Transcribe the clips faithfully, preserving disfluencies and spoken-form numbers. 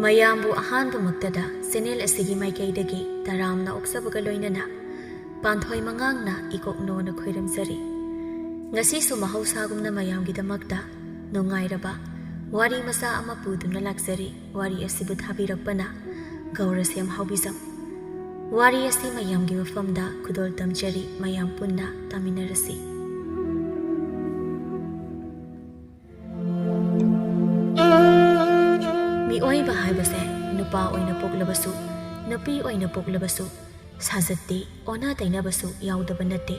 ꯃꯌꯥꯝꯕꯨ ꯑꯍꯥꯟꯕꯃꯛꯇꯗ ꯆꯦꯅꯦꯜ ꯑꯁꯤꯒꯤ ꯃꯥꯏꯀꯩꯗꯒꯤ ꯇꯔꯥꯝꯅ ꯑꯣꯛꯆꯕꯒ ꯂꯣꯏꯅꯅ ꯄꯥꯟꯊꯣꯏ ꯃꯉꯥꯡꯅ ꯏꯀꯣꯛꯅꯣꯅ ꯈꯣꯏꯔꯝꯖꯔꯤ꯫ ꯉꯁꯤꯁꯨ ꯃꯍꯧꯁꯥꯒꯨꯝꯅ ꯃꯌꯥꯝꯒꯤꯗꯃꯛꯇ ꯅꯨꯡꯉꯥꯏꯔꯕ ꯋꯥꯔꯤ ꯃꯆꯥ ꯑꯃ ꯄꯨꯗꯨꯅ ꯂꯥꯛꯆꯔꯤ꯫ ꯋꯥꯔꯤ ꯑꯁꯤꯕꯨ ꯊꯥꯕꯤꯔꯛꯄꯅ ꯒꯧꯔꯁꯦꯝ ꯍꯥꯎꯕꯤꯖꯝ꯫ ꯋꯥꯔꯤ ꯑꯁꯤ ꯃꯌꯥꯝꯒꯤ ꯃꯐꯝꯗ ꯈꯨꯗꯣꯜ ꯇꯝꯖꯔꯤ, ꯃꯌꯥꯝ ꯄꯨꯟꯅ ꯇꯥꯃꯤꯟꯅꯔꯁꯤ꯫ ꯃꯤꯑꯣꯏꯕ ꯍꯥꯏꯕꯁꯦ ꯅꯨꯄꯥ ꯑꯣꯏꯅ ꯄꯣꯛꯂꯕꯁꯨ, ꯅꯨꯄꯤ ꯑꯣꯏꯅ ꯄꯣꯛꯂꯕꯁꯨ, ꯁꯥꯖꯠꯇꯤ ꯑꯣꯟꯅ ꯇꯩꯅꯕꯁꯨ ꯌꯥꯎꯗꯕ ꯅꯠꯇꯦ꯫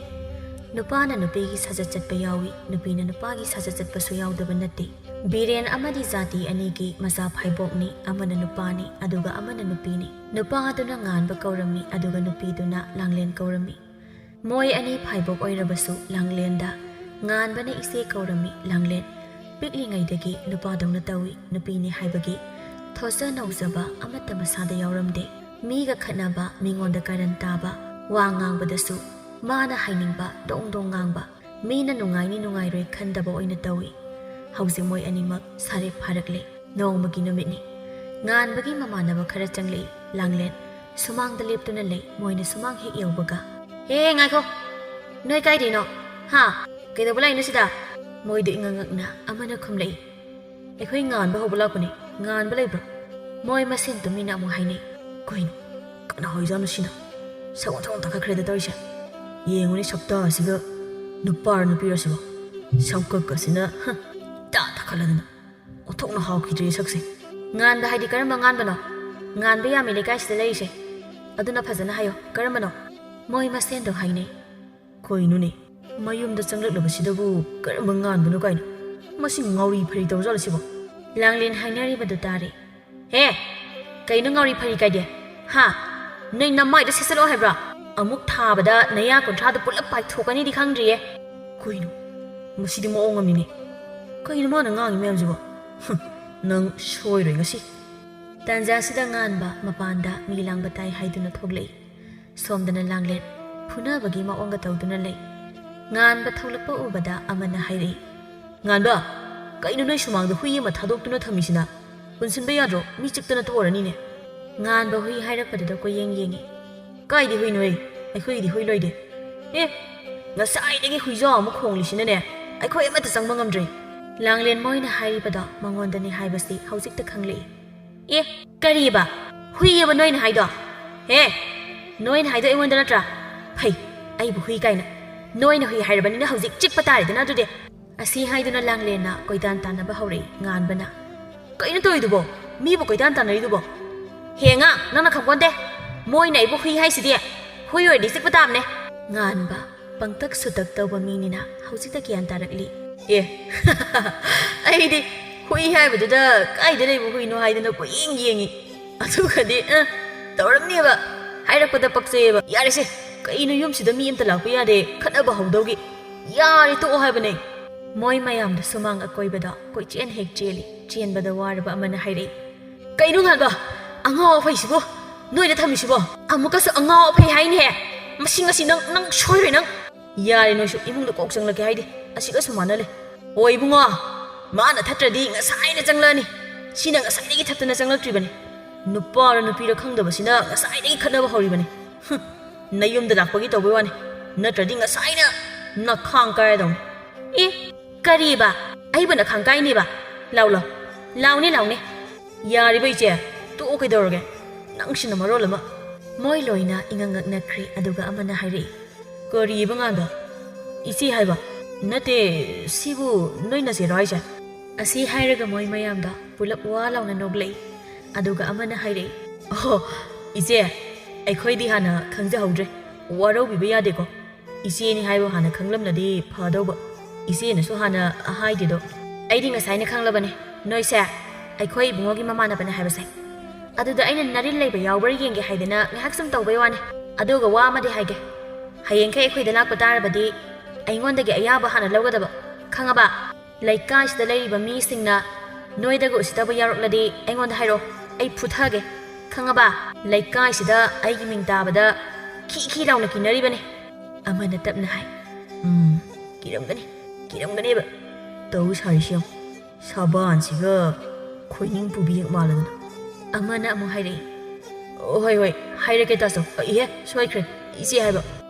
ꯅꯨꯄꯥꯅ ꯅꯨꯄꯤꯒꯤ ꯁꯥꯖꯠ ꯆꯠꯄ ꯌꯥꯎꯏ, ꯅꯨꯄꯤꯅ ꯅꯨꯄꯥꯒꯤ ꯁꯥꯖꯠ ꯆꯠꯄꯁꯨ ꯌꯥꯎꯗꯕ ꯅꯠꯇꯦ꯫ ꯕꯤꯔꯦꯟ ꯑꯃꯗꯤ ꯖꯥꯇꯤ ꯑꯅꯤꯒꯤ ꯃꯆꯥ ꯐꯥꯏꯕꯣꯛꯅꯤ, ꯑꯃꯅ ꯅꯨꯄꯥꯅꯤ ꯑꯗꯨꯒ ꯑꯃꯅ ꯅꯨꯄꯤꯅꯤ꯫ ꯅꯨꯄꯥ ꯑꯗꯨꯅ ꯉꯥꯟꯕ ꯀꯧꯔꯝꯃꯤ, ꯑꯗꯨꯒ ꯅꯨꯄꯤꯗꯨꯅ ꯂꯥꯡꯂꯦꯟ ꯀꯧꯔꯝꯃꯤ꯫ ꯃꯣꯏ ꯑꯅꯤ ꯐꯥꯏꯕꯣꯛ ꯑꯣꯏꯔꯕꯁꯨ ꯂꯥꯡꯂꯦꯟꯗ ꯉꯥꯟꯕꯅ ꯏꯆꯦ ꯀꯧꯔꯝꯃꯤ꯫ ꯂꯥꯡꯂꯦꯟ ꯄꯤꯛꯂꯤꯉꯩꯗꯒꯤ ꯅꯨꯄꯥꯗꯧꯅ ꯇꯧꯏ꯫ ꯅꯨꯄꯤꯅꯤ ꯍꯥꯏꯕꯒꯤ ꯊꯣꯠꯆ ꯅꯧꯖꯕ ꯑꯃꯠꯇ ꯃꯁꯥꯗ ꯌꯥꯎꯔꯝꯗꯦ꯫ ꯃꯤꯒ ꯈꯠꯅꯕ, ꯃꯤꯉꯣꯟꯗ ꯀꯥꯔꯟ ꯇꯥꯕ, ꯋꯥ ꯉꯥꯡꯕꯗꯁꯨ ꯃꯥꯅ ꯍꯥꯏꯅꯤꯡꯕ ꯗꯣꯡ ꯗꯣꯡ ꯉꯥꯡꯕ, ꯃꯤꯅ ꯅꯨꯡꯉꯥꯏꯅꯤ ꯅꯨꯡꯉꯥꯏꯔꯣꯏ ꯈꯟꯗꯕ ꯑꯣꯏꯅ ꯇꯧꯏ꯫ ꯍꯧꯖꯤꯛ ꯃꯣꯏ ꯑꯅꯤꯃꯛ ꯁꯥꯔꯦꯛ ꯐꯥꯔꯛꯂꯦ꯫ ꯅꯣꯡꯃꯒꯤ ꯅꯨꯃꯤꯠꯅꯤ꯫ ꯉꯥꯟꯕꯒꯤ ꯃꯃꯥꯟꯅꯕ ꯈꯔ ꯆꯪꯂꯛꯏ꯫ ꯂꯥꯡꯂꯦꯟ ꯁꯨꯃꯥꯡꯗ ꯂꯦꯞꯇꯨꯅ ꯂꯩ꯫ ꯃꯣꯏꯅ ꯁꯨꯃꯥꯡ ꯍꯦꯛ ꯌꯧꯕꯒ, "ꯍꯦ, ꯉꯥꯏꯈꯣ! ꯅꯣꯏ ꯀꯥꯏꯗꯩꯅꯣ? ꯍꯥ? ꯀꯩꯗꯧꯕ ꯂꯥꯛꯏꯅꯣ ꯁꯤꯗ?" ꯃꯣꯏꯗ ꯏꯉꯛ ꯉꯛꯅ ꯑꯃꯅ ꯈꯨꯝꯂꯛꯏ, "ꯑꯩꯈꯣꯏ ꯉꯥꯟꯕ ꯍꯧꯕ ꯂꯥꯛꯄꯅꯦ꯫ ꯉꯥꯟꯕ ꯂꯩꯕ꯭ꯔꯣ?" ꯃꯣꯏ ꯃꯁꯦꯟ ꯇꯨꯃꯤꯟꯅ ꯑꯃꯨꯛ ꯍꯥꯏꯅꯩ, "ꯀꯩꯅꯣ? ꯀꯅꯥ ꯑꯣꯏꯖꯥꯠꯅꯣ ꯁꯤꯅ? ꯁꯛ ꯑꯣꯟꯊꯣꯛ ꯑꯣꯟꯊꯣꯛꯈ꯭ꯔꯦꯗ ꯇꯧꯔꯤꯁꯦ꯫ ꯌꯦꯡꯉꯨꯅꯦ ꯁꯛꯇꯥꯁꯤꯒ꯫ ꯅꯨꯄꯥꯔ ꯅꯨꯄꯤꯔ ꯁꯤꯕꯣ? ꯁꯝꯀꯛꯀꯁꯤꯅ, ꯍ, ꯏꯇꯥ ꯇꯥꯈꯠꯂꯗꯅ꯫ ꯑꯣꯟꯊꯣꯛꯅ ꯍꯥꯎꯈꯤꯗ꯭ꯔꯦ ꯁꯛꯁꯦ꯫ ꯉꯥꯟꯕ ꯍꯥꯏꯗꯤ ꯀꯔꯝꯕ ꯉꯥꯟꯕꯅꯣ? ꯉꯥꯟꯕ ꯌꯥꯝꯃꯤ ꯂꯩꯀꯥꯏꯁꯤꯗ ꯂꯩꯔꯤꯁꯦ꯫ ꯑꯗꯨꯅ ꯐꯖꯅ ꯍꯥꯏꯌꯣ, ꯀꯔꯝꯕꯅꯣ?" ꯃꯣꯏ ꯃꯁꯦꯟꯗꯣ ꯍꯥꯏꯅꯩ꯫ "ꯀꯩꯅꯣꯅꯦ, ꯃꯌꯨꯝꯗ ꯆꯪꯂꯛꯂꯕꯁꯤꯗꯕꯨ ꯀꯔꯝꯕ ꯉꯥꯟꯕꯅꯣ ꯀꯥꯏꯅ? ꯃꯁꯤ ꯉꯥꯎꯔꯤ ꯐꯩꯔꯤ ꯇꯧꯖꯥꯠꯂ ꯁꯤꯕꯣ?" ꯂꯥꯡꯂꯦꯟ ꯍꯥꯏꯅꯔꯤꯕꯗꯨ ꯇꯥꯔꯦ꯫ "ꯍꯦ! ꯀꯩꯅꯣ ꯉꯥꯎꯔꯤ ꯐꯩꯔꯤ ꯀꯥꯏꯗꯤ? ꯍꯥ? ꯅꯣꯏ ꯅꯃꯥꯏꯗ ꯁꯦꯠꯆꯜꯂꯣ ꯍꯥꯏꯕ꯭ꯔꯥ? ꯑꯃꯨꯛ ꯊꯥꯕꯗ ꯅꯌꯥ ꯀꯨꯟꯊ꯭ꯔꯥꯗꯨ ꯄꯨꯂꯞ ꯄꯥꯏꯊꯣꯛꯀꯅꯤꯗꯤ ꯈꯪꯗ꯭ꯔꯤꯌꯦ꯫ ꯀꯩꯅꯣ? ꯃꯁꯤꯗꯤ ꯃꯑꯣꯡ ꯑꯃꯅꯤꯅꯦ꯫ ꯀꯩꯅꯣ ꯃꯥꯅ ꯉꯥꯡꯉꯤ ꯃꯌꯥꯝꯁꯤꯕꯣ? ꯍꯨꯝ, ꯅꯪ ꯁꯣꯏꯔꯣꯏ ꯉꯁꯤ꯫" ꯇꯥꯟꯖꯥꯁꯤꯗ ꯉꯥꯟꯕ ꯃꯄꯥꯟꯗ ꯃꯤ ꯂꯥꯡꯕ ꯇꯥꯏ ꯍꯥꯏꯗꯨꯅ ꯊꯣꯛꯂꯛꯏ꯫ ꯁꯣꯝꯗꯅ ꯂꯥꯡꯂꯦꯟ ꯐꯨꯅꯕꯒꯤ ꯃꯑꯣꯡꯒ ꯇꯧꯗꯨꯅ ꯂꯩ꯫ ꯉꯥꯟꯕ ꯊꯣꯛꯂꯛꯄ ꯎꯕꯗ ꯑꯃꯅ ꯍꯥꯏꯔꯛꯏ, "ꯉꯥꯟꯕ, ꯀꯩꯅꯣ ꯅꯣꯏ ꯁꯨꯃꯥꯡꯗ ꯍꯨꯏ ꯑꯃ ꯊꯥꯗꯣꯛꯇꯨꯅ ꯊꯝꯃꯤꯁꯤꯅ? ꯄꯨꯟꯁꯤꯟꯕ ꯌꯥꯗ꯭ꯔꯣ? ꯃꯤ ꯆꯤꯛꯇꯅ ꯇꯣꯛꯑꯔꯅꯤꯅꯦ꯫ ꯉꯥꯟꯕ ꯍꯨꯏ ꯍꯥꯏꯔꯛꯄꯗꯨꯗ ꯀꯣꯏꯌꯦꯡ ꯌꯦꯡꯉꯤ꯫ ꯀꯥꯏꯗꯤ ꯍꯨꯏꯅꯣꯍꯦ? ꯑꯩꯈꯣꯏꯒꯤꯗꯤ ꯍꯨꯏ ꯂꯣꯏꯗꯦ꯫ ꯑꯦ, ꯉꯁꯥꯏꯗꯒꯤ ꯍꯨꯏꯖꯥꯎ ꯑꯃ ꯈꯣꯡꯂꯤꯁꯤꯅꯅꯦ, ꯑꯩꯈꯣꯏ ꯑꯃꯠꯇ ꯆꯪꯕ ꯉꯝꯗ꯭ꯔꯦ꯫ ꯂꯥꯡꯂꯦꯟ ꯃꯣꯏꯅ ꯍꯥꯏꯔꯤꯕꯗꯣ ꯃꯉꯣꯟꯗꯅꯤ ꯍꯥꯏꯕꯁꯤ ꯍꯧꯖꯤꯛꯇ ꯈꯪꯂꯛꯏ꯫ ꯑꯦ, ꯀꯔꯤꯕ? ꯍꯨꯏꯑꯕ ꯅꯣꯏꯅ ꯍꯥꯏꯗꯣ? ꯍꯦ, ꯅꯣꯏꯅ ꯍꯥꯏꯗꯣ ꯑꯩꯉꯣꯟꯗ ꯅꯠꯇ꯭ꯔꯥ? ꯐꯩ, ꯑꯩꯕꯨ ꯍꯨꯏ ꯀꯥꯏꯅ꯫ ꯅꯣꯏꯅ ꯍꯨꯏ ꯍꯥꯏꯔꯕꯅꯤꯅ ꯍꯧꯖꯤꯛ ꯆꯤꯛꯄ ꯇꯥꯔꯦꯗꯅ ꯑꯗꯨꯗꯤ꯫ ꯑꯁꯤ ꯍꯥꯏꯗꯨꯅ ꯂꯥꯡꯂꯦꯟꯅ ꯀꯣꯏꯇꯥꯟ ꯇꯥꯟꯅꯕ ꯍꯧꯔꯛꯏ꯫ ꯉꯥꯟꯕꯅ, "ꯀꯩꯅꯣ ꯇꯧꯔꯤꯗꯨꯕꯣ? ꯃꯤꯕꯨ ꯀꯣꯏꯇꯥꯟ ꯇꯥꯟꯅꯔꯤꯗꯨꯕꯣ?" "ꯍꯦ ꯑꯉꯥꯡ, ꯅꯪꯅ ꯈꯪꯄꯣꯟꯇꯦ꯫ ꯃꯣꯏꯅ ꯑꯩꯕꯨ ꯍꯨꯏ ꯍꯥꯏꯁꯤꯗꯤ꯫ ꯍꯨꯏ ꯑꯣꯏꯔꯗꯤ ꯆꯤꯛꯄ ꯇꯥꯕꯅꯦ꯫" ꯉꯥꯟꯕ ꯄꯪꯇꯛ ꯁꯨꯇꯛ ꯇꯧꯕ ꯃꯤꯅꯤꯅ ꯍꯧꯖꯤꯛꯇ ꯒ꯭ꯌꯥꯟ ꯇꯥꯔꯛꯂꯤ꯫ "ꯑꯦ, ꯑꯩꯗꯤ ꯍꯨꯏ ꯍꯥꯏꯕꯗꯨꯗ ꯀꯥꯏꯗ ꯂꯩꯕ ꯍꯨꯏꯅꯣ ꯍꯥꯏꯗꯅ ꯀꯣꯏꯌꯦꯡ ꯌꯦꯡꯉꯤ꯫ ꯑꯗꯨꯒꯗꯤ, ꯑ, ꯇꯧꯔꯝꯅꯦꯕ꯫ ꯍꯥꯏꯔꯛꯄꯗ ꯄꯛꯆꯩꯌꯦꯕ꯫ ꯌꯥꯔꯦꯁꯦ, ꯀꯩꯅꯣ ꯌꯨꯝꯁꯤꯗ ꯃꯤ ꯑꯝꯇ ꯂꯥꯛꯄ ꯌꯥꯗꯦ, ꯈꯠꯅꯕ ꯍꯧꯗꯧꯒꯤ꯫ ꯌꯥꯔꯦ, ꯇꯣꯛꯑꯣ ꯍꯥꯏꯕꯅꯦ꯫" ꯃꯣꯏ ꯃꯌꯥꯝꯗ ꯁꯨꯃꯥꯡ ꯑꯀꯣꯏꯕꯗ ꯀꯣꯏꯆꯦꯟ ꯍꯦꯛ ꯆꯦꯜꯂꯤ꯫ ꯆꯦꯟꯕꯗ ꯋꯥꯔꯕ ꯑꯃꯅ ꯍꯥꯏꯔꯛꯏ꯫ "ꯀꯩꯅꯣ ꯉꯥꯟꯕ? ꯑꯉꯥꯎ ꯑꯐꯩꯁꯤꯕꯣ? ꯅꯣꯏꯗ ꯊꯝꯃꯤꯁꯤꯕꯣ? ꯑꯃꯨꯛꯀꯁꯨ ꯑꯉꯥꯎ ꯑꯐꯩ ꯍꯥꯏꯅꯦꯍꯦ꯫ ꯃꯁꯤ ꯉꯁꯤ ꯅꯪ, ꯅꯪ ꯁꯣꯏꯔꯣꯏ ꯅꯪ꯫ ꯌꯥꯔꯦ ꯅꯣꯏꯁꯨ, ꯏꯃꯨꯡꯗ ꯀꯣꯛ ꯆꯪꯂꯛꯀꯦ ꯍꯥꯏꯗꯦ꯫ ꯑꯁꯤꯒꯁꯨ ꯃꯥꯟꯅ ꯂꯩ꯫ ꯑꯣ ꯏꯕꯨꯡꯉꯣ, ꯃꯥꯅ ꯊꯠꯇ꯭ꯔꯗꯤ ꯉꯁꯥꯏꯅ ꯆꯪꯂꯛꯑꯅꯤ꯫ ꯁꯤꯅ ꯉꯁꯥꯏꯗꯒꯤ ꯊꯠꯇꯅ ꯆꯪꯂꯛꯇ꯭ꯔꯤꯕꯅꯤ꯫ ꯅꯨꯄꯥꯔ ꯅꯨꯄꯤꯔ ꯈꯪꯗꯕꯁꯤꯅ ꯉꯁꯥꯏꯗꯒꯤ ꯈꯠꯅꯕ ꯍꯧꯔꯤꯕꯅꯤ꯫ ꯍꯨꯝ, ꯅꯌꯨꯝꯗ ꯂꯥꯛꯄꯒꯤ ꯇꯧꯕꯩ ꯋꯥꯅꯤ꯫ ꯅꯠꯇ꯭ꯔꯗꯤ ꯉꯁꯥꯏꯅ ꯅꯈꯥꯡ ꯀꯥꯏꯔꯗꯧꯅꯤ꯫ ꯑꯦ, ꯀꯔꯤꯕ? ꯑꯩꯕꯨ ꯅꯈꯥꯡ ꯀꯥꯏꯅꯦꯕ? ꯂꯥꯎ, ꯂꯥꯎ꯫ ꯂꯥꯎꯅꯦ, ꯂꯥꯎꯅꯦ꯫ ꯌꯥꯔꯤꯕ ꯏꯆꯦ, ꯇꯣꯛꯑꯣ ꯀꯩꯗꯧꯔꯒꯦ? ꯅꯪꯁꯤꯅ ꯃꯔꯣꯜ ꯑꯃ꯫ ꯃꯣꯏ ꯂꯣꯏꯅ ꯏꯉꯛ ꯉꯛꯅꯈ꯭ꯔꯦ, ꯑꯗꯨꯒ ꯑꯃꯅ ꯍꯥꯏꯔꯛꯏ꯫ ꯀꯔꯤꯕ ꯉꯥꯟꯕ? ꯏꯆꯦ ꯍꯥꯏꯕ? ꯅꯠꯇꯦ, ꯁꯤꯕꯨ ꯅꯣꯏ ꯅꯆꯦꯔꯣ ꯍꯥꯏꯁꯦ? ꯑꯁꯤ ꯍꯥꯏꯔꯒ ꯃꯣꯏ ꯃꯌꯥꯝꯗꯣ ꯄꯨꯂꯞ ꯋꯥ ꯂꯥꯎꯅ ꯅꯣꯛꯂꯛꯏ꯫ ꯑꯗꯨꯒ ꯑꯃꯅ ꯍꯥꯏꯔꯛꯏ, "ꯑꯣꯍꯣ, ꯏꯆꯦ, ꯑꯩꯈꯣꯏꯗꯤ ꯍꯥꯟꯅ ꯈꯪꯖꯍꯧꯗ꯭ꯔꯦ꯫ ꯋꯥꯔꯧꯕꯤꯕ ꯌꯥꯗꯦꯀꯣ꯫ ꯏꯆꯦꯅꯤ ꯍꯥꯏꯕ ꯍꯥꯟꯅ ꯈꯪꯂꯝꯂꯗꯤ ꯐꯗꯧꯕ꯫ ꯏꯆꯦꯅꯁꯨ ꯍꯥꯟꯅ ꯍꯥꯏꯗꯦꯗꯣ꯫" "ꯑꯩꯗꯤ ꯉꯁꯥꯏꯅ ꯈꯪꯂꯕꯅꯦ꯫ ꯅꯣꯏꯁꯦ ꯑꯩꯈꯣꯏ ꯏꯕꯨꯡꯉꯣꯒꯤ ꯃꯃꯥꯟꯅꯕꯅꯦ ꯍꯥꯏꯕꯁꯦ꯫ ꯑꯗꯨꯗ ꯑꯩꯅ ꯅꯔꯤꯜ ꯂꯩꯕ ꯌꯥꯎꯕ꯭ꯔꯥ ꯌꯦꯡꯒꯦ ꯍꯥꯏꯗꯅ ꯉꯥꯏꯍꯥꯛ ꯁꯨꯝ ꯇꯧꯕꯩ ꯋꯥꯅꯦ꯫ ꯑꯗꯨꯒ ꯋꯥ ꯑꯃꯗꯤ ꯍꯥꯏꯒꯦ꯫ ꯍꯌꯦꯡꯈꯩ ꯑꯩꯈꯣꯏꯗ ꯂꯥꯛꯄ ꯇꯥꯔꯕꯗꯤ ꯑꯩꯉꯣꯟꯗꯒꯤ ꯑꯌꯥꯕ ꯍꯥꯟꯅ ꯂꯧꯒꯗꯕ꯫ ꯈꯪꯉꯕ? ꯂꯩꯀꯥꯏꯁꯤꯗ ꯂꯩꯔꯤꯕ ꯃꯤꯁꯤꯡꯅ ꯅꯣꯏꯗꯒ ꯎꯁꯤꯠꯇꯕ ꯌꯥꯎꯔꯛꯂꯗꯤ ꯑꯩꯉꯣꯟꯗ ꯍꯥꯏꯔꯛꯑꯣ꯫ ꯑꯩ ꯐꯨꯊꯒꯦ꯫ ꯈꯪꯉꯕ? ꯂꯩꯀꯥꯏꯁꯤꯗ ꯑꯩꯒꯤ ꯃꯤꯡ ꯇꯥꯕꯗ ꯈꯤ ꯈꯤ ꯂꯥꯎꯅ ꯀꯤꯅꯔꯤꯕꯅꯤ꯫" ꯑꯃꯅ ꯇꯞꯅ ꯍꯥꯏ, "ꯎꯝ, ꯀꯤꯔꯝꯒꯅꯤ, ꯀꯤꯔꯝꯒꯅꯦꯕ꯫ ꯇꯧ ꯁꯥꯔꯤꯁꯤ ꯌꯦꯡꯉꯨ꯫ ꯁꯥꯕꯥꯟꯁꯤꯒ ꯈꯣꯏꯅꯤꯡ ꯄꯨꯕꯤ ꯍꯦꯛ ꯃꯥꯜꯂꯗꯅ꯫ ꯑꯃꯅ ꯑꯃꯨꯛ ꯍꯥꯏꯔꯛꯏ, "ꯍꯣꯏ, ꯍꯣꯏ, ꯍꯥꯏꯔꯛꯀꯦ ꯇꯥꯆꯧ꯫ ꯏꯍꯦ, ꯁꯣꯏꯈ꯭ꯔꯦ, ꯏꯆꯦ ꯍꯥꯏꯕ"꯫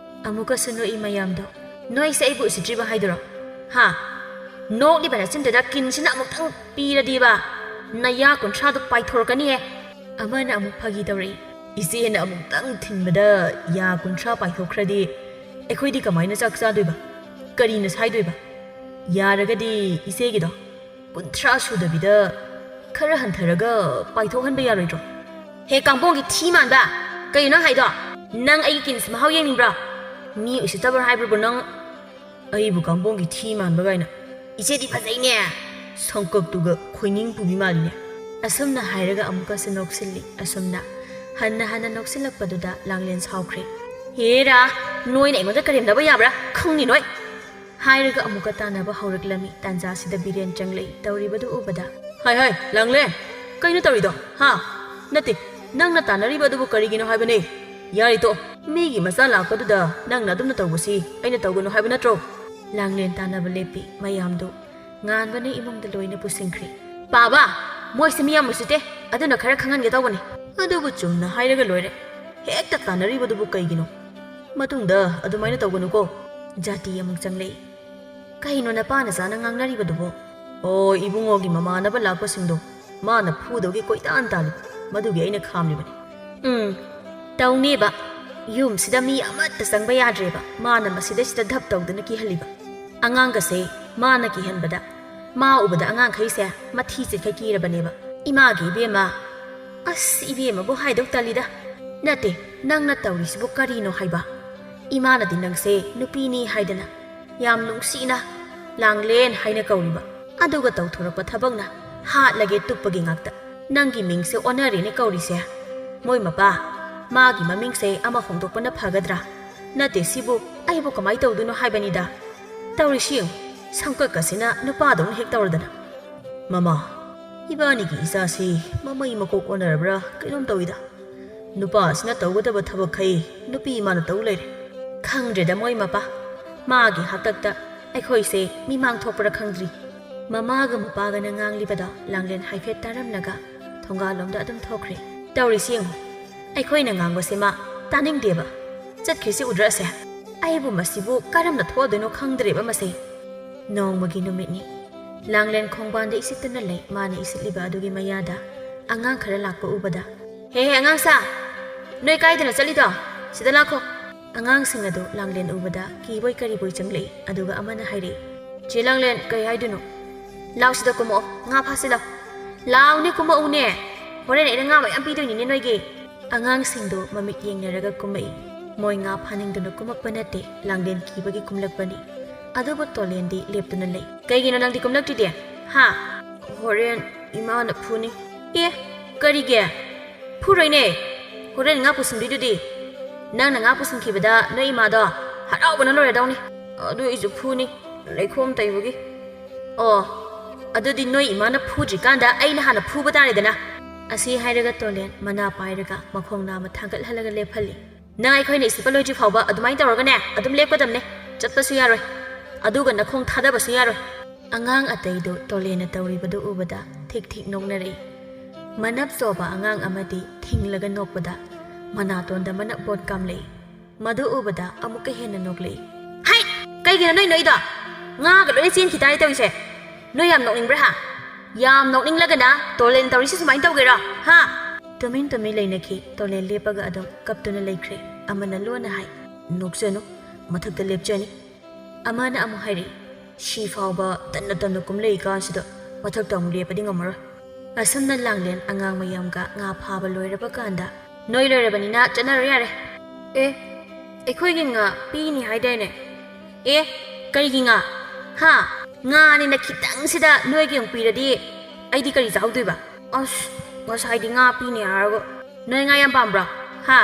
ꯑꯃꯨꯛꯀꯁꯨ ꯅꯣꯛꯏ ꯃꯌꯥꯝꯗꯣ꯫ "ꯅꯣꯏꯁꯦ ꯑꯩꯕꯨ ꯎꯁꯤꯠꯇ꯭ꯔꯤꯕ ꯍꯥꯏꯗꯨꯔꯣ? ꯍꯥ? ꯅꯣꯛꯂꯤꯕ ꯅꯆꯤꯟꯗꯨꯗ ꯀꯤꯟꯁꯤꯅ ꯑꯃꯨꯛꯇꯪ ꯄꯤꯔꯗꯤꯕ, ꯅꯌꯥ ꯀꯨꯟꯊ꯭ꯔꯥꯗꯣ ꯄꯥꯏꯊꯣꯔꯛꯀꯅꯤꯍꯦ"꯫ ꯑꯃꯅ ꯑꯃꯨꯛ ꯐꯥꯒꯤ ꯇꯧꯔꯛꯏ, "ꯏꯆꯦꯅ ꯑꯃꯨꯛꯇꯪ ꯊꯤꯟꯕꯗ ꯌꯥ ꯀꯨꯟꯊ꯭ꯔꯥ ꯄꯥꯏꯊꯣꯛꯈ꯭ꯔꯗꯤ ꯑꯩꯈꯣꯏꯗꯤ ꯀꯃꯥꯏꯅ ꯆꯥꯛ ꯆꯥꯗꯣꯏꯕ? ꯀꯔꯤꯅ ꯁꯥꯏꯗꯣꯏꯕ? ꯌꯥꯔꯒꯗꯤ ꯏꯆꯦꯒꯤꯗꯣ ꯀꯨꯟꯊ꯭ꯔꯥ ꯁꯨꯗꯕꯤꯗ ꯈꯔ ꯍꯟꯊꯔꯒ ꯄꯥꯏꯊꯣꯛꯍꯟꯕ ꯌꯥꯔꯣꯏꯗ꯭ꯔꯣ?" "ꯍꯦ ꯀꯥꯡꯄꯣꯡꯒꯤ ꯊꯤ ꯃꯥꯟꯕ, ꯀꯩꯅꯣ ꯅꯪ ꯍꯥꯏꯗꯣ? ꯅꯪ ꯑꯩꯒꯤ ꯀꯤꯟꯁꯤ ꯃꯍꯥꯎ ꯌꯦꯡꯅꯤꯡꯕ꯭ꯔꯣ? ꯃꯤ ꯎꯁꯤꯠꯇꯕ꯭ꯔꯣ ꯍꯥꯏꯕ꯭ꯔꯕꯨ ꯅꯪ?" "ꯑꯩꯕꯨ ꯀꯥꯡꯄꯣꯡꯒꯤ ꯊꯤ ꯃꯥꯟꯕ ꯀꯥꯏꯅ? ꯏꯆꯦꯗꯤ ꯐꯖꯩꯅꯦ, ꯁꯪꯀꯛꯇꯨꯒ ꯈꯣꯏꯅꯤꯡ ꯄꯨꯕꯤ ꯃꯥꯜꯂꯤꯅꯦ"꯫ ꯑꯁꯨꯝꯅ ꯍꯥꯏꯔꯒ ꯑꯃꯨꯛꯀꯁꯨ ꯅꯣꯛꯁꯤꯜꯂꯤ꯫ ꯑꯁꯨꯝꯅ ꯍꯟꯅ ꯍꯟꯅ ꯅꯣꯛꯁꯤꯜꯂꯛꯄꯗꯨꯗ ꯂꯥꯡꯂꯦꯟ ꯁꯥꯎꯈ꯭ꯔꯦ꯫ "ꯍꯦꯔꯥ, ꯅꯣꯏꯅ ꯑꯩꯉꯣꯟꯗ ꯀꯔꯦꯝꯅꯕ ꯌꯥꯕ꯭ꯔꯥ? ꯈꯪꯅꯤ ꯅꯣꯏ!" ꯍꯥꯏꯔꯒ ꯑꯃꯨꯛꯀ ꯇꯥꯟꯅꯕ ꯍꯧꯔꯛꯂꯝꯃꯤ꯫ ꯇꯥꯟꯖꯥꯁꯤꯗ ꯕꯤꯔꯦꯟ ꯆꯪꯂꯛꯏ꯫ ꯇꯧꯔꯤꯕꯗꯨ ꯎꯕꯗ, "ꯍꯥꯏ ꯍꯥꯏ, ꯂꯥꯡꯂꯦꯟ, ꯀꯩꯅꯣ ꯇꯧꯔꯤꯗꯣ? ꯍꯥ? ꯅꯠꯇꯦ, ꯅꯪꯅ ꯇꯥꯟꯅꯔꯤꯕ ꯑꯗꯨꯕꯨ ꯀꯔꯤꯒꯤꯅꯣ ꯍꯥꯏꯕꯅꯦ? ꯌꯥꯔꯦ ꯇꯣꯛꯑꯣ, ꯃꯤꯒꯤ ꯃꯆꯥ ꯂꯥꯛꯄꯗꯨꯗ ꯅꯪꯅ ꯑꯗꯨꯝꯅ ꯇꯧꯕꯁꯤ ꯑꯩꯅ ꯇꯧꯒꯅꯨ ꯍꯥꯏꯕ ꯅꯠꯇ꯭ꯔꯣ?" ꯂꯥꯡꯂꯦꯟ ꯇꯥꯟꯅꯕ ꯂꯦꯞꯄꯤ꯫ ꯃꯌꯥꯝꯗꯨ ꯉꯥꯟꯕꯅ ꯏꯃꯨꯡꯗ ꯂꯣꯏꯅ ꯄꯨꯁꯤꯟꯈ꯭ꯔꯦ꯫ "ꯄꯥꯕ, ꯃꯣꯏꯁꯦ ꯃꯤ ꯌꯥꯝ ꯎꯁꯤꯠꯇꯦ, ꯑꯗꯨꯅ ꯈꯔ ꯈꯪꯍꯟꯒꯦ ꯇꯧꯕꯅꯦ꯫ ꯑꯗꯨꯕꯨ ꯆꯨꯝꯅ ꯍꯥꯏꯔꯒ ꯂꯣꯏꯔꯦ, ꯍꯦꯛꯇ ꯇꯥꯟꯅꯔꯤꯕꯗꯨꯕꯨ ꯀꯩꯒꯤꯅꯣ? ꯃꯇꯨꯡꯗ ꯑꯗꯨꯃꯥꯏꯅ ꯇꯧꯒꯅꯨꯀꯣ"꯫ ꯖꯥꯇꯤ ꯑꯃꯨꯛ ꯆꯪꯂꯛꯏ꯫ "ꯀꯩꯅꯣ ꯅꯄꯥ ꯅꯆꯥꯅ ꯉꯥꯡꯅꯔꯤꯕꯗꯨꯕꯣ?" "ꯑꯣ, ꯏꯕꯨꯡꯉꯣꯒꯤ ꯃꯃꯥꯟꯅꯕ ꯂꯥꯛꯄꯁꯤꯡꯗꯣ ꯃꯥꯅ ꯐꯨꯗꯧꯒꯤ ꯀꯣꯏꯇꯥꯟ ꯇꯥꯜꯂꯤꯕ, ꯃꯗꯨꯒꯤ ꯑꯩꯅ ꯈꯥꯝꯂꯤꯕꯅꯤ"꯫ "ꯎꯝ, ꯇꯧꯅꯦꯕ꯫ ꯌꯨꯝꯁꯤꯗ ꯃꯤ ꯑꯃꯠꯇ ꯆꯪꯕ ꯌꯥꯗ꯭ꯔꯦꯕ, ꯃꯥꯅ ꯃꯁꯤꯗꯩꯁꯤꯗ ꯙꯞ ꯇꯧꯗꯅ ꯀꯤꯍꯜꯂꯤꯕ꯫ ꯑꯉꯥꯡꯒꯁꯦ ꯃꯥꯅ ꯀꯤꯍꯟꯕꯗ, ꯃꯥ ꯎꯕꯗ ꯑꯉꯥꯡꯈꯩꯁꯦ ꯃꯊꯤ ꯆꯤꯠꯈꯩ ꯀꯤꯔꯕꯅꯦꯕ꯫ ꯏꯃꯥꯒꯤ ꯏꯕꯦꯝꯃ, ꯑꯁ, ꯏꯕꯦꯝꯃꯕꯨ ꯍꯥꯏꯗꯧ ꯇꯜꯂꯤꯗ꯫ ꯅꯠꯇꯦ, ꯅꯪꯅ ꯇꯧꯔꯤꯁꯤꯕꯨ ꯀꯔꯤꯅꯣ ꯍꯥꯏꯕ? ꯏꯃꯥꯅꯗꯤ ꯅꯪꯁꯦ ꯅꯨꯄꯤꯅꯤ ꯍꯥꯏꯗꯅ ꯌꯥꯝ ꯅꯨꯡꯁꯤꯅ ꯂꯥꯡꯂꯦꯟ ꯍꯥꯏꯅ ꯀꯧꯔꯤꯕ, ꯑꯗꯨꯒ ꯇꯧꯊꯣꯔꯛꯄ ꯊꯕꯛꯅ ꯍꯥꯠꯂꯒꯦ ꯇꯨꯞꯄꯒꯤ ꯉꯥꯛꯇ ꯅꯪꯒꯤ ꯃꯤꯡꯁꯦ ꯑꯣꯟꯅꯔꯦꯅꯦ ꯀꯧꯔꯤꯁꯦ꯫ ꯃꯣꯏ ꯃꯄꯥ, ꯃꯥꯒꯤ ꯃꯃꯤꯡꯁꯦ ꯑꯃ ꯍꯣꯡꯗꯣꯛꯄꯅ ꯐꯒꯗ꯭ꯔꯥ? ꯅꯠꯇꯦ, ꯁꯤꯕꯨ ꯑꯩꯕꯨ ꯀꯃꯥꯏ ꯇꯧꯗꯣꯏꯅꯣ ꯍꯥꯏꯕꯅꯤꯗ꯫ ꯇꯧꯔꯤꯁꯤ ꯌꯦꯡꯉꯨ, ꯁꯝꯀꯛ ꯑꯁꯤꯅ ꯅꯨꯄꯥꯗꯧꯅ ꯍꯦꯛ ꯇꯧꯔꯗꯅ꯫ ꯃꯃꯥ, ꯏꯕꯥꯅꯤꯒꯤ ꯏꯆꯥꯁꯤ ꯃꯃꯩ ꯃꯀꯣꯛ ꯑꯣꯟꯅꯔꯕ꯭ꯔꯥ ꯀꯩꯅꯣꯝ ꯇꯧꯏꯗ꯫ ꯅꯨꯄꯥ ꯑꯁꯤꯅ ꯇꯧꯒꯗꯕ ꯊꯕꯛꯈꯩ ꯅꯨꯄꯤ ꯃꯥꯅ ꯇꯧ ꯂꯩꯔꯦ꯫ ꯈꯪꯗ꯭ꯔꯦꯗ ꯃꯣꯏ ꯃꯄꯥ, ꯃꯥꯒꯤ ꯍꯥꯛꯇꯛꯇ ꯑꯩꯈꯣꯏꯁꯦ ꯃꯤꯃꯥꯡ ꯊꯣꯛꯄ꯭ꯔꯥ ꯈꯪꯗ꯭ꯔꯤ꯫ ꯃꯃꯥꯒ ꯃꯄꯥꯒꯅ ꯉꯥꯡꯂꯤꯕꯗꯣ ꯂꯥꯡꯂꯦꯟ ꯍꯥꯏꯐꯦꯠ ꯇꯥꯔꯝꯂꯒ ꯊꯣꯡꯒꯥꯜꯂꯣꯝꯗ ꯑꯗꯨꯝ ꯊꯣꯛꯈ꯭ꯔꯦ꯫ "ꯇꯧꯔꯤꯁꯤ ꯌꯦꯡꯉꯨ, ꯑꯩꯈꯣꯏꯅ ꯉꯥꯡꯕꯁꯤ ꯃꯥ ꯇꯥꯅꯤꯡꯗꯦꯕ꯫ ꯆꯠꯈ꯭ꯔꯤꯁꯤ ꯎꯗ꯭ꯔ ꯑꯁꯦ? ꯑꯩꯕꯨ ꯃꯁꯤꯕꯨ ꯀꯔꯝꯅ ꯊꯣꯛꯑꯗꯣꯏꯅꯣ ꯈꯪꯗ꯭ꯔꯦꯕ ꯃꯁꯦ꯫" ꯅꯣꯡꯃꯒꯤ ꯅꯨꯃꯤꯠꯅꯤ꯫ ꯂꯥꯡꯂꯦꯟ ꯈꯣꯡꯕꯥꯟꯗ ꯏꯁꯤꯠꯇꯨꯅ ꯂꯩ꯫ ꯃꯥꯅ ꯏꯁꯤꯠꯂꯤꯕ ꯑꯗꯨꯒꯤ ꯃꯌꯥꯗ ꯑꯉꯥꯡ ꯈꯔ ꯂꯥꯛꯄ ꯎꯕꯗ, "ꯍꯦ ꯍꯦ, ꯑꯉꯥꯡꯁꯥ, ꯅꯣꯏ ꯀꯥꯏꯗꯅꯣ ꯆꯠꯂꯤꯗꯣ? ꯁꯤꯗ ꯂꯥꯛꯈꯣ꯫" ꯑꯉꯥꯡꯁꯤꯡ ꯑꯗꯨ ꯂꯥꯡꯂꯦꯟ ꯎꯕꯗ ꯀꯤꯕꯣꯏ ꯀꯔꯤꯕꯣꯏ ꯆꯪꯂꯛꯏ꯫ ꯑꯗꯨꯒ ꯑꯃꯅ ꯍꯥꯏꯔꯛꯏ, "ꯆꯦ ꯂꯥꯡꯂꯦꯟ, ꯀꯩ ꯍꯥꯏꯗꯣꯏꯅꯣ? ꯂꯥꯎ, ꯁꯤꯗ ꯀꯨꯝꯃꯛꯑꯣ, ꯉꯥ ꯐꯥꯁꯤ ꯂꯥꯎ꯫" "ꯂꯥꯎꯅꯦ, ꯀꯨꯝꯃꯛꯎꯅꯦ, ꯍꯣꯔꯦꯟ ꯑꯩꯅ ꯉꯥ ꯃꯌꯥꯝ ꯄꯤꯗꯣꯏꯅꯤꯅꯦ ꯅꯣꯏꯒꯤ꯫" ꯑꯉꯥꯡꯁꯤꯡꯗꯨ ꯃꯃꯤꯠ ꯌꯦꯡꯅꯔꯒ ꯀꯨꯝꯃꯛꯏ꯫ ꯃꯣꯏ ꯉꯥ ꯐꯥꯅꯤꯡꯗꯨꯅ ꯀꯨꯝꯃꯛꯄ ꯅꯠꯇꯦ, ꯂꯥꯡꯂꯦꯟ ꯀꯤꯕꯒꯤ ꯀꯨꯝꯂꯛꯄꯅꯤ꯫ ꯑꯗꯨꯕꯨ ꯇꯣꯂꯦꯟꯗꯤ ꯂꯦꯞꯇꯨꯅ ꯂꯩ꯫ "ꯀꯩꯒꯤꯅꯣ ꯅꯪꯗꯤ ꯀꯨꯝꯂꯛꯇ꯭ꯔꯤꯗꯤ? ꯍꯥ?" "ꯍꯣꯔꯦꯟ ꯏꯃꯥꯅ ꯐꯨꯅꯤ꯫" "ꯑꯦ, ꯀꯔꯤꯒꯤ? ꯐꯨꯔꯣꯏꯅꯦ, ꯍꯣꯔꯦꯟ ꯉꯥ ꯄꯨꯁꯤꯟꯗꯣꯏꯗꯨꯗꯤ꯫ ꯅꯪꯅ ꯉꯥ ꯄꯨꯁꯤꯟꯈꯤꯕꯗ ꯅꯣꯏ ꯏꯃꯥꯗꯣ ꯍꯔꯥꯎꯕꯅ ꯂꯣꯏꯔꯗꯧꯅꯤ꯫ ꯑꯗꯨ ꯑꯩꯁꯨ ꯐꯨꯅꯤ, ꯂꯩꯈꯣꯝ ꯇꯩꯕꯒꯤ꯫ ꯑꯣ, ꯑꯗꯨꯗꯤ ꯅꯣꯏ ꯏꯃꯥꯅ ꯐꯨꯗ꯭ꯔꯤꯀꯥꯟꯗ ꯑꯩꯅ ꯍꯥꯟꯅ ꯐꯨꯕ ꯇꯥꯔꯦꯗꯅ꯫" ꯑꯁꯤ ꯍꯥꯏꯔꯒ ꯇꯣꯂꯦꯟ ꯃꯅꯥ ꯄꯥꯏꯔꯒ ꯃꯈꯣꯡ ꯅꯥꯝꯃ ꯊꯥꯡꯒꯠꯍꯜꯂꯒ ꯂꯦꯞꯍꯜꯂꯤ꯫ "ꯅꯪ ꯑꯩꯈꯣꯏꯅ ꯏꯁꯤꯠꯄ ꯂꯣꯏꯗ꯭ꯔꯤ ꯐꯥꯎꯕ ꯑꯗꯨꯃꯥꯏꯅ ꯇꯧꯔꯒꯅꯦ ꯑꯗꯨꯝ ꯂꯦꯞꯀꯗꯕꯅꯦ꯫ ꯆꯠꯄꯁꯨ ꯌꯥꯔꯣꯏ, ꯑꯗꯨꯒ ꯅꯈꯣꯡ ꯊꯥꯗꯕꯁꯨ ꯌꯥꯔꯣꯏ꯫" ꯑꯉꯥꯡ ꯑꯇꯩꯗꯨ ꯇꯣꯂꯦꯟꯅ ꯇꯧꯔꯤꯕꯗꯨ ꯎꯕꯗ ꯊꯤꯛ ꯊꯤꯛ ꯅꯣꯛꯅꯔꯛꯏ꯫ ꯃꯅꯞ ꯆꯣꯕ ꯑꯉꯥꯡ ꯑꯃꯗꯤ ꯊꯤꯡꯂꯒ ꯅꯣꯛꯄꯗ ꯃꯅꯥꯇꯣꯟꯗ ꯃꯅꯞ ꯕꯣꯠ ꯀꯥꯝꯂꯛꯏ꯫ ꯃꯗꯨ ꯎꯕꯗ ꯑꯃꯨꯛꯀ ꯍꯦꯟꯅ ꯅꯣꯛꯂꯛꯏ꯫ "ꯍꯩ! ꯀꯩꯒꯤꯅꯣ ꯅꯣꯏ ꯅꯣꯛꯏꯗꯣ? ꯉꯥꯒ ꯂꯣꯏꯅ ꯆꯦꯟꯈꯤ ꯇꯥꯔꯦ ꯇꯧꯔꯤꯁꯦ꯫ ꯅꯣꯏ ꯌꯥꯝ ꯅꯣꯛꯅꯤꯡꯕ꯭ꯔꯥ ꯍꯥ? ꯌꯥꯝ ꯅꯣꯛꯅꯤꯡꯂꯒꯅ ꯇꯣꯂꯦꯟ ꯇꯧꯔꯤꯁꯤ ꯁꯨꯃꯥꯏꯅ ꯇꯧꯒꯦꯔꯣ? ꯍꯥ?" ꯇꯨꯃꯤꯟ ꯇꯨꯃꯤꯟ ꯂꯩꯅꯈꯤ꯫ ꯇꯣꯂꯦꯟ ꯂꯦꯞꯄꯒ ꯑꯗꯨꯝ ꯀꯞꯇꯨꯅ ꯂꯩꯈ꯭ꯔꯦ꯫ ꯑꯃꯅ ꯂꯣꯟꯅ ꯍꯥꯏ, "ꯅꯣꯛꯆꯅꯨ, ꯃꯊꯛꯇ ꯂꯦꯞꯆꯅꯤ꯫" ꯑꯃꯅ ꯑꯃꯨꯛ ꯍꯥꯏꯔꯛꯏ, "ꯁꯤ ꯐꯥꯎꯕ ꯇꯟꯅ ꯇꯟꯅ ꯀꯨꯝꯂꯛꯏ ꯀꯥꯟꯁꯤꯗ ꯃꯊꯛꯇ ꯑꯃꯨꯛ ꯂꯦꯞꯄꯗꯤ ꯉꯝꯃꯔꯣꯏ꯫" ꯑꯁꯨꯝꯅ ꯂꯥꯡꯂꯦꯟ ꯑꯉꯥꯡ ꯃꯌꯥꯝꯒ ꯉꯥ ꯐꯥꯕ ꯂꯣꯏꯔꯕ ꯀꯥꯟꯗ, "ꯅꯣꯏ ꯂꯣꯏꯔꯕꯅꯤꯅ ꯆꯠꯅꯔꯣ ꯌꯥꯔꯦ꯫" "ꯑꯦ, ꯑꯩꯈꯣꯏꯒꯤ ꯉꯥ ꯄꯤꯅꯤ ꯍꯥꯏꯗꯥꯏꯅꯦ?" "ꯑꯦ, ꯀꯔꯤꯒꯤ ꯉꯥ? ꯍꯥ? ꯉꯥꯅꯤꯅ ꯈꯤꯇꯪꯁꯤꯗ ꯅꯣꯏꯒꯤ ꯑꯃꯨꯛ ꯄꯤꯔꯗꯤ ꯑꯩꯗꯤ ꯀꯔꯤ ꯆꯥꯍꯧꯗꯣꯏꯕ?" "ꯑꯁ, ꯉꯁꯥꯏꯗꯤ ꯉꯥ ꯄꯤꯅꯤ ꯍꯥꯏꯔꯒ꯫ ꯅꯣꯏ ꯉꯥ ꯌꯥꯝ ꯄꯥꯝꯕ꯭ꯔꯣ? ꯍꯥ?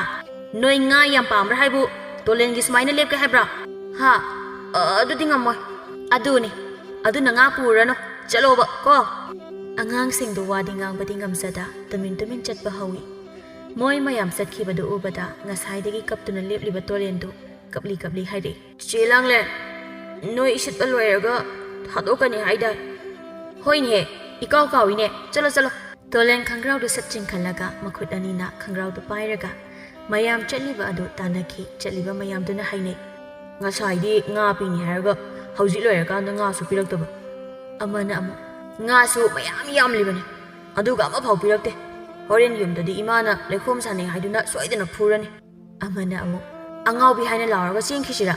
ꯅꯣꯏ ꯉꯥ ꯌꯥꯝ ꯄꯥꯝꯕ꯭ꯔꯥ ꯍꯥꯏꯕꯨ ꯇꯣꯂꯦꯟꯒꯤ ꯁꯨꯃꯥꯏꯅ ꯂꯦꯞꯀꯦ ꯍꯥꯏꯕ꯭ꯔꯣ? ꯍꯥ? ꯑ, ꯑꯗꯨꯗꯤ ꯉꯝꯃꯣꯏ꯫" "ꯑꯗꯨꯅꯤ, ꯑꯗꯨꯅ ꯉꯥ ꯄꯨꯔꯅꯨ, ꯆꯠꯂꯣꯕ ꯀꯣ꯫" ꯑꯉꯥꯡꯁꯤꯡꯗꯨ ꯋꯥꯗꯤ ꯉꯥꯡꯕꯗꯤ ꯉꯝꯖꯗ ꯇꯨꯃꯤꯟ ꯇꯨꯃꯤꯟ ꯆꯠꯄ ꯍꯧꯏ꯫ ꯃꯣꯏ ꯃꯌꯥꯝ ꯆꯠꯈꯤꯕꯗꯨ ꯎꯕꯗ ꯉꯁꯥꯏꯗꯒꯤ ꯀꯞꯇꯨꯅ ꯂꯦꯞꯂꯤꯕ ꯇꯣꯂꯦꯟꯗꯨ ꯀꯞꯂꯤ ꯀꯞꯂꯤ ꯍꯥꯏꯔꯛꯏ, "ꯆꯦ ꯂꯥꯡꯂꯦꯟ, ꯅꯣꯏ ꯏꯁꯤꯠꯄ ꯂꯣꯏꯔꯒ ꯊꯥꯗꯣꯛꯀꯅꯤ ꯍꯥꯏꯗꯥꯏ? "ꯍꯣꯏꯅꯦꯍꯦ, ꯏꯀꯥꯎ ꯀꯥꯎꯏꯅꯦ, ꯆꯠꯂꯣ ꯆꯠꯂꯣ"꯫ ꯇꯣꯂꯦꯟ ꯈꯪꯒ꯭ꯔꯥꯎꯗꯨ ꯁꯠ ꯆꯤꯡꯈꯠꯂꯒ ꯃꯈꯨꯠ ꯑꯅꯤꯅ ꯈꯪꯒ꯭ꯔꯥꯎꯗꯨ ꯄꯥꯏꯔꯒ ꯃꯌꯥꯝ ꯆꯠꯂꯤꯕ ꯑꯗꯨ ꯇꯥꯟꯅꯈꯤ꯫ ꯆꯠꯂꯤꯕ ꯃꯌꯥꯝꯗꯨꯅ ꯍꯥꯏꯅꯩ, "ꯉꯁꯥꯏꯗꯤ ꯉꯥ ꯄꯤꯅꯤ ꯍꯥꯏꯔꯒ ꯍꯧꯖꯤꯛ ꯂꯣꯏꯔꯀꯥꯟꯗ ꯉꯥꯁꯨ ꯄꯤꯔꯛꯇꯕ"꯫ ꯑꯃꯅ ꯑꯃꯨꯛ, "ꯉꯥꯁꯨ ꯃꯌꯥꯝ ꯌꯥꯝꯂꯤꯕꯅꯤ, ꯑꯗꯨꯒ ꯑꯃꯐꯥꯎ ꯄꯤꯔꯛꯇꯦ꯫ ꯍꯣꯔꯦꯟ ꯌꯨꯝꯗꯗꯤ ꯏꯃꯥꯅ ꯂꯩꯈꯣꯝ ꯁꯥꯟꯅꯩ ꯍꯥꯏꯗꯨꯅ ꯁꯣꯏꯗꯅ ꯐꯨꯔꯅꯤ"꯫ ꯑꯃꯅ ꯑꯃꯨꯛ, "ꯑꯉꯥꯎꯕꯤ" ꯍꯥꯏꯅ ꯂꯥꯎꯔꯒ ꯆꯦꯟꯈꯤꯁꯤꯔꯥ?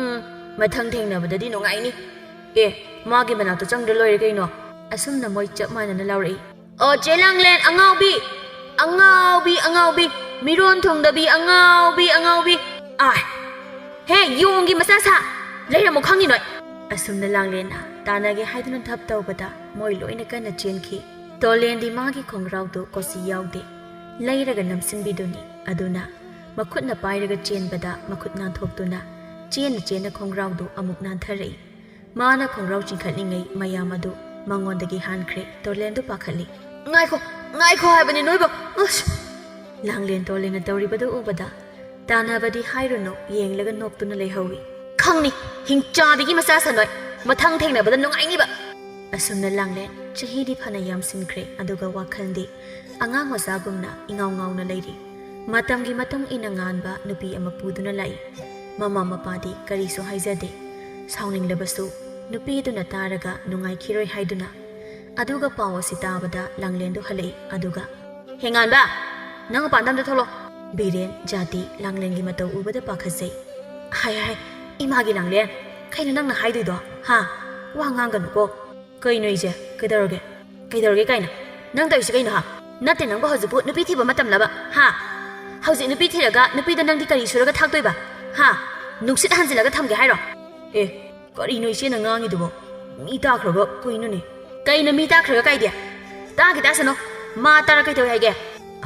ꯎꯝ, ꯃꯊꯪ ꯊꯦꯡꯅꯕꯗꯗꯤ ꯅꯨꯡꯉꯥꯏꯅꯤ꯫ ꯑꯦ, ꯃꯥꯒꯤ ꯃꯅꯥꯛꯇ ꯆꯪꯗ꯭ꯔ ꯂꯣꯏꯔꯦ ꯀꯩꯅꯣ꯫ ꯑꯁꯨꯝꯅ ꯃꯣꯏ ꯆꯞ ꯃꯥꯟꯅꯅ ꯂꯥꯎꯔꯛꯏ꯫ "ꯑꯣ, ꯆꯦ ꯂꯥꯡꯂꯦꯟ, ꯑꯉꯥꯎꯕꯤ! ꯑꯉꯥꯎꯕꯤ, ꯑꯉꯥꯎꯕꯤ! ꯃꯤꯔꯣꯟ ꯊꯣꯡꯗꯕꯤ, ꯑꯉꯥꯎꯕꯤ, ꯑꯉꯥꯎꯕꯤ! ꯑꯥꯏ! ꯍꯦ, ꯌꯣꯡꯒꯤ ꯃꯆꯥ ꯁꯥ! ꯂꯩꯔꯝꯃꯣ ꯈꯪꯉꯤ ꯅꯣꯏ!" ꯑꯁꯨꯝꯅ ꯂꯥꯡꯂꯦꯟꯅ ꯇꯥꯟꯅꯒꯦ ꯍꯥꯏꯗꯨꯅ ꯊꯞ ꯇꯧꯕꯗ ꯃꯣꯏ ꯂꯣꯏꯅ ꯀꯟꯅ ꯆꯦꯟꯈꯤ꯫ ꯇꯣꯂꯦꯟꯗꯤ ꯃꯥꯒꯤ ꯈꯣꯡꯒ꯭ꯔꯥꯎꯗꯨ ꯀꯣꯆꯤ ꯌꯥꯎꯗꯦ꯫ ꯂꯩꯔꯒ ꯅꯝꯁꯤꯟꯕꯤꯗꯨꯅꯤ꯫ ꯑꯗꯨꯅ ꯃꯈꯨꯠꯅ ꯄꯥꯏꯔꯒ ꯆꯦꯟꯕꯗ ꯃꯈꯨꯠ ꯅꯥꯟꯊꯣꯛꯇꯨꯅ ꯆꯦꯟꯅ ꯆꯦꯟꯅ ꯈꯣꯡꯒ꯭ꯔꯥꯎꯗꯨ ꯑꯃꯨꯛ ꯅꯥꯟꯊꯔꯛꯏ꯫ ꯃꯥꯅ ꯈꯣꯡꯒ꯭ꯔꯥꯎ ꯆꯤꯡꯈꯠꯂꯤꯉꯩ ꯃꯌꯥꯝ ꯑꯗꯨ ꯃꯉꯣꯟꯗꯒꯤ ꯍꯥꯟꯈ꯭ꯔꯦ꯫ ꯇꯣꯔꯂꯦꯟꯗꯨ ꯄꯥꯈꯠꯂꯤ꯫ "ꯉꯥꯏꯈꯣ, ꯉꯥꯏꯈꯣ ꯍꯥꯏꯕꯅꯤ ꯅꯣꯏꯕꯣ!" ꯑꯁ! ꯂꯥꯡꯂꯦꯟ ꯇꯣꯔꯂꯦꯟꯅ ꯇꯧꯔꯤꯕꯗꯨ ꯎꯕꯗ ꯇꯥꯟꯅꯕꯗꯤ ꯍꯥꯏꯔꯨꯅꯨ, ꯌꯦꯡꯂꯒ ꯅꯣꯛꯇꯨꯅ ꯂꯩꯍꯧꯏ꯫ "ꯈꯪꯅꯤ, ꯍꯤꯡꯆꯥꯕꯤꯒꯤ ꯃꯆꯥ ꯁꯟ ꯅꯣꯏ! ꯃꯊꯪ ꯊꯦꯡꯅꯕꯗ ꯅꯨꯡꯉꯥꯏꯅꯤꯕ!" ꯑꯁꯨꯝꯅ ꯂꯥꯡꯂꯦꯟ ꯆꯍꯤꯗꯤ ꯐꯅ ꯌꯥꯝꯁꯤꯟꯈ꯭ꯔꯦ, ꯑꯗꯨꯒ ꯋꯥꯈꯜꯗꯤ ꯑꯉꯥꯡ ꯃꯆꯥꯒꯨꯝꯅ ꯏꯉꯥꯎ ꯉꯥꯎꯅ ꯂꯩꯔꯤ꯫ ꯃꯇꯝꯒꯤ ꯃꯇꯨꯡ ꯏꯟꯅ ꯉꯥꯟꯕ ꯅꯨꯄꯤ ꯑꯃ ꯄꯨꯗꯨꯅ ꯂꯥꯛꯏ꯫ ꯃꯃꯥ ꯃꯄꯥꯗꯤ ꯀꯔꯤꯁꯨ ꯍꯥꯏꯖꯗꯦ꯫ ꯁꯥꯎꯅꯤꯡꯂꯕꯁꯨ ꯅꯨꯄꯤꯗꯨꯅ ꯇꯥꯔꯒ ꯅꯨꯡꯉꯥꯏꯈꯤꯔꯣꯏ ꯍꯥꯏꯗꯨꯅ꯫ ꯑꯗꯨꯒ ꯄꯥꯎ ꯑꯁꯤ ꯇꯥꯕꯗ ꯂꯥꯡꯂꯦꯟꯗꯨ ꯍꯜꯂꯛꯏ꯫ ꯑꯗꯨꯒ, "ꯍꯦ ꯉꯥꯟꯕ, ꯅꯪ ꯃꯄꯥꯟꯗ ꯑꯝꯇ ꯊꯣꯛꯂꯛꯑꯣ!" ꯕꯤꯔꯦꯟ ꯖꯥꯇꯤ ꯂꯥꯡꯂꯦꯟꯒꯤ ꯃꯇꯧ ꯎꯕꯗ ꯄꯥꯈꯠꯆꯩ꯫ "ꯍꯥꯏ, ꯍꯥꯏ, ꯏꯃꯥꯒꯤ ꯂꯥꯡꯂꯦꯟ, ꯀꯩꯅꯣ ꯅꯪꯅ ꯍꯥꯏꯗꯣꯏꯗꯣ, ꯍꯥ? ꯋꯥ ꯉꯥꯡꯒꯅꯨꯀꯣ!" "ꯀꯩꯅꯣ ꯏꯆꯦ? ꯀꯩꯗꯧꯔꯒꯦ? ꯀꯩꯗꯧꯔꯒꯦ ꯀꯥꯏꯅ? ꯅꯪ ꯇꯧꯔꯤꯁꯦ ꯀꯩꯅꯣ, ꯍꯥ? ꯅꯠꯇꯦ, ꯅꯪꯕꯨ ꯍꯧꯖꯤꯛꯄꯨ ꯅꯨꯄꯤ ꯊꯤꯕ ꯃꯇꯝꯂꯕ, ꯍꯥ? ꯍꯧꯖꯤꯛ ꯅꯨꯄꯤ ꯊꯤꯔꯒ ꯅꯨꯄꯤꯗ ꯅꯪꯗꯤ ꯀꯔꯤ ꯁꯨꯔꯒ ꯊꯥꯛꯇꯣꯏꯕ, ꯍꯥ? ꯅꯨꯡꯁꯤꯠ ꯍꯟꯖꯤꯜꯂꯒ ꯊꯝꯒꯦ ꯍꯥꯏꯔꯣ?" "ꯑꯦ, ꯀꯔꯤꯅꯣ ꯏꯆꯦꯅ ꯉꯥꯡꯉꯤꯗꯨꯕꯣ? ꯃꯤ ꯇꯥꯈ꯭ꯔꯒ ꯀꯩꯅꯣꯅꯦ?" "ꯀꯩꯅꯣ ꯃꯤ ꯇꯥꯈ꯭ꯔꯒ ꯀꯥꯏꯗꯤ? ꯇꯥꯒꯦ ꯇꯥꯁꯅꯣ, ꯃꯥ ꯇꯥꯔ ꯀꯩꯗꯧꯋꯦ ꯍꯥꯏꯒꯦ?"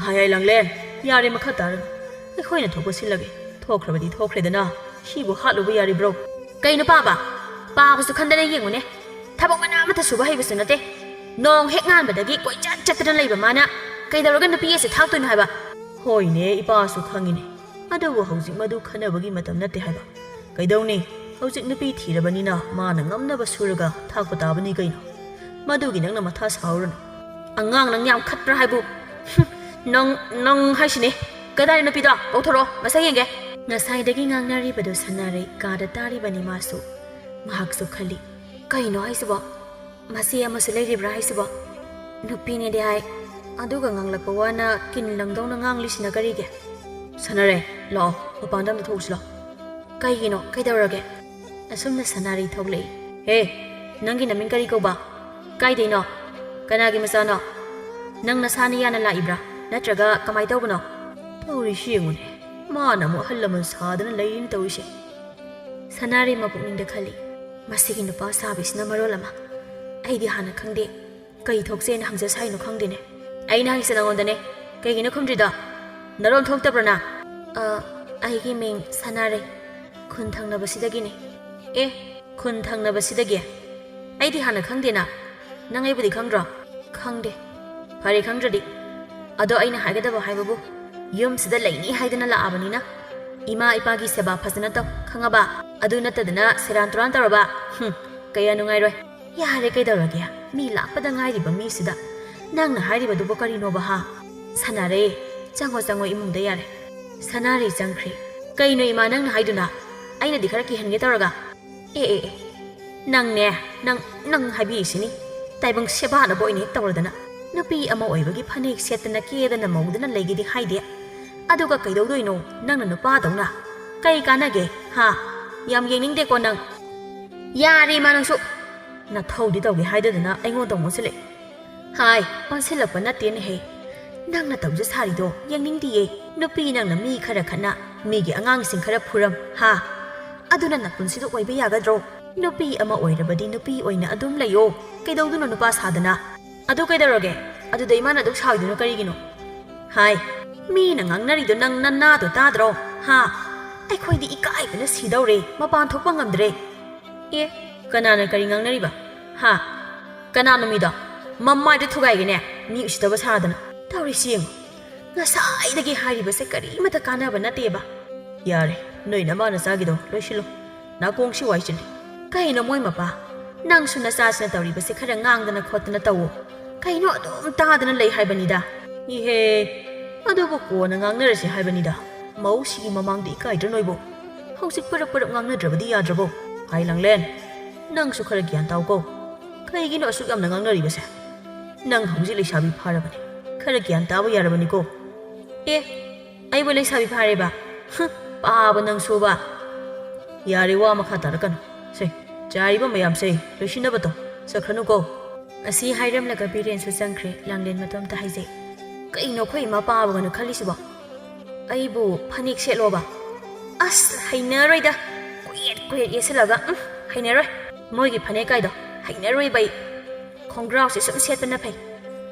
"ꯍꯥꯏ, ꯍꯥꯏ, ꯂꯥꯡꯂꯦꯟ, ꯌꯥꯔꯦ, ꯃꯈꯥ ꯇꯥꯔꯅꯨ꯫ ꯑꯩꯈꯣꯏꯅ ꯊꯣꯛꯄ ꯁꯤꯜꯂꯒꯦ꯫ ꯊꯣꯛꯈ꯭ꯔꯕꯗꯤ ꯊꯣꯛꯈ꯭ꯔꯦꯗꯅ, ꯁꯤꯕꯨ ꯍꯥꯠꯂꯨꯕ ꯌꯥꯔꯤꯕ꯭ꯔꯣ?" "ꯀꯩꯅꯣ ꯄꯥꯕ? ꯄꯥꯕꯁꯨ ꯈꯟꯗꯅ ꯌꯦꯡꯉꯨꯅꯦ꯫ ꯊꯕꯛ ꯃꯅꯥ ꯑꯃꯠꯇ ꯁꯨꯕ ꯍꯩꯕꯁꯨ ꯅꯠꯇꯦ꯫ ꯅꯣꯡ ꯍꯦꯛ ꯉꯥꯟꯕꯗꯒꯤ ꯀꯣꯏꯆꯠ ꯆꯠꯇꯅ ꯂꯩꯕ ꯃꯥꯅ ꯀꯩꯗꯧꯔꯒ ꯅꯨꯄꯤ ꯑꯁꯦ ꯊꯥꯛꯇꯣꯏꯅꯣ ꯍꯥꯏꯕ?" "ꯍꯣꯏꯅꯦ, ꯏꯄꯥꯁꯨ ꯈꯪꯉꯤꯅꯦ꯫ ꯑꯗꯨꯕꯨ ꯍꯧꯖꯤꯛ ꯃꯗꯨ ꯈꯟꯅꯕꯒꯤ ꯃꯇꯝ ꯅꯠꯇꯦ ꯍꯥꯏꯕ꯫ ꯀꯩꯗꯧꯅꯤ? ꯍꯧꯖꯤꯛ ꯅꯨꯄꯤ ꯊꯤꯔꯕꯅꯤꯅ ꯃꯥꯅ ꯉꯝꯅꯕ ꯁꯨꯔꯒ ꯊꯥꯛꯄ ꯇꯥꯕꯅꯤ ꯀꯩꯅꯣ꯫ ꯑꯗꯨꯒꯤ ꯅꯪꯅ ꯃꯊꯥ ꯁꯥꯎꯔꯨꯅꯨ꯫ ꯑꯉꯥꯡ ꯅꯪ ꯌꯥꯝ ꯈꯠꯄ꯭ꯔꯥ ꯍꯥꯏꯕꯨ? ꯍꯨꯝ, ꯅꯪ, ꯅꯪ ꯍꯥꯏꯁꯤꯅꯦ꯫ ꯀꯗꯥꯏ ꯅꯨꯄꯤꯗꯣ? ꯀꯧꯊꯣꯔꯛꯑꯣ, ꯃꯁꯛ ꯌꯦꯡꯒꯦ꯫ ꯉꯁꯥꯏꯗꯒꯤ ꯉꯥꯡꯅꯔꯤꯕꯗꯨ ꯁꯥꯟꯅꯔꯩ ꯀꯥꯗ ꯇꯥꯔꯤꯕꯅꯤ ꯃꯥꯁꯨ꯫ ꯉꯥꯏꯍꯥꯛꯁꯨ ꯈꯜꯂꯤ꯫ ꯀꯩꯅꯣ ꯍꯥꯏꯁꯤꯕꯣ? ꯃꯆꯦ ꯑꯃꯁꯨ ꯂꯩꯔꯤꯕ꯭ꯔꯥ ꯍꯥꯏꯁꯤꯕꯣ? ꯅꯨꯄꯤꯅꯦꯗꯤ ꯍꯥꯏ, ꯑꯗꯨꯒ ꯉꯥꯡꯂꯛꯄ ꯋꯥꯅ ꯀꯤꯟ ꯂꯪꯗꯧꯅ ꯉꯥꯡꯂꯤꯁꯤꯅ ꯀꯔꯤꯒꯤ? ꯁꯥꯟꯅꯔꯩ, ꯂꯥꯛꯑꯣ, ꯃꯄꯥꯟꯗ ꯑꯝꯇ ꯊꯣꯛꯎꯁꯤ ꯂꯥꯛꯑꯣ꯫ ꯀꯩꯒꯤꯅꯣ? ꯀꯩꯗꯧꯔꯒꯦ? ꯑꯁꯨꯝꯅ ꯁꯥꯟꯅꯔꯩ ꯊꯣꯛꯂꯛꯏ꯫ ꯍꯦ, ꯅꯪꯒꯤ ꯅꯃꯤꯡ ꯀꯔꯤ ꯀꯧꯕ? ꯀꯥꯏꯗꯩꯅꯣ? ꯀꯅꯥꯒꯤ ꯃꯆꯥꯅꯣ? ꯅꯪ ꯅꯁꯥꯅ ꯌꯥꯅ ꯂꯥꯛꯏꯕ꯭ꯔꯥ? ꯅꯠꯇ꯭ꯔꯒ ꯀꯃꯥꯏ ꯇꯧꯕꯅꯣ? ꯇꯧꯔꯤꯁꯤ ꯌꯦꯡꯉꯨꯅꯦ, ꯃꯥꯅ ꯑꯃꯨꯛ ꯑꯍꯜ ꯂꯃꯟ ꯁꯥꯗꯅ ꯂꯩꯔꯤꯅ ꯇꯧꯔꯤꯁꯦ꯫ ꯁꯥꯟꯅꯔꯩ ꯃꯄꯨꯛꯅꯤꯡꯗ ꯈꯜꯂꯤ, ꯃꯁꯤꯒꯤ ꯅꯨꯄꯥ ꯁꯥꯕꯤꯁꯤꯅ ꯃꯔꯣꯜ ꯑꯃ꯫ ꯑꯩꯗꯤ ꯍꯥꯟꯅ ꯈꯪꯗꯦ, ꯀꯩ ꯊꯣꯛꯁꯦꯅ ꯍꯪꯖ ꯁꯥꯏꯅꯣ ꯈꯪꯗꯦꯅꯦ꯫ ꯑꯩꯅ ꯍꯪꯉꯤꯁꯦ ꯅꯉꯣꯟꯗꯅꯦ, ꯀꯩꯒꯤꯅꯣ ꯈꯨꯝꯗ꯭ꯔꯤꯗꯣ? ꯅꯔꯣꯟ ꯊꯣꯛꯇꯕ꯭ꯔꯣ ꯅꯪ? ꯑ, ꯑꯩꯒꯤ ꯃꯤꯡ ꯁꯥꯟꯅꯔꯩ, ꯈꯨꯟ ꯊꯪꯅꯕꯁꯤꯗꯒꯤꯅꯦ꯫ ꯑꯦ, ꯈꯨꯟ ꯊꯪꯅꯕꯁꯤꯗꯒꯤ? ꯑꯩꯗꯤ ꯍꯥꯟꯅ ꯈꯪꯗꯦꯅ꯫ ꯅꯪ ꯑꯩꯕꯨꯗꯤ ꯈꯪꯗ꯭ꯔꯣ? ꯈꯪꯗꯦ꯫ ꯐꯔꯦ, ꯈꯪꯗ꯭ꯔꯗꯤ꯫ ꯑꯗꯣ ꯑꯩꯅ ꯍꯥꯏꯒꯗꯕ ꯍꯥꯏꯕꯕꯨ, ꯌꯨꯝꯁꯤꯗ ꯂꯩꯅꯤ ꯍꯥꯏꯗꯅ ꯂꯥꯛꯑꯕꯅꯤꯅ ꯏꯃꯥ ꯏꯄꯥꯒꯤ ꯁꯦꯕꯥ ꯐꯖꯅ ꯇꯧ, ꯈꯪꯉꯕ? ꯑꯗꯨ ꯅꯠꯇꯗꯅ ꯁꯦꯔꯥꯟ ꯇꯨꯔꯥꯟ ꯇꯧꯔꯕ, ꯍꯨꯝ, ꯀꯌꯥ ꯅꯨꯡꯉꯥꯏꯔꯣꯏ꯫ ꯌꯥꯔꯦ, ꯀꯩꯗꯧꯔꯒꯦ? ꯃꯤ ꯂꯥꯛꯄꯗ ꯉꯥꯏꯔꯤꯕ ꯃꯤꯁꯤꯗ ꯅꯪꯅ ꯍꯥꯏꯔꯤꯕꯗꯨꯕꯨ ꯀꯔꯤꯅꯣꯕ, ꯍꯥ? ꯁꯥꯟꯅꯔꯦ, ꯆꯪꯉꯣ, ꯆꯪꯉꯣ, ꯏꯃꯨꯡꯗ ꯌꯥꯔꯦ꯫ ꯁꯥꯟꯅꯔꯦ ꯆꯪꯈ꯭ꯔꯦ꯫ ꯀꯩꯅꯣ ꯏꯃꯥ ꯅꯪꯅ ꯍꯥꯏꯗꯨꯅ? ꯑꯩꯅꯗꯤ ꯈꯔ ꯀꯤꯍꯟꯒꯦ ꯇꯧꯔꯒ꯫ ꯑꯦ, ꯑꯦ, ꯑꯦ, ꯅꯪꯅꯦ, ꯅꯪ, ꯅꯪ ꯍꯥꯏꯕꯤꯔꯤꯁꯤꯅꯤ꯫ ꯇꯥꯏꯕꯪ ꯁꯦꯕꯥꯅꯕ ꯑꯣꯏꯅ ꯍꯦꯛ ꯇꯧꯔꯗꯅ꯫ ꯅꯨꯄꯤ ꯑꯃ ꯑꯣꯏꯕꯒꯤ ꯐꯅꯦꯛ ꯁꯦꯠꯇꯅ ꯀꯦꯗꯅ ꯃꯧꯗꯅ ꯂꯩꯒꯦꯗꯤ ꯍꯥꯏꯗꯦ꯫ ꯑꯗꯨꯒ ꯀꯩꯗꯧꯗꯣꯏꯅꯣ ꯅꯪꯅ ꯅꯨꯄꯥꯗꯧꯅ? ꯀꯩ ꯀꯥꯟꯅꯒꯦ, ꯍꯥ? ꯌꯥꯝ ꯌꯦꯡꯅꯤꯡꯗꯦꯀꯣ ꯅꯪ꯫ ꯌꯥꯔꯦ ꯏꯃꯥ ꯅꯪꯁꯨ꯫ ꯅꯊꯧꯗꯤ ꯇꯧꯒꯦ ꯍꯥꯏꯗꯗꯅ ꯑꯩꯉꯣꯟꯗ ꯑꯃꯨꯛ ꯑꯣꯟꯁꯤꯜꯂꯛꯑꯦ꯫ ꯍꯥꯏ, ꯑꯣꯟꯁꯤꯜꯂꯛꯄ ꯅꯠꯇꯦꯅꯦꯍꯦ꯫ ꯅꯪꯅ ꯇꯧꯖ ꯁꯥꯔꯤꯗꯣ ꯌꯦꯡꯅꯤꯡꯗꯤꯌꯦ꯫ ꯅꯨꯄꯤ ꯅꯪꯅ ꯃꯤ ꯈꯔ ꯈꯠꯅ, ꯃꯤꯒꯤ ꯑꯉꯥꯡꯁꯤꯡ ꯈꯔ ꯐꯨꯔꯝ, ꯍꯥ? ꯑꯗꯨꯅ ꯅꯄꯨꯟꯁꯤꯗꯣ ꯑꯣꯏꯕ ꯌꯥꯒꯗ꯭ꯔꯣ? ꯅꯨꯄꯤ ꯑꯃ ꯑꯣꯏꯔꯕꯗꯤ ꯅꯨꯄꯤ ꯑꯣꯏꯅ ꯑꯗꯨꯝ ꯂꯩꯌꯣ꯫ ꯀꯩꯗꯧꯗꯣꯏꯅꯣ ꯅꯨꯄꯥ ꯁꯥꯗꯅ? ꯑꯗꯨ ꯀꯩꯗꯧꯔꯒꯦ? ꯑꯗꯨꯗ ꯏꯃꯥꯅ ꯑꯗꯨꯛ ꯁꯥꯎꯔꯤꯗꯨꯅ ꯀꯔꯤꯒꯤꯅꯣ? ꯍꯥꯏ, ꯃꯤꯅ ꯉꯥꯡꯅꯔꯤꯗꯣ ꯅꯪ ꯅꯅꯥꯗꯣ ꯇꯥꯗ꯭ꯔꯣ? ꯍꯥ? ꯑꯩꯈꯣꯏꯗꯤ ꯏꯀꯥꯏꯕꯅ ꯁꯤꯗꯧꯔꯦ, ꯃꯄꯥꯟ ꯊꯣꯛꯄ ꯉꯝꯗ꯭ꯔꯦ꯫ ꯑꯦ, ꯀꯅꯥꯅ ꯀꯔꯤ ꯉꯥꯡꯅꯔꯤꯕ? ꯍꯥ? ꯀꯅꯥꯅꯣ ꯃꯤꯗꯣ? ꯃꯃꯥꯏꯗ ꯊꯨꯒꯥꯏꯒꯦꯅꯦ, ꯃꯤ ꯎꯁꯤꯠꯇꯕ ꯁꯥꯗꯅ꯫ ꯇꯧꯔꯤꯁꯤ ꯌꯦꯡꯉꯨ꯫ ꯉꯁꯥꯏꯗꯒꯤ ꯍꯥꯏꯔꯤꯕꯁꯦ ꯀꯔꯤꯃꯇ ꯀꯥꯟꯅꯕ ꯅꯠꯇꯦꯕ꯫ ꯌꯥꯔꯦ, ꯅꯣꯏ ꯅꯃꯥ ꯅꯆꯥꯒꯤꯗꯣ ꯂꯣꯏꯁꯤꯜꯂꯣ꯫ ꯅꯥꯀꯣꯡꯁꯤ ꯋꯥꯏ ꯆꯤꯜꯂꯤ꯫ ꯀꯩꯅꯣ ꯃꯣꯏ ꯃꯄꯥ? ꯅꯪꯁꯨ ꯅꯆꯥꯁꯤꯅ ꯇꯧꯔꯤꯕꯁꯦ ꯈꯔ ꯉꯥꯡꯗꯅ ꯈꯣꯠꯇꯅ ꯇꯧꯋꯣ꯫ ꯀꯩꯅꯣ ꯑꯗꯨꯝ ꯇꯥꯗꯅ ꯂꯩ ꯍꯥꯏꯕꯅꯤꯗ꯫ ꯏꯍꯦ, ꯑꯗꯨꯕꯨ ꯀꯣꯟꯅ ꯉꯥꯡꯅꯔꯁꯤ ꯍꯥꯏꯕꯅꯤꯗ꯫ ꯃꯧꯁꯤꯒꯤ ꯃꯃꯥꯡꯗ ꯏꯀꯥꯏꯗ꯭ꯔ ꯅꯣꯏꯕꯣ? ꯍꯧꯖꯤꯛ ꯄꯔꯞ ꯄꯔꯞ ꯉꯥꯡꯅꯗ꯭ꯔꯕꯗꯤ ꯌꯥꯗ꯭ꯔꯕꯣ? ꯍꯥꯏ ꯂꯥꯡꯂꯦꯟ, ꯅꯪꯁꯨ ꯈꯔ ꯒ꯭ꯌꯥꯟ ꯇꯥꯎꯀꯣ꯫ ꯀꯩꯒꯤꯅꯣ ꯑꯁꯨꯛ ꯌꯥꯝꯅ ꯉꯥꯡꯅꯔꯤꯕꯁꯦ? ꯅꯪ ꯍꯧꯖꯤꯛ ꯂꯩꯁꯥꯕꯤ ꯐꯥꯔꯕꯅꯤ꯫ ꯈꯔ ꯒ꯭ꯌꯥꯟ ꯇꯥꯕ ꯌꯥꯔꯕꯅꯤꯀꯣ꯫ ꯑꯦ, ꯑꯩꯕꯨ ꯂꯩꯁꯥꯕꯤ ꯐꯥꯔꯦꯕ? ꯍꯨꯝ, ꯄꯥꯕ ꯅꯪꯁꯨꯕ꯫ ꯌꯥꯔꯦ, ꯋꯥ ꯃꯈꯥ ꯇꯥꯔꯛꯀꯅꯨ꯫ ꯁꯦ, ꯆꯥꯏꯔꯤꯕ ꯃꯌꯥꯝꯁꯦ ꯂꯣꯏꯁꯤꯟꯅꯕ ꯇꯧ꯫ ꯆꯠꯈ꯭ꯔꯅꯨꯀꯣ꯫ ꯑꯁꯤ ꯍꯥꯏꯔꯝꯂꯒ ꯕꯤꯔꯦꯟꯁꯨ ꯆꯪꯈ꯭ꯔꯦ꯫ ꯂꯥꯡꯂꯦꯟ ꯃꯇꯣꯝꯇ ꯍꯥꯏꯖꯩ꯫ ꯀꯩꯅꯣ ꯑꯩꯈꯣꯏ ꯏꯃꯥ ꯄꯥꯕꯒꯅ ꯈꯜꯂꯤꯁꯤꯕꯣ? ꯑꯩꯕꯨ ꯐꯅꯦꯛ ꯁꯦꯠꯂꯣꯕ? ꯑꯁ, ꯍꯩꯅꯔꯣꯏꯗ꯫ ꯀꯨꯌꯦꯠ ꯀꯨꯌꯦꯠ ꯌꯦꯠꯁꯤꯜꯂꯒ, ꯎꯝ, ꯍꯩꯅꯔꯣꯏ꯫ ꯃꯣꯏꯒꯤ ꯐꯅꯦꯛ ꯀꯥꯏꯗꯣ ꯍꯩꯅꯔꯣꯏꯕ ꯑꯩ꯫ ꯈꯣꯡꯒ꯭ꯔꯥꯎꯁꯦ ꯁꯨꯝ ꯁꯦꯠꯄꯅ ꯐꯩ꯫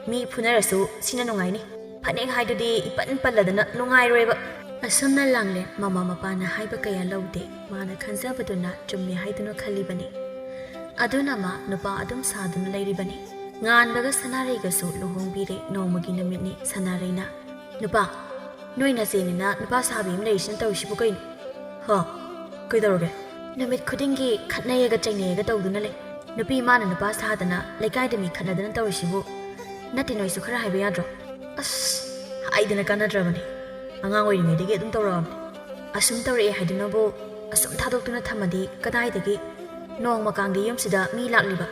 ꯃꯤ ꯐꯨꯅꯔꯁꯨ ꯁꯤꯅ ꯅꯨꯡꯉꯥꯏꯅꯤ꯫ ꯐꯅꯦꯛ ꯍꯥꯏꯗꯨꯗꯤ ꯏꯄꯟ ꯄꯜꯂꯗꯅ ꯅꯨꯡꯉꯥꯏꯔꯣꯏꯕ꯫ ꯑꯁꯨꯝꯅ ꯂꯥꯡꯂꯦ ꯃꯃꯥ ꯃꯄꯥꯅ ꯍꯥꯏꯕ ꯀꯌꯥ ꯂꯧꯗꯦ꯫ ꯃꯥꯅ ꯈꯟꯖꯕꯗꯨꯅ ꯆꯨꯝꯃꯦ ꯍꯥꯏꯗꯨꯅ ꯈꯜꯂꯤꯕꯅꯤ꯫ ꯑꯗꯨꯅ ꯃꯥ ꯅꯨꯄꯥ ꯑꯗꯨꯝ ꯁꯥꯗꯨꯅ ꯂꯩꯔꯤꯕꯅꯤ꯫ ꯉꯥꯟꯕꯒ ꯁꯅꯥꯔꯩꯒꯁꯨ ꯂꯨꯍꯣꯡꯕꯤꯔꯦ꯫ ꯅꯣꯡꯃꯒꯤ ꯅꯨꯃꯤꯠꯅꯤ꯫ ꯁꯅꯥꯔꯩꯅ, "ꯅꯨꯄꯥ, ꯅꯣꯏ ꯅꯆꯦꯅꯤꯅ ꯅꯨꯄꯥ ꯁꯥꯕꯤ ꯑꯃ ꯂꯩꯔꯤꯁꯤꯅ ꯇꯧꯔꯤꯁꯤꯕꯨ ꯀꯩꯅꯣ?" "ꯍꯣ, ꯀꯩꯗꯧꯔꯒꯦ?" "ꯅꯨꯃꯤꯠ ꯈꯨꯗꯤꯡꯒꯤ ꯈꯠꯅꯩꯌꯦꯒ ꯆꯩꯅꯩꯌꯦꯒ ꯇꯧꯗꯨꯅ ꯂꯩ꯫ ꯅꯨꯄꯤ ꯃꯥꯅ ꯅꯨꯄꯥ ꯁꯥꯗꯅ ꯂꯩꯀꯥꯏꯗ ꯃꯤ ꯈꯠꯅꯗꯅ ꯇꯧꯔꯤꯁꯤꯕꯨ꯫ ꯅꯠꯇꯦ, ꯅꯣꯏꯁꯨ ꯈꯔ ꯍꯥꯏꯕ ꯌꯥꯗ꯭ꯔꯣ?" "ꯑꯁ, ꯍꯥꯏꯗꯅ ꯀꯥꯟꯅꯗ꯭ꯔꯕꯅꯤ꯫ ꯑꯉꯥꯡ ꯑꯣꯏꯔꯤꯉꯩꯗꯒꯤ ꯑꯗꯨꯝ ꯇꯧꯔꯛꯑꯕꯅꯤ꯫ ꯑꯁꯨꯝ ꯇꯧꯔꯛꯑꯦ ꯍꯥꯏꯗꯨꯅꯕꯨ ꯑꯁꯨꯝ ꯊꯥꯗꯣꯛꯇꯨꯅ ꯊꯝꯃꯗꯤ ꯀꯗꯥꯏꯗꯒꯤ? ꯅꯣꯡꯃ ꯀꯥꯡꯗꯤ ꯌꯨꯝꯁꯤꯗ ꯃꯤ ꯂꯥꯛꯂꯤꯕ꯫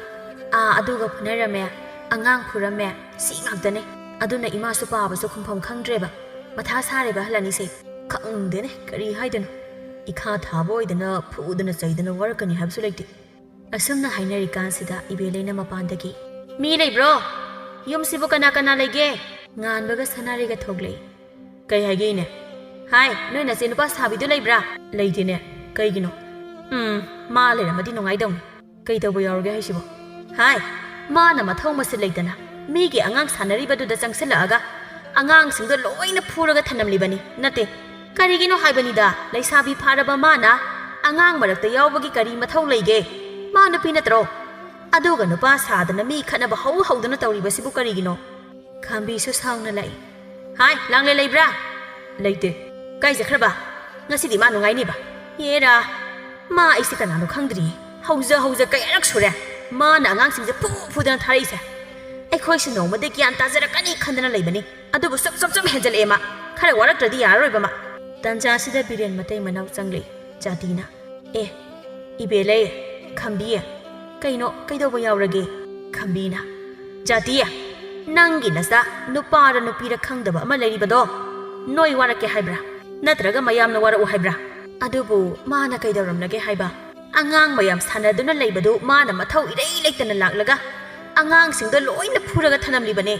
ꯑꯥ, ꯑꯗꯨꯒ ꯐꯨꯅꯔꯝꯃꯦ, ꯑꯉꯥꯡ ꯐꯨꯔꯝꯃꯦ, ꯁꯤ ꯉꯥꯛꯇꯅꯦ꯫ ꯑꯗꯨꯅ ꯏꯃꯥꯁꯨ ꯄꯥꯕꯁꯨ ꯈꯨꯝꯐꯝ ꯈꯪꯗ꯭ꯔꯦꯕ꯫ ꯃꯊꯥ ꯁꯥꯔꯦꯕ ꯑꯍꯜ ꯑꯅꯤꯁꯦ꯫ ꯈꯪꯗꯦꯅꯦ, ꯀꯔꯤ ꯍꯥꯏꯗꯣꯏꯅꯣ? ꯏꯈꯥ ꯊꯥꯕ ꯑꯣꯏꯗꯅ ꯐꯨꯗꯅ ꯆꯩꯗꯅ ꯋꯥꯔꯛꯀꯅꯤ ꯍꯥꯏꯕꯁꯨ ꯂꯩꯇꯦ꯫" ꯑꯁꯨꯝꯅ ꯍꯥꯏꯅꯔꯤꯀꯥꯟꯁꯤꯗ ꯏꯕꯦꯂꯩꯅ ꯃꯄꯥꯟꯗꯒꯤ, "ꯃꯤ ꯂꯩꯕ꯭ꯔꯣ? ꯌꯨꯝꯁꯤꯕꯨ ꯀꯅꯥ ꯀꯅꯥ ꯂꯩꯒꯦ?" ꯉꯥꯟꯕꯒ ꯁꯅꯥꯔꯩꯒ ꯊꯣꯛꯂꯛꯏ꯫ "ꯀꯩ ꯍꯥꯏꯒꯦ, ꯏꯅꯦ?" "ꯍꯥꯏ, ꯅꯣꯏ ꯅꯆꯦ ꯅꯨꯄꯥ ꯁꯥꯕꯤꯗꯣ ꯂꯩꯕ꯭ꯔꯥ?" "ꯂꯩꯇꯦꯅꯦ꯫ ꯀꯩꯒꯤꯅꯣ?" "ꯎꯝ, ꯃꯥ ꯂꯩꯔꯝꯃꯗꯤ ꯅꯨꯡꯉꯥꯏꯗꯧꯅꯤ꯫ ꯀꯩ ꯇꯧꯕ ꯌꯥꯎꯔꯒꯦ ꯍꯥꯏꯁꯤꯕꯣ?" "ꯍꯥꯏ, ꯃꯥꯅ ꯃꯊꯧ ꯃꯁꯤꯟ ꯂꯩꯇꯅ ꯃꯤꯒꯤ ꯑꯉꯥꯡ ꯁꯥꯟꯅꯔꯤꯕꯗꯨꯗ ꯆꯪꯁꯤꯜꯂꯛꯑꯒ ꯑꯉꯥꯡꯁꯤꯡꯗꯣ ꯂꯣꯏꯅ ꯐꯨꯔꯒ ꯊꯅꯝꯂꯤꯕꯅꯤ꯫ ꯅꯠꯇꯦ, ꯀꯔꯤꯒꯤꯅꯣ ꯍꯥꯏꯕꯅꯤꯗ, ꯂꯩꯁꯥꯕꯤ ꯐꯥꯔꯕ ꯃꯥꯅ ꯑꯉꯥꯡ ꯃꯔꯛꯇ ꯌꯥꯎꯕꯒꯤ ꯀꯔꯤ ꯃꯊꯧ ꯂꯩꯒꯦ? ꯃꯥ ꯅꯨꯄꯤ ꯅꯠꯇ꯭ꯔꯣ? ꯑꯗꯨꯒ ꯅꯨꯄꯥ ꯁꯥꯗꯅ ꯃꯤ ꯈꯠꯅꯕ ꯍꯧ ꯍꯧꯗꯅ ꯇꯧꯔꯤꯕꯁꯤꯕꯨ ꯀꯔꯤꯒꯤꯅꯣ?" ꯈꯥꯝꯕꯤꯁꯨ ꯁꯥꯎꯅ ꯂꯥꯛꯏ꯫ "ꯍꯥꯏ, ꯂꯥꯡꯂꯦ ꯂꯩꯕ꯭ꯔꯥ?" "ꯂꯩꯇꯦ꯫ ꯀꯥꯏ ꯆꯠꯈ꯭ꯔꯕ? ꯉꯁꯤꯗꯤ ꯃꯥ ꯅꯨꯡꯉꯥꯏꯅꯤꯕ꯫ ꯍꯦꯔꯥ, ꯃꯥ ꯑꯩꯁꯦ ꯀꯅꯥꯅꯣ ꯈꯪꯗ꯭ꯔꯤꯌꯦ꯫ ꯍꯧꯖ ꯍꯧꯖ ꯀꯌꯥꯔꯛ ꯁꯨꯔꯦ ꯃꯥꯅ ꯑꯉꯥꯡꯁꯤꯡꯁꯦ ꯐꯨ ꯐꯨꯗꯅ ꯊꯥꯔꯛꯏꯁꯦ? ꯑꯩꯈꯣꯏꯁꯨ ꯅꯣꯡꯃꯗꯤ ꯒ꯭ꯌꯥꯟ ꯇꯥꯖꯔꯛꯀꯅꯤ ꯈꯟꯗꯅ ꯂꯩꯕꯅꯤ, ꯑꯗꯨꯕꯨ ꯁꯨꯝ ꯁꯨꯝ ꯁꯨꯝ ꯍꯦꯟꯖꯜꯂꯛꯑꯦ ꯃꯥ꯫ ꯈꯔ ꯋꯥꯔꯛꯇ꯭ꯔꯗꯤ ꯌꯥꯔꯔꯣꯏꯕ ꯃꯥ꯫ ꯇꯟꯖꯥꯁꯤꯗ ꯕꯤꯔꯦꯟ ꯃꯇꯩ ꯃꯅꯥꯎ ꯆꯪꯂꯛꯏ꯫ ꯖꯥꯇꯤꯅ, "ꯑꯦ, ꯏꯕꯦꯂꯩ, ꯈꯝꯕꯤ, ꯀꯩꯅꯣ, ꯀꯩꯗꯧꯕ ꯌꯥꯎꯔꯒꯦ?" ꯈꯝꯕꯤꯅ, "ꯖꯥꯇꯤ, ꯅꯪꯒꯤ ꯅꯆꯥ ꯅꯨꯄꯥꯔ ꯅꯨꯄꯤꯔ ꯈꯪꯗꯕ ꯑꯃ ꯂꯩꯔꯤꯕꯗꯣ ꯅꯣꯏ ꯋꯥꯔꯛꯀꯦ ꯍꯥꯏꯕ꯭ꯔꯥ? ꯅꯠꯇ꯭ꯔꯒ ꯃꯌꯥꯝꯅ ꯋꯥꯔꯛꯎ ꯍꯥꯏꯕ꯭ꯔꯥ? ꯑꯗꯨꯕꯨ ꯃꯥꯅ ꯀꯩꯗꯧꯔꯝꯂꯒꯦ ꯍꯥꯏꯕ? ꯑꯉꯥꯡ ꯃꯌꯥꯝ ꯁꯥꯟꯅꯗꯨꯅ ꯂꯩꯕꯗꯨ ꯃꯥꯅ ꯃꯊꯧ ꯏꯔꯩ ꯂꯩꯇꯅ ꯂꯥꯛꯂꯒ ꯑꯉꯥꯡꯁꯤꯡꯗꯣ ꯂꯣꯏꯅ ꯐꯨꯔꯒ ꯊꯅꯝꯂꯤꯕꯅꯦ꯫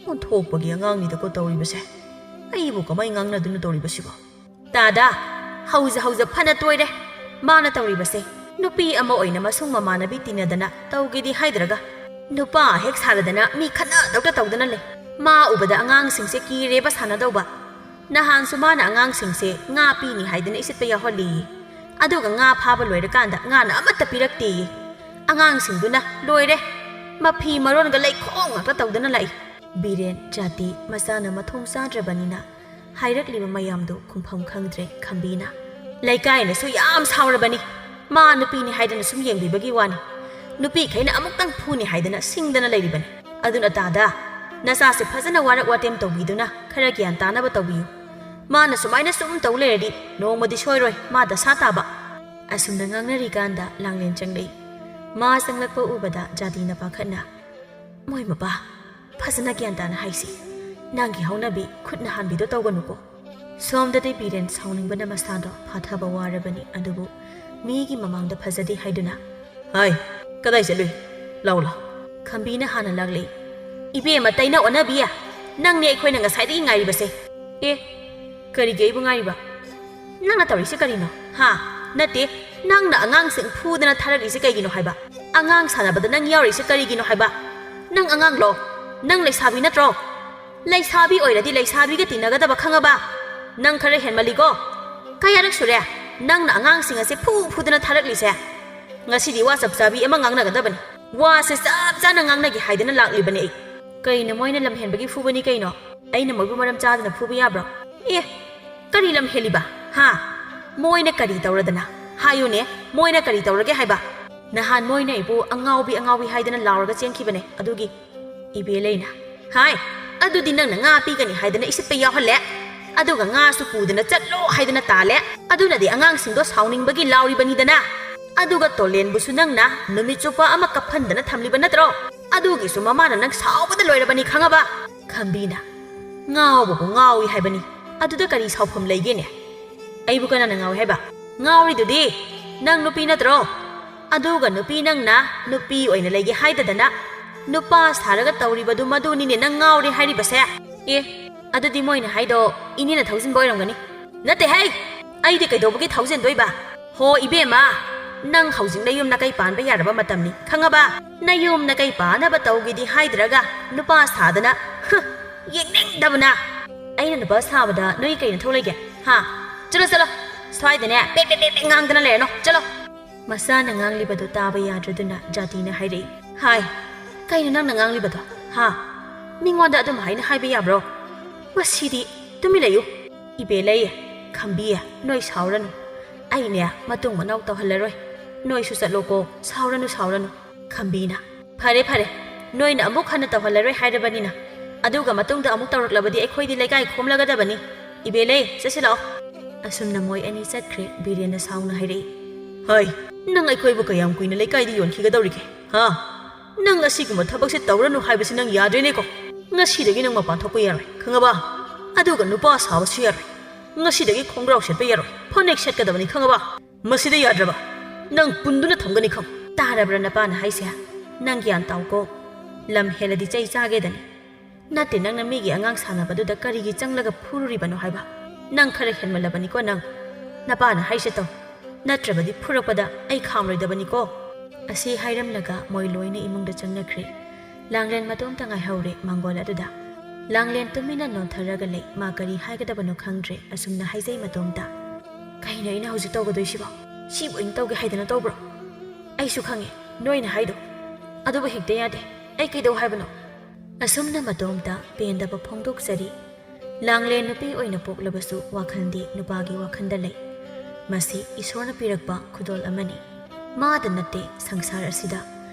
ꯑꯣꯟꯊꯣꯛꯄꯒꯤ ꯑꯉꯥꯡꯅꯤꯗꯀꯣ ꯇꯧꯔꯤꯕꯁꯦ꯫ ꯑꯩꯕꯨ ꯀꯃꯥꯏ ꯉꯥꯡꯅꯗꯨꯅ ꯇꯧꯔꯤꯕꯁꯤꯕꯣ?" "ꯇꯥꯗ, ꯍꯧꯖ ꯍꯧꯖ ꯐꯅ ꯇꯣꯏꯔꯦ ꯃꯥꯅ ꯇꯧꯔꯤꯕꯁꯦ꯫ ꯅꯨꯄꯤ ꯑꯃ ꯑꯣꯏꯅ ꯃꯁꯨꯡ ꯃꯃꯥꯟꯅꯕꯤ ꯇꯤꯟꯅꯗꯅ ꯇꯧꯒꯦꯗꯤ ꯍꯥꯏꯗ꯭ꯔꯒ ꯅꯨꯄꯥ ꯍꯦꯛ ꯁꯥꯔꯗꯅ ꯃꯤ ꯈꯠꯅꯗꯧꯗ ꯇꯧꯗꯅ ꯂꯩ꯫ ꯃꯥ ꯎꯕꯗ ꯑꯉꯥꯡꯁꯤꯡꯁꯦ ꯀꯤꯔꯦꯕ ꯁꯥꯟꯅꯗꯧꯕ꯫ ꯅꯍꯥꯟꯁꯨ ꯃꯥꯅ ꯑꯉꯥꯡꯁꯤꯡꯁꯦ ꯉꯥ ꯄꯤꯅꯤ ꯍꯥꯏꯗꯅ ꯏꯁꯤꯠꯄ ꯌꯥꯎꯍꯜꯂꯤꯌꯦ꯫ ꯑꯗꯨꯒ ꯉꯥ ꯐꯥꯕ ꯂꯣꯏꯔꯀꯥꯟꯗ ꯉꯥꯅ ꯑꯃꯠꯇ ꯄꯤꯔꯛꯇꯦꯌꯦ꯫ ꯑꯉꯥꯡꯁꯤꯡꯗꯨꯅ ꯂꯣꯏꯔꯦ, ꯃꯐꯤ ꯃꯔꯣꯟꯒ ꯂꯩꯈꯣꯝ ꯉꯥꯛꯇ ꯇꯧꯗꯅ ꯂꯥꯛꯏ꯫" ꯕꯤꯔꯦꯟ ꯖꯥꯇꯤ ꯃꯆꯥꯅ ꯃꯊꯣꯡ ꯆꯥꯗ꯭ꯔꯕꯅꯤꯅ ꯍꯥꯏꯔꯛꯂꯤꯕ ꯃꯌꯥꯝꯗꯨ ꯈꯨꯝꯐꯝ ꯈꯪꯗ꯭ꯔꯦ ꯈꯝꯕꯤꯅ꯫ "ꯂꯩꯀꯥꯏꯅꯁꯨ ꯌꯥꯝ ꯁꯥꯎꯔꯕꯅꯤ꯫ ꯃꯥ ꯅꯨꯄꯤꯅꯤ ꯍꯥꯏꯗꯅ ꯁꯨꯝ ꯌꯦꯡꯕꯤꯕꯒꯤ ꯋꯥꯅꯤ꯫ ꯅꯨꯄꯤꯈꯩꯅ ꯑꯃꯨꯛꯇꯪ ꯐꯨꯅꯤ ꯍꯥꯏꯗꯅ ꯁꯤꯡꯗꯅ ꯂꯩꯔꯤꯕꯅꯤ꯫ ꯑꯗꯨꯅ ꯇꯥꯗ, ꯅꯆꯥꯁꯦ ꯐꯖꯅ ꯋꯥꯔꯛ ꯋꯥꯇꯦꯝ ꯇꯧꯕꯤꯗꯨꯅ ꯈꯔ ꯒ꯭ꯌꯥꯟ ꯇꯥꯅꯕ ꯇꯧꯕꯤꯌꯨ꯫ ꯃꯥꯅ ꯁꯨꯃꯥꯏꯅ ꯁꯨꯝ ꯇꯧ ꯂꯩꯔꯗꯤ ꯅꯣꯡꯃꯗꯤ ꯁꯣꯏꯔꯣꯏ ꯃꯥ ꯗꯁꯥ ꯇꯥꯕ꯫" ꯑꯁꯨꯝꯅ ꯉꯥꯡꯅꯔꯤꯀꯥꯟꯗ ꯂꯥꯡꯂꯦꯟ ꯆꯪꯂꯛꯏ꯫ ꯃꯥ ꯆꯪꯂꯛꯄ ꯎꯕꯗ ꯖꯥꯇꯤꯅ ꯄꯥꯈꯠꯅ, "ꯃꯣꯏ ꯃꯄꯥ, ꯐꯖꯅ ꯒ꯭ꯌꯥꯟ ꯇꯥꯅ ꯍꯥꯏꯁꯤ꯫ ꯅꯪꯒꯤ ꯍꯧꯅꯕꯤ ꯈꯨꯠꯅ ꯍꯥꯟꯕꯤꯗꯣ ꯇꯧꯒꯅꯨꯀꯣ꯫" ꯁꯣꯝꯗꯗꯤ ꯕꯤꯔꯦꯟ ꯁꯥꯎꯅꯤꯡꯕꯅ ꯃꯁꯥꯗꯣ ꯐꯥꯊꯕ ꯋꯥꯔꯕꯅꯤ, ꯑꯗꯨꯕꯨ ꯃꯤꯒꯤ ꯃꯃꯥꯡꯗ ꯐꯖꯗꯦ ꯍꯥꯏꯗꯨꯅ, "ꯍꯥꯏ, ꯀꯗꯥꯏ ꯆꯠꯂꯨꯏ? ꯂꯥꯎ, ꯂꯥꯎ꯫" ꯈꯝꯕꯤꯅ ꯍꯥꯟꯅ ꯂꯥꯛꯂꯛꯏ꯫ "ꯏꯕꯦꯝꯃ ꯇꯩꯅ ꯑꯣꯟꯅꯕꯤ, ꯅꯪꯅꯦ ꯑꯩꯈꯣꯏꯅ ꯉꯁꯥꯏꯗꯒꯤ ꯉꯥꯏꯔꯤꯕꯁꯦ꯫" "ꯑꯦ, ꯀꯔꯤꯒꯤ ꯑꯩꯕꯨ ꯉꯥꯏꯔꯤꯕ? ꯅꯪꯅ ꯇꯧꯔꯤꯁꯦ ꯀꯔꯤꯅꯣ? ꯍꯥ? ꯅꯠꯇꯦ, ꯅꯪꯅ ꯑꯉꯥꯡꯁꯤꯡ ꯐꯨꯗꯅ ꯊꯥꯔꯛꯂꯤꯁꯦ ꯀꯩꯒꯤꯅꯣ ꯍꯥꯏꯕ? ꯑꯉꯥꯡ ꯁꯥꯟꯅꯕꯗ ꯅꯪ ꯌꯥꯎꯔꯤꯁꯦ ꯀꯔꯤꯒꯤꯅꯣ ꯍꯥꯏꯕ? ꯅꯪ ꯑꯉꯥꯡꯂꯣ? ꯅꯪ ꯂꯩꯁꯥꯕꯤ ꯅꯠꯇ꯭ꯔꯣ? ꯂꯩꯁꯥꯕꯤ ꯑꯣꯏꯔꯗꯤ ꯂꯩꯁꯥꯕꯤꯒ ꯇꯤꯟꯅꯒꯗꯕ, ꯈꯪꯉꯕ? ꯅꯪ ꯈꯔ ꯍꯦꯟꯃꯜꯂꯤꯀꯣ꯫ ꯀꯌꯥꯔꯛ ꯁꯨꯔꯦ ꯅꯪꯅ ꯑꯉꯥꯡꯁꯤꯡ ꯑꯁꯦ ꯐꯨ ꯐꯨꯗꯅ ꯊꯥꯔꯛꯂꯤꯁꯦ? ꯉꯁꯤꯗꯤ ꯋꯥ ꯆꯞ ꯆꯥꯕꯤ ꯑꯃ ꯉꯥꯡꯅꯒꯗꯕꯅꯤ꯫ ꯋꯥꯁꯦ ꯆꯞ ꯆꯥꯅ ꯉꯥꯡꯅꯒꯦ ꯍꯥꯏꯗꯅ ꯂꯥꯛꯂꯤꯕꯅꯦ ꯑꯩ꯫ ꯀꯩꯅꯣ, ꯃꯣꯏꯅ ꯂꯝ ꯍꯦꯟꯕꯒꯤ ꯐꯨꯕꯅꯤ ꯀꯩꯅꯣ? ꯑꯩꯅ ꯃꯣꯏꯕꯨ ꯃꯔꯝ ꯆꯥꯗꯅ ꯐꯨꯕ ꯌꯥꯕ꯭ꯔꯣ? ꯑꯦ, ꯀꯔꯤ ꯂꯝ ꯍꯦꯜꯂꯤꯕ? ꯍꯥ? ꯃꯣꯏꯅ ꯀꯔꯤ ꯇꯧꯔꯗꯅ? ꯍꯥꯏꯌꯨꯅꯦ, ꯃꯣꯏꯅ ꯀꯔꯤ ꯇꯧꯔꯒꯦ ꯍꯥꯏꯕ? ꯅꯍꯥꯟ ꯃꯣꯏꯅ ꯑꯩꯕꯨ ꯑꯉꯥꯎꯕꯤ ꯑꯉꯥꯎꯕꯤ ꯍꯥꯏꯗꯅ ꯂꯥꯎꯔꯒ ꯆꯦꯟꯈꯤꯕꯅꯦ꯫ ꯑꯗꯨꯒꯤ ꯏꯕꯦꯂꯩꯅ, "ꯍꯥꯏ, ꯑꯗꯨꯗꯤ ꯅꯪꯅ ꯉꯥ ꯄꯤꯒꯅꯤ ꯍꯥꯏꯗꯅ ꯏꯁꯤꯠꯄ ꯌꯥꯎꯍꯜꯂꯦ, ꯑꯗꯨꯒ ꯉꯥꯁꯨ ꯄꯨꯗꯅ ꯆꯠꯂꯣ ꯍꯥꯏꯗꯅ ꯇꯥꯜꯂꯦ꯫ ꯑꯗꯨꯅꯗꯤ ꯑꯉꯥꯡꯁꯤꯡꯗꯣ ꯁꯥꯎꯅꯤꯡꯕꯒꯤ ꯂꯥꯎꯔꯤꯕꯅꯤꯗꯅ꯫ ꯑꯗꯨꯒ ꯇꯣꯂꯦꯟꯕꯨꯁꯨ ꯅꯪꯅ ꯅꯨꯃꯤꯠ ꯆꯨꯞꯄ ꯑꯃ ꯀꯞꯐꯟꯗꯅ ꯊꯝꯂꯤꯕ ꯅꯠꯇ꯭ꯔꯣ? ꯑꯗꯨꯒꯤꯁꯨ ꯃꯃꯥꯅ ꯅꯪ ꯁꯥꯎꯕꯗ ꯂꯣꯏꯔꯕꯅꯤ, ꯈꯪꯉꯕ?" ꯈꯝꯕꯤꯅ, "ꯉꯥꯎꯕꯕꯨ ꯉꯥꯎꯏ ꯍꯥꯏꯕꯅꯤ, ꯑꯗꯨꯗ ꯀꯔꯤ ꯁꯥꯎꯐꯝ ꯂꯩꯒꯦꯅꯦ?" "ꯑꯩꯕꯨ ꯀꯅꯥꯅ ꯉꯥꯎꯏ ꯍꯥꯏꯕ? ꯉꯥꯎꯔꯤꯗꯨꯗꯤ ꯅꯪ ꯅꯨꯄꯤ ꯅꯠꯇ꯭ꯔꯣ? ꯑꯗꯨꯒ ꯅꯨꯄꯤ ꯅꯪꯅ ꯅꯨꯄꯤ ꯑꯣꯏꯅ ꯂꯩꯒꯦ ꯍꯥꯏꯗꯗꯅ ꯅꯨꯄꯥ ꯁꯥꯔꯒ ꯇꯧꯔꯤꯕꯗꯨ ꯃꯗꯨꯅꯤꯅꯦ ꯅꯪ ꯉꯥꯎꯔꯦ ꯍꯥꯏꯔꯤꯕꯁꯦ꯫ ꯑꯦ, ꯑꯗꯨꯗꯤ ꯃꯣꯏꯅ ꯍꯥꯏꯗꯣ ꯏꯅꯦꯅ ꯊꯧꯖꯤꯟꯕ ꯑꯣꯏꯔꯝꯒꯅꯤ꯫ ꯅꯠꯇꯦꯍꯦ, ꯑꯩꯗꯤ ꯀꯩꯗꯧꯕꯒꯤ ꯊꯧꯖꯤꯟꯗꯣꯏꯕ? ꯍꯣ ꯏꯕꯦꯝꯃ, ꯅꯪ ꯍꯧꯖꯤꯛ ꯅꯌꯨꯝ ꯅꯀꯩ ꯄꯥꯟꯕ ꯌꯥꯔꯕ ꯃꯇꯝꯅꯤ, ꯈꯪꯉꯕ? ꯅꯌꯨꯝ ꯅꯀꯩ ꯄꯥꯟꯅꯕ ꯇꯧꯒꯦꯗꯤ ꯍꯥꯏꯗ꯭ꯔꯒ ꯅꯨꯄꯥ ꯁꯥꯗꯅ, ꯍꯨꯝ, ꯌꯦꯡꯅꯤꯡꯗꯕꯅ꯫ ꯑꯩꯅ ꯅꯨꯄꯥ ꯁꯥꯕꯗ ꯅꯣꯏ ꯀꯩ ꯅꯊꯧ ꯂꯩꯒꯦ? ꯍꯥ? ꯆꯠꯂꯣ, ꯆꯠꯂꯣ, ꯁ꯭ꯋꯥꯏꯗꯅꯦ ꯄꯦꯛ ꯄꯦꯛ ꯄꯦꯛ ꯄꯦꯛ ꯉꯥꯡꯗꯅ ꯂꯩꯔꯅꯨ, ꯆꯠꯂꯣ꯫ ꯃꯆꯥꯅ ꯉꯥꯡꯂꯤꯕꯗꯨ ꯇꯥꯕ ꯌꯥꯗ꯭ꯔꯗꯨꯅ ꯖꯥꯇꯤꯅ ꯍꯥꯏꯔꯛꯏ, "ꯍꯥꯏ, ꯀꯩꯅꯣ ꯅꯪꯅ ꯉꯥꯡꯂꯤꯕꯗꯣ? ꯍꯥ? ꯃꯤꯉꯣꯟꯗ ꯑꯗꯨꯝ ꯍꯥꯏꯅ ꯍꯥꯏꯕ ꯌꯥꯕ꯭ꯔꯣ? ꯃꯁꯤꯗꯤ, ꯇꯨꯃꯤꯟ ꯂꯩꯌꯨ꯫ ꯏꯕꯦꯂꯩ, ꯈꯝꯕꯤ, ꯅꯣꯏ ꯁꯥꯎꯔꯅꯨ꯫ ꯑꯩꯅꯦ ꯃꯇꯨꯡ ꯃꯅꯥꯎ ꯇꯧꯍꯜꯂꯔꯣꯏ꯫ ꯅꯣꯏꯁꯨ ꯆꯠꯂꯣꯀꯣ, ꯁꯥꯎꯔꯅꯨ, ꯁꯥꯎꯔꯅꯨ꯫" ꯈꯝꯕꯤꯅ, "ꯐꯔꯦ, ꯐꯔꯦ, ꯅꯣꯏꯅ ꯑꯃꯨꯛ ꯍꯟꯅ ꯇꯧꯍꯜꯂꯔꯣꯏ ꯍꯥꯏꯔꯕꯅꯤꯅ꯫ ꯑꯗꯨꯒ ꯃꯇꯨꯡꯗ ꯑꯃꯨꯛ ꯇꯧꯔꯛꯂꯕꯗꯤ ꯑꯩꯈꯣꯏꯗꯤ ꯂꯩꯀꯥꯏ ꯈꯣꯝꯂꯒꯗꯕꯅꯤ꯫ ꯏꯕꯦꯂꯩ, ꯆꯠꯁꯤ ꯂꯥꯛꯑꯣ꯫" ꯑꯁꯨꯝꯅ ꯃꯣꯏ ꯑꯅꯤ ꯆꯠꯈ꯭ꯔꯦ꯫ ꯕꯤꯔꯦꯟꯅ ꯁꯥꯎꯅ ꯍꯥꯏꯔꯛꯏ, "ꯍꯩ, ꯅꯪ ꯑꯩꯈꯣꯏꯕꯨ ꯀꯌꯥꯝ ꯀꯨꯏꯅ ꯂꯩꯀꯥꯏꯗ ꯌꯣꯟꯈꯤꯒꯗꯧꯔꯤꯒꯦ? ꯍꯥ? ꯅꯪ ꯑꯁꯤꯒꯨꯝꯕ ꯊꯕꯛꯁꯦ ꯇꯧꯔꯅꯨ ꯍꯥꯏꯕꯁꯤ ꯅꯪ ꯌꯥꯗ꯭ꯔꯦꯅꯦꯀꯣ꯫ ꯉꯁꯤꯗꯒꯤ ꯅꯪ ꯃꯄꯥꯟ ꯊꯣꯛꯄ ꯌꯥꯔꯣꯏ, ꯈꯪꯉꯕ? ꯑꯗꯨꯒ ꯅꯨꯄꯥ ꯁꯥꯕꯁꯨ ꯌꯥꯔꯣꯏ꯫ ꯉꯁꯤꯗꯒꯤ ꯈꯣꯡꯒ꯭ꯔꯥꯎ ꯁꯦꯠꯄ ꯌꯥꯔꯣꯏ, ꯐꯅꯦꯛ ꯁꯦꯠꯀꯗꯕꯅꯤ, ꯈꯪꯉꯕ? ꯃꯁꯤꯗ ꯌꯥꯗ꯭ꯔꯕ? ꯅꯪ ꯄꯨꯟꯗꯨꯅ ꯊꯝꯒꯅꯤ, ꯈꯪ?" "ꯇꯥꯔꯕ꯭ꯔꯥ ꯅꯄꯥꯅ ꯍꯥꯏꯁꯦ? ꯅꯪ ꯒ꯭ꯌꯥꯟ ꯇꯥꯎꯀꯣ꯫ ꯂꯝ ꯍꯦꯜꯂꯗꯤ ꯆꯩ ꯆꯥꯒꯦꯗꯅꯤ꯫ ꯅꯠꯇꯦ, ꯅꯪꯅ ꯃꯤꯒꯤ ꯑꯉꯥꯡ ꯁꯥꯟꯅꯕꯗꯨꯗ ꯀꯔꯤꯒꯤ ꯆꯪꯂꯒ ꯐꯨꯔꯨꯔꯤꯕꯅꯣ ꯍꯥꯏꯕ? ꯅꯪ ꯈꯔ ꯍꯦꯟꯃꯜꯂꯕꯅꯤꯀꯣ ꯅꯪ꯫ ꯅꯄꯥꯅ ꯍꯥꯏꯁꯦ ꯇꯧ꯫ ꯅꯠꯇ꯭ꯔꯕꯗꯤ ꯐꯨꯔꯛꯄꯗ ꯑꯩ ꯈꯥꯝꯂꯣꯏꯗꯕꯅꯤꯀꯣ꯫" ꯑꯁꯤ ꯍꯥꯏꯔꯝꯂꯒ ꯃꯣꯏ ꯂꯣꯏꯅ ꯏꯃꯨꯡꯗ ꯆꯪꯅꯈ꯭ꯔꯦ꯫ ꯂꯥꯡꯂꯦꯟ ꯃꯇꯣꯝꯇ ꯉꯥꯏꯍꯧꯔꯦ ꯃꯥꯡꯒꯣꯜ ꯑꯗꯨꯗ꯫ ꯂꯥꯡꯂꯦꯟ ꯇꯨꯃꯤꯟꯅ ꯅꯣꯟꯊꯔꯒ ꯂꯩ꯫ ꯃꯥ ꯀꯔꯤ ꯍꯥꯏꯒꯗꯕꯅꯣ ꯈꯪꯗ꯭ꯔꯦ꯫ ꯑꯁꯨꯝꯅ ꯍꯥꯏꯖꯩ ꯃꯇꯣꯝꯇ, "ꯀꯩꯅꯣ ꯑꯩꯅ ꯍꯧꯖꯤꯛ ꯇꯧꯒꯗꯣꯏꯁꯤꯕꯣ? ꯁꯤꯕꯨ ꯑꯩꯅ ꯇꯧꯒꯦ ꯍꯥꯏꯗꯅ ꯇꯧꯕ꯭ꯔꯣ? ꯑꯩꯁꯨ ꯈꯪꯉꯦ, ꯅꯣꯏꯅ ꯍꯥꯏꯗꯣ꯫ ꯑꯗꯨꯕꯨ ꯍꯦꯛꯇ ꯌꯥꯗꯦ꯫ ꯑꯩ ꯀꯩꯗꯧ ꯍꯥꯏꯕꯅꯣ?" ꯑꯁꯨꯝꯅ ꯃꯇꯣꯝꯇ ꯄꯦꯟꯗꯕ ꯐꯣꯡꯗꯣꯛꯆꯔꯤ꯫ ꯂꯥꯡꯂꯦꯟ ꯅꯨꯄꯤ ꯑꯣꯏꯅ ꯄꯣꯛꯂꯕꯁꯨ ꯋꯥꯈꯜꯗꯤ ꯅꯨꯄꯥꯒꯤ ꯋꯥꯈꯜꯗ ꯂꯩ꯫ ꯃꯁꯤ ꯏꯁꯣꯔꯅ ꯄꯤꯔꯛꯄ ꯈꯨꯗꯣꯜ ꯑꯃꯅꯤ꯫ ꯃꯥꯗ ꯅꯠꯇꯦ ꯁꯪꯁꯥꯔ ꯑꯁꯤꯗ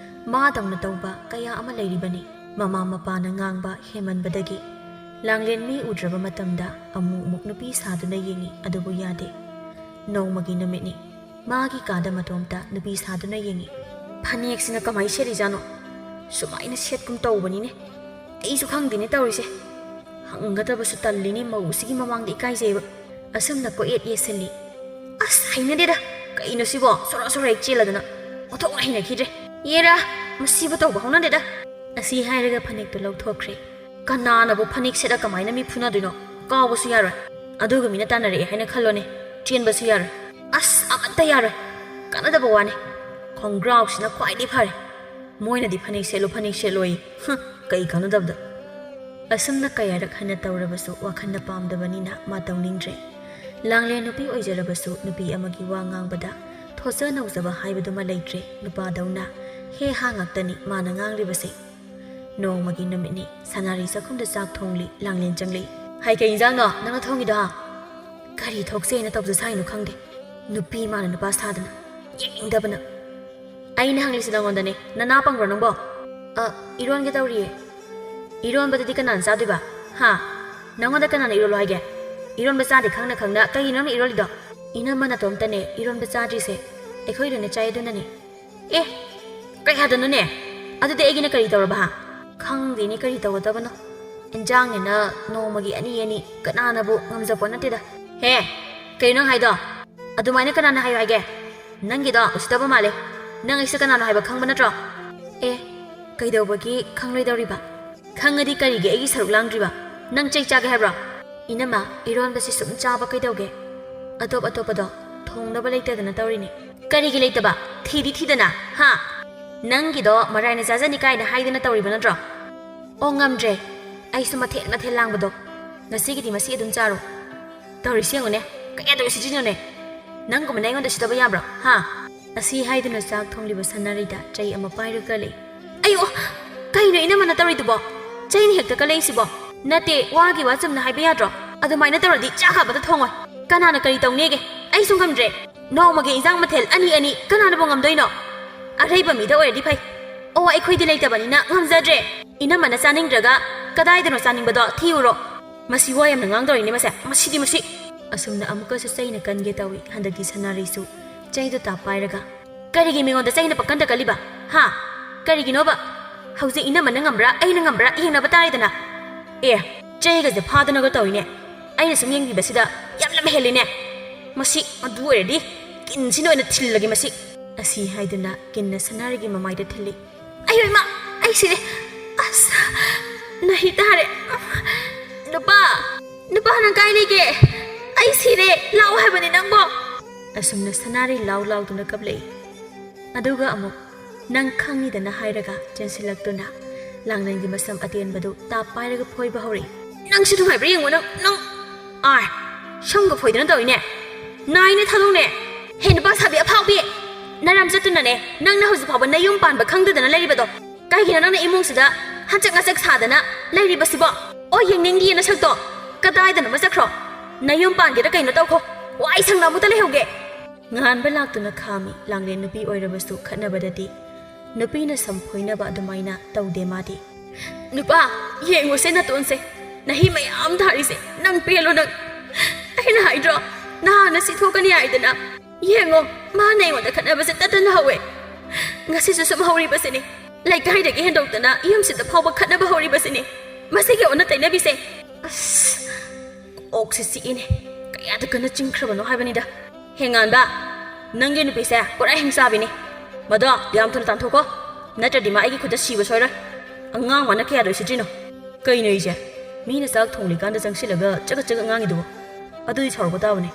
ꯃꯥꯗꯧꯅ ꯇꯧꯕ ꯀꯌꯥ ꯑꯃ ꯂꯩꯔꯤꯕꯅꯤ꯫ ꯃꯃꯥ ꯃꯄꯥꯅ ꯉꯥꯡꯕ ꯍꯦꯟꯃꯟꯕꯗꯒꯤ ꯂꯥꯡꯂꯦꯟ ꯃꯤ ꯎꯗ꯭ꯔꯕ ꯃꯇꯝꯗ ꯑꯃꯨꯛ ꯑꯃꯨꯛ ꯅꯨꯄꯤ ꯁꯥꯗꯨꯅ ꯌꯦꯡꯉꯤ, ꯑꯗꯨꯕꯨ ꯌꯥꯗꯦ꯫ ꯅꯣꯡꯃꯒꯤ ꯅꯨꯃꯤꯠꯅꯤ꯫ ꯃꯥꯒꯤ ꯀꯥꯗ ꯃꯇꯣꯝꯇ ꯅꯨꯄꯤ ꯁꯥꯗꯨꯅ ꯌꯦꯡꯉꯤ꯫ "ꯐꯅꯦꯛꯁꯤꯅ ꯀꯃꯥꯏ ꯁꯦꯠꯂꯤꯖꯥꯠꯅꯣ? ꯁꯨꯃꯥꯏꯅ ꯁꯦꯠꯀꯨꯝ ꯇꯧꯕꯅꯤꯅꯦ꯫ ꯑꯩꯁꯨ ꯈꯪꯗꯦꯅꯦ ꯇꯧꯔꯤꯁꯦ꯫ ꯍꯪꯒꯗꯕꯁꯨ ꯇꯜꯂꯤꯅꯦ, ꯃꯧꯁꯤꯒꯤ ꯃꯃꯥꯡꯗ ꯏꯀꯥꯏꯖꯩꯕ꯫" ꯑꯁꯨꯝꯅ ꯀꯣꯏꯌꯦꯠ ꯌꯦꯠꯁꯤꯜꯂꯤ꯫ "ꯑꯁ, ꯍꯩꯅꯗꯦꯗ꯫ ꯀꯩꯅꯣ ꯁꯤꯕꯣ? ꯁꯣꯔꯥ ꯁꯣꯔꯥ ꯍꯦꯛ ꯆꯦꯜꯂꯗꯅ꯫ ꯑꯣꯟꯊꯣꯛꯅ ꯍꯩꯅꯈꯤꯗ꯭ꯔꯦ꯫ ꯌꯦꯔꯥ, ꯃꯁꯤꯕꯨ ꯇꯧꯕ ꯍꯧꯅꯗꯦꯗ꯫" ꯑꯁꯤ ꯍꯥꯏꯔꯒ ꯐꯅꯦꯛꯇꯨ ꯂꯧꯊꯣꯛꯈ꯭ꯔꯦ꯫ "ꯀꯅꯥꯅꯕꯨ ꯐꯅꯦꯛ ꯁꯦꯠꯂ ꯀꯃꯥꯏꯅ ꯃꯤ ꯐꯨꯅꯗꯣꯏꯅꯣ? ꯀꯥꯎꯕꯁꯨ ꯌꯥꯔꯣꯏ꯫ ꯑꯗꯨꯒ ꯃꯤꯅ ꯇꯥꯟꯅꯔꯛꯑꯦ ꯍꯥꯏꯅ ꯈꯜꯂꯣꯅꯦ, ꯆꯦꯟꯕꯁꯨ ꯌꯥꯔꯣꯏ꯫ ꯑꯁ, ꯑꯃꯠꯇ ꯌꯥꯔꯣꯏ꯫ ꯀꯥꯟꯅꯗꯕ ꯋꯥꯅꯤ꯫ ꯈꯣꯡꯒ꯭ꯔꯥꯎꯁꯤꯅ ꯈ꯭ꯋꯥꯏꯗꯒꯤ ꯐꯔꯦ꯫ ꯃꯣꯏꯅꯗꯤ ꯐꯅꯦꯛ ꯁꯦꯠꯂꯨ, ꯐꯅꯦꯛ ꯁꯦꯠꯂꯣꯌꯦ꯫ ꯍꯨꯝ, ꯀꯩ ꯀꯥꯟꯅꯗꯕꯗ?" ꯑꯁꯨꯝꯅ ꯀꯌꯥꯔꯛ ꯍꯟꯅ ꯇꯧꯔꯕꯁꯨ ꯋꯥꯈꯜꯅ ꯄꯥꯝꯗꯕꯅꯤꯅ ꯃꯥ ꯇꯧꯅꯤꯡꯗ꯭ꯔꯦ꯫ ꯂꯥꯡꯂꯦꯟ ꯅꯨꯄꯤ ꯑꯣꯏꯖꯔꯕꯁꯨ ꯅꯨꯄꯤ ꯑꯃꯒꯤ ꯋꯥ ꯉꯥꯡꯕꯗ ꯊꯣꯠꯆ ꯅꯧꯖꯕ ꯍꯥꯏꯕꯗꯨꯃ ꯂꯩꯇ꯭ꯔꯦ꯫ ꯅꯨꯄꯥꯗꯧꯅ ꯍꯦ ꯍꯥ ꯉꯥꯛꯇꯅꯤ ꯃꯥꯅ ꯉꯥꯡꯂꯤꯕꯁꯦ꯫ ꯅꯣꯡꯃꯒꯤ ꯅꯨꯃꯤꯠꯅꯤ꯫ ꯁꯅꯥꯔꯩ ꯆꯥꯛꯈꯨꯝꯗ ꯆꯥꯛ ꯊꯣꯡꯂꯤ꯫ ꯂꯥꯡꯂꯦꯟ ꯆꯪꯂꯛꯏ꯫ "ꯍꯥꯏ, ꯀꯩ ꯏꯟꯖꯥꯡꯅꯣ ꯅꯪꯅ ꯊꯣꯡꯉꯤꯗꯣ, ꯍꯥ?" ꯀꯔꯤ ꯊꯣꯛꯆꯩꯅ ꯇꯧꯖ ꯁꯥꯏꯅꯣ ꯈꯪꯗꯦ꯫ ꯅꯨꯄꯤ ꯃꯥꯅ ꯅꯨꯄꯥ ꯁꯥꯗꯅ꯫ ꯌꯦꯡꯅꯤꯡꯗꯕꯅ꯫ "ꯑꯩꯅ ꯍꯪꯂꯤꯁꯤ ꯅꯉꯣꯟꯗꯅꯦ꯫ ꯅꯅꯥ ꯄꯪꯕ꯭ꯔꯣ ꯅꯪꯕꯣ?" "ꯑ, ꯏꯔꯣꯟꯒꯦ ꯇꯧꯔꯤꯌꯦ꯫" "ꯏꯔꯣꯟꯕꯗꯨꯗꯤ ꯀꯅꯥꯅ ꯆꯥꯗꯣꯏꯕ? ꯍꯥ? ꯅꯪꯉꯣꯟꯗ ꯀꯅꯥꯅ ꯏꯔꯣꯜꯂꯣ ꯍꯥꯏꯒꯦ? ꯏꯔꯣꯟꯕ ꯆꯥꯗꯦ ꯈꯪꯅ ꯈꯪꯅ ꯀꯩꯒꯤꯅꯣ ꯅꯪꯅ ꯏꯔꯣꯜꯂꯤꯗꯣ?" "ꯏꯅꯝꯃ ꯅꯇꯣꯝꯇꯅꯦ ꯏꯔꯣꯟꯕ ꯆꯥꯗ꯭ꯔꯤꯁꯦ꯫ ꯑꯩꯈꯣꯏ ꯂꯣꯏꯅ ꯆꯥꯏ ꯑꯗꯨꯅꯅꯦ꯫" "ꯑꯦ, ꯀꯩ ꯍꯥꯏꯗꯣꯏꯅꯣꯅꯦ? ꯑꯗꯨꯗꯤ ꯑꯩꯒꯤꯅ ꯀꯔꯤ ꯇꯧꯔꯕ, ꯍꯥ?" "ꯈꯪꯗꯦꯅꯦ ꯀꯔꯤ ꯇꯧꯒꯗꯕꯅꯣ꯫ ꯏꯟꯖꯥꯡꯅꯤꯅ ꯅꯣꯡꯃꯒꯤ ꯑꯅꯤ ꯑꯅꯤ ꯀꯅꯥꯅꯕꯨ ꯉꯝꯖꯄꯣꯠ ꯅꯠꯇꯦꯗ꯫" "ꯍꯦ, ꯀꯩꯅꯣ ꯅꯪ ꯍꯥꯏꯗꯣ? ꯑꯗꯨꯃꯥꯏꯅ ꯀꯅꯥꯅ ꯍꯥꯏꯌꯣ ꯍꯥꯏꯒꯦ? ꯅꯪꯒꯤꯗꯣ ꯎꯁꯤꯠꯇꯕ ꯃꯥꯜꯂꯦ꯫ ꯅꯪ ꯑꯩꯁꯦ ꯀꯅꯥꯅꯣ ꯍꯥꯏꯕ ꯈꯪꯕ ꯅꯠꯇ꯭ꯔꯣ?" "ꯑꯦ, ꯀꯩꯗꯧꯕꯒꯤ ꯈꯪꯂꯣꯏꯗꯧꯔꯤꯕ? ꯈꯪꯉꯗꯤ ꯀꯔꯤꯒꯤ ꯑꯩꯒꯤ ꯁꯔꯨꯛ ꯂꯥꯡꯗ꯭ꯔꯤꯕ? ꯅꯪ ꯆꯩ ꯆꯥꯒꯦ ꯍꯥꯏꯕ꯭ꯔꯣ?" "ꯏꯅꯝꯃ, ꯏꯔꯣꯟꯕꯁꯤ ꯁꯨꯝ ꯆꯥꯕ ꯀꯩꯗꯧꯒꯦ? ꯑꯇꯣꯞ ꯑꯇꯣꯞꯄꯗꯣ ꯊꯣꯡꯅꯕ ꯂꯩꯇꯗꯅ ꯇꯧꯔꯤꯅꯦ꯫" "ꯀꯔꯤꯒꯤ ꯂꯩꯇꯕ? ꯊꯤꯗꯤ ꯊꯤꯗꯅ, ꯍꯥ? ꯅꯪꯒꯤꯗꯣ ꯃꯔꯥꯏꯅ ꯆꯥꯖꯅꯤ ꯀꯥꯏꯅ ꯍꯥꯏꯗꯅ ꯇꯧꯔꯤꯕ ꯅꯠꯇ꯭ꯔꯣ?" "ꯑꯣ, ꯉꯝꯗ꯭ꯔꯦ꯫ ꯑꯩꯁꯨ ꯃꯊꯦꯜ ꯃꯊꯦꯜ ꯂꯥꯡꯕꯗꯣ꯫ ꯉꯁꯤꯒꯤꯗꯤ ꯃꯁꯤ ꯑꯗꯨꯝ ꯆꯥꯔꯣ꯫" "ꯇꯧꯔꯤꯁꯤ ꯌꯦꯡꯉꯨꯅꯦ꯫ ꯀꯌꯥꯗ ꯎꯁꯤꯠꯇ꯭ꯔꯤꯅꯣꯅꯦ? ꯅꯪꯒꯨꯝꯕꯅ ꯑꯩꯉꯣꯟꯗ ꯎꯁꯤꯠꯇꯕ ꯌꯥꯕ꯭ꯔꯣ, ꯍꯥ?" ꯑꯁꯤ ꯍꯥꯏꯗꯨꯅ ꯆꯥꯛ ꯊꯣꯡꯂꯤꯕ ꯁꯅꯥꯔꯩꯗ ꯆꯩ ꯑꯃ ꯄꯥꯏꯔꯒ ꯂꯩ꯫ "ꯑꯌꯣ! ꯀꯩꯅꯣ ꯏꯅꯝꯃꯅ ꯇꯧꯔꯤꯗꯨꯕꯣ? ꯆꯩꯅ ꯍꯦꯛꯇ ꯀꯜꯂꯛꯏꯁꯤꯕꯣ? ꯅꯠꯇꯦ, ꯋꯥꯒꯤ ꯋꯥ ꯆꯨꯝꯅ ꯍꯥꯏꯕ ꯌꯥꯗ꯭ꯔꯣ? ꯑꯗꯨꯃꯥꯏꯅ ꯇꯧꯔꯗꯤ ꯆꯥꯛ ꯍꯥꯞꯄꯗ ꯊꯣꯡꯉꯣꯏ꯫ ꯀꯅꯥꯅ ꯀꯔꯤ ꯇꯧꯅꯦꯒꯦ? ꯑꯩꯁꯨ ꯉꯝꯗ꯭ꯔꯦ꯫" ꯅꯣꯡꯃꯒꯤ ꯏꯟꯖꯥꯡ ꯃꯊꯦꯜ ꯑꯅꯤ ꯑꯅꯤ ꯀꯅꯥꯅꯕꯨ ꯉꯝꯗꯣꯏꯅꯣ? ꯑꯔꯩꯕ ꯃꯤꯗ ꯑꯣꯏꯔꯗꯤ ꯐꯩ꯫ ꯑꯣ, ꯑꯩꯈꯣꯏꯗꯤ ꯂꯩꯇꯕꯅꯤꯅ ꯉꯝꯖꯗ꯭ꯔꯦ꯫ ꯏꯅꯝꯃꯅ ꯆꯥꯅꯤꯡꯗ꯭ꯔꯒ ꯀꯗꯥꯏꯗꯅꯣ ꯆꯥꯅꯤꯡꯕꯗꯣ ꯊꯤꯎꯔꯣ꯫ ꯃꯁꯤ ꯋꯥ ꯌꯥꯝꯅ ꯉꯥꯡꯗꯧꯔꯤꯅꯦ ꯃꯁꯦ꯫ ꯃꯁꯤꯗꯤ ꯃꯁꯤ꯫ ꯑꯁꯨꯝꯅ ꯑꯃꯨꯛꯀꯁꯨ ꯆꯩꯅ ꯀꯟꯒꯦ ꯇꯧꯏ꯫ ꯍꯟꯗꯛꯇꯤ ꯁꯅꯥꯔꯩꯁꯨ ꯆꯩꯗꯣ ꯇꯥꯞ ꯄꯥꯏꯔꯒ, "ꯀꯔꯤꯒꯤ ꯃꯤꯉꯣꯟꯗ ꯆꯩꯅ ꯄꯪꯀꯟꯗ ꯀꯜꯂꯤꯕ? ꯍꯥ? ꯀꯔꯤꯒꯤꯅꯣꯕ? ꯍꯧꯖꯤꯛ ꯏꯅꯝꯃꯅ ꯉꯝꯕ꯭ꯔꯥ, ꯑꯩꯅ ꯉꯝꯕ꯭ꯔꯥ ꯌꯦꯡꯅꯕ ꯇꯥꯔꯦꯗꯅ꯫ ꯑꯦ, ꯆꯩꯒꯁꯦ ꯐꯥꯗꯅꯒ ꯇꯧꯏꯅꯦ꯫ ꯑꯩꯅ ꯁꯨꯝ ꯌꯦꯡꯕꯤꯕꯁꯤꯗ ꯌꯥꯝ ꯂꯝ ꯍꯦꯜꯂꯤꯅꯦ꯫ ꯃꯁꯤ ꯑꯗꯨ ꯑꯣꯏꯔꯗꯤ ꯀꯤꯟꯁꯤꯅ ꯑꯣꯏꯅ ꯊꯤꯜꯂꯒꯦ ꯃꯁꯤ"꯫ ꯑꯁꯤ ꯍꯥꯏꯗꯨꯅ ꯀꯤꯟꯅ ꯁꯅꯥꯔꯩꯒꯤ ꯃꯃꯥꯏꯗ ꯊꯤꯜꯂꯤ꯫ "ꯑꯌꯣ ꯏꯃꯥ, ꯑꯩ ꯁꯤꯔꯦ꯫ ꯑꯁ, ꯅꯍꯤ ꯇꯥꯔꯦ꯫ ꯅꯨꯄꯥ, ꯅꯨꯄꯥ, ꯅꯪ ꯀꯥꯏ ꯂꯩꯒꯦ? ꯑꯩ ꯁꯤꯔꯦ꯫ ꯂꯥꯛꯑꯣ ꯍꯥꯏꯕꯅꯦ ꯅꯪꯕꯣ"꯫ ꯑꯁꯨꯝꯅ ꯁꯅꯥꯔꯩ ꯂꯥꯎ ꯂꯥꯎꯗꯨꯅ ꯀꯞꯂꯛꯏ꯫ ꯑꯗꯨꯒ ꯑꯃꯨꯛ, "ꯅꯪ ꯈꯪꯉꯤꯗꯅ" ꯍꯥꯏꯔꯒ ꯆꯦꯟꯁꯤꯜꯂꯛꯇꯨꯅ ꯂꯥꯡꯂꯦꯟꯒꯤ ꯃꯁꯝ ꯑꯇꯦꯟꯕꯗꯨ ꯇꯥꯞ ꯄꯥꯏꯔꯒ ꯐꯣꯏꯕ ꯍꯧꯔꯛꯏ꯫ "ꯅꯪꯁꯨ ꯅꯨꯡꯉꯥꯏꯕ꯭ꯔꯥ ꯌꯦꯡꯉꯣ ꯅꯪ, ꯅꯪ꯫ ꯑꯥꯏ, ꯁꯝꯒ ꯐꯣꯏꯗꯅ ꯇꯧꯏꯅꯦ꯫ ꯅꯥꯏꯅꯦ ꯊꯥꯗꯣꯡꯅꯦ꯫ ꯍꯦ ꯅꯨꯄꯥ ꯁꯥꯕꯤ ꯑꯐꯥꯎꯕꯤ, ꯅꯔꯝ ꯆꯠꯇꯨꯅꯅꯦ ꯅꯪꯅ ꯍꯧꯖꯤꯛ ꯐꯥꯎꯕ ꯅꯌꯨꯝ ꯄꯥꯟꯕ ꯈꯪꯗꯗꯅ ꯂꯩꯔꯤꯕꯗꯣ꯫ ꯀꯩꯒꯤꯅꯣ ꯅꯪꯅ ꯏꯃꯨꯡꯁꯤꯗ ꯍꯟꯆꯛ ꯉꯆꯛ ꯁꯥꯗꯅ ꯂꯩꯔꯤꯕꯁꯤꯕꯣ? ꯑꯣ, ꯌꯦꯡꯅꯤꯡꯗꯤꯌꯦ ꯅꯁꯛꯇꯣ꯫ ꯀꯗꯥꯏꯗꯅꯣꯃ ꯆꯠꯈ꯭ꯔꯣ꯫ ꯅꯌꯨꯝ ꯄꯥꯟꯒꯦꯔꯥ ꯀꯩꯅꯣ ꯇꯧꯈꯣ꯫ ꯋꯥꯏ ꯁꯪꯅ ꯑꯃꯨꯛꯇ ꯂꯩꯍꯧꯒꯦ"꯫ ꯉꯥꯟꯕ ꯂꯥꯛꯇꯨꯅ ꯈꯥꯝꯃꯤ꯫ ꯂꯥꯡꯂꯦꯟ ꯅꯨꯄꯤ ꯑꯣꯏꯔꯕꯁꯨ ꯈꯠꯅꯕꯗꯗꯤ ꯅꯨꯄꯤꯅ ꯁꯝ ꯐꯣꯏꯅꯕ ꯑꯗꯨꯃꯥꯏꯅ ꯇꯧꯗꯦ ꯃꯥꯗꯤ꯫ "ꯅꯨꯄꯥ, ꯌꯦꯡꯉꯨꯁꯦ ꯅꯇꯣꯟꯁꯦ, ꯅꯍꯤ ꯃꯌꯥꯝ ꯊꯥꯔꯤꯁꯦ, ꯅꯪ ꯄꯦꯜꯂꯣ ꯅꯪ꯫ ꯑꯩꯅ ꯍꯥꯏꯗ꯭ꯔꯣ, ꯅꯍꯥꯟꯅ ꯁꯤ ꯊꯣꯛꯀꯅꯤ ꯍꯥꯏꯗꯅ꯫ ꯌꯦꯡꯉꯣ, ꯃꯥꯅ ꯑꯩꯉꯣꯟꯗ ꯈꯠꯅꯕꯁꯦ ꯇꯠꯇꯅ ꯍꯧꯋꯦ꯫ ꯉꯁꯤꯁꯨ ꯁꯨꯝ ꯍꯧꯔꯤꯕꯁꯤꯅꯤ꯫ ꯂꯩꯀꯥꯏꯗꯒꯤ ꯍꯦꯟꯗꯣꯛꯇꯅ ꯌꯨꯝꯁꯤꯗ ꯐꯥꯎꯕ ꯈꯠꯅꯕ ꯍꯧꯔꯤꯕꯁꯤꯅꯤ꯫ ꯃꯁꯤꯒꯤ ꯑꯣꯟꯅ ꯇꯩꯅꯕꯤꯁꯦ꯫ ꯑꯁ, ꯀꯣꯛꯁꯦ ꯆꯤꯛꯏꯅꯦ꯫ ꯀꯌꯥꯗ ꯀꯟꯅ ꯆꯤꯡꯈ꯭ꯔꯕꯅꯣ ꯍꯥꯏꯕꯅꯤꯗ꯫ ꯍꯦ ꯉꯥꯟꯕ, ꯅꯪꯒꯤ ꯅꯨꯄꯤꯁꯦ ꯄꯨꯔꯥ ꯍꯤꯡꯆꯥꯕꯤꯅꯤ꯫ ꯃꯗꯣ ꯌꯥꯝ ꯊꯨꯅ ꯇꯥꯟꯊꯣꯛꯈꯣ, ꯅꯠꯇ꯭ꯔꯗꯤ ꯃꯥ ꯑꯩꯒꯤ ꯈꯨꯠꯇ ꯁꯤꯕ ꯁꯣꯏꯔꯣꯏ꯫ ꯑꯉꯥꯡ ꯃꯥꯅ ꯀꯌꯥꯗ ꯎꯁꯤꯠꯇ꯭ꯔꯤꯅꯣ?" "ꯀꯩꯅꯣ ꯏꯆꯦ? ꯃꯤꯅ ꯆꯥꯛ ꯊꯣꯡꯂꯤꯀꯥꯟꯗ ꯆꯪꯁꯤꯜꯂꯒ ꯆꯒꯠ ꯆꯒꯠ ꯉꯥꯡꯉꯤꯗꯨꯕꯨ? ꯑꯗꯨꯗꯤ ꯁꯥꯎꯔꯛꯄ ꯇꯥꯕꯅꯦ꯫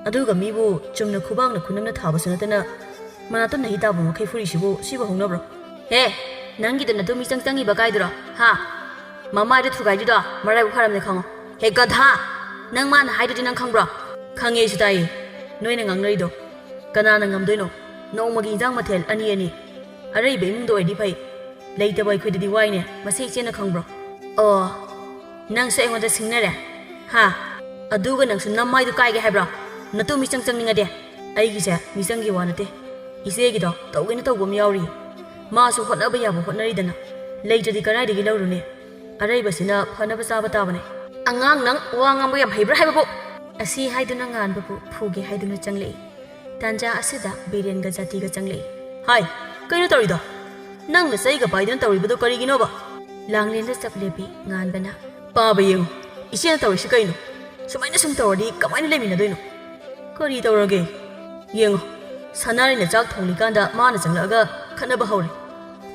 ꯑꯗꯨꯒ ꯃꯤꯕꯨ ꯆꯨꯝꯅ ꯈꯨꯕꯥꯛꯅ ꯈꯨꯅꯝꯅ ꯊꯥꯕꯁꯨ ꯅꯠꯇꯅ ꯃꯅꯥꯇꯣꯟ ꯅꯍꯤ ꯇꯥꯕ ꯃꯈꯩ ꯐꯨꯔꯤꯁꯤꯕꯨ ꯁꯤꯕꯨ ꯍꯧꯅꯕ꯭ꯔꯣ?" "ꯍꯦ, ꯅꯪꯒꯤꯗꯣ ꯅꯇꯨ ꯃꯤꯆꯪ ꯆꯪꯉꯤꯕ ꯀꯥꯏꯗꯨꯔꯣ? ꯍꯥ? ꯃꯃꯥꯏꯗ ꯊꯨꯒꯥꯏꯗꯨꯗꯣ ꯃꯔꯥꯏꯕꯛ ꯐꯔꯝꯅꯦ ꯈꯪꯉꯣ꯫ ꯍꯦ ꯒꯙꯥ! ꯅꯪ ꯃꯥꯅ ꯍꯥꯏꯗꯨꯗꯤ ꯅꯪ ꯈꯪꯕ꯭ꯔꯣ?" "ꯈꯪꯉꯦ ꯑꯩꯁꯨ ꯇꯥꯏꯌꯦ, ꯅꯣꯏꯅ ꯉꯥꯡꯅꯔꯤꯗꯣ꯫ ꯀꯅꯥꯅ ꯉꯝꯗꯣꯏꯅꯣ? ꯅꯣꯡꯃꯒꯤ ꯏꯟꯖꯥꯡ ꯃꯊꯦꯜ ꯑꯅꯤ ꯑꯅꯤ꯫ ꯑꯔꯩꯕ ꯏꯃꯨꯡꯗ ꯑꯣꯏꯔꯗꯤ ꯐꯩ, ꯂꯩꯇꯕ ꯑꯩꯈꯣꯏꯗꯗꯤ ꯋꯥꯏꯅꯦ, ꯃꯁꯤ ꯏꯆꯦꯅ ꯈꯪꯕ꯭ꯔꯣ?" "ꯑꯣ, ꯅꯪꯁꯨ ꯑꯩꯉꯣꯟꯗ ꯁꯤꯡꯅꯔꯦ? ꯍꯥ? ꯑꯗꯨꯒ ꯅꯪꯁꯨ ꯅꯃꯥꯏꯗꯨ ꯀꯥꯏꯒꯦ ꯍꯥꯏꯕ꯭ꯔꯣ? ꯅꯇꯨ ꯃꯤꯆꯪ ꯆꯪꯅꯤꯡꯉꯗꯤ?" ꯑꯩꯒꯤꯁꯦ ꯃꯤꯆꯪꯒꯤ ꯋꯥ ꯅꯠꯇꯦ꯫ ꯏꯆꯦꯒꯤꯗꯣ ꯇꯧꯒꯦꯅ ꯇꯧꯕ ꯑꯃ ꯌꯥꯎꯔꯤ꯫ ꯃꯥꯁꯨ ꯍꯣꯠꯅꯕ ꯌꯥꯕ ꯍꯣꯠꯅꯔꯤꯗꯅ꯫ ꯂꯩꯇ꯭ꯔꯗꯤ ꯀꯗꯥꯏꯗꯒꯤ ꯂꯧꯔꯨꯅꯤ? ꯑꯔꯩꯕꯁꯤꯅ ꯐꯅꯕ ꯆꯥꯕ ꯇꯥꯕꯅꯦ꯫ "ꯑꯉꯥꯡ, ꯅꯪ ꯋꯥ ꯉꯥꯡꯕ ꯌꯥꯝ ꯍꯩꯕ꯭ꯔꯥ ꯍꯥꯏꯕꯕꯨ?" ꯑꯁꯤ ꯍꯥꯏꯗꯨꯅ ꯉꯥꯟꯕꯕꯨ ꯐꯨꯒꯦ ꯍꯥꯏꯗꯨꯅ ꯆꯪꯂꯛꯏ꯫ ꯇꯥꯟꯖꯥ ꯑꯁꯤꯗ ꯕꯤꯔꯦꯟꯒ ꯖꯥꯇꯤꯒ ꯆꯪꯂꯛꯏ꯫ "ꯍꯥꯏ, ꯀꯩꯅꯣ ꯇꯧꯔꯤꯗꯣ? ꯅꯪꯅ ꯆꯩꯒ ꯄꯥꯏꯗꯨꯅ ꯇꯧꯔꯤꯕꯗꯣ ꯀꯔꯤꯒꯤꯅꯣꯕ?" ꯂꯥꯡꯂꯦꯟꯗ ꯆꯞ ꯂꯦꯞꯄꯤ ꯉꯥꯟꯕꯅ꯫ "ꯄꯥꯕ ꯌꯦꯡꯉꯨ, ꯏꯆꯦꯅ ꯇꯧꯔꯤꯁꯤ ꯀꯩꯅꯣ? ꯁꯨꯃꯥꯏꯅ ꯁꯨꯝ ꯇꯧꯔꯗꯤ ꯀꯃꯥꯏꯅ ꯂꯩꯃꯤꯟꯅꯗꯣꯏꯅꯣ?" "ꯀꯔꯤ ꯇꯧꯔꯒꯦ? ꯌꯦꯡꯉꯣ, ꯁꯅꯥꯔꯩꯅ ꯆꯥꯛ ꯊꯣꯡꯂꯤꯀꯥꯟꯗ ꯃꯥꯅ ꯆꯪꯂꯛꯑꯒ ꯈꯠꯅꯕ ꯍꯧꯔꯦ꯫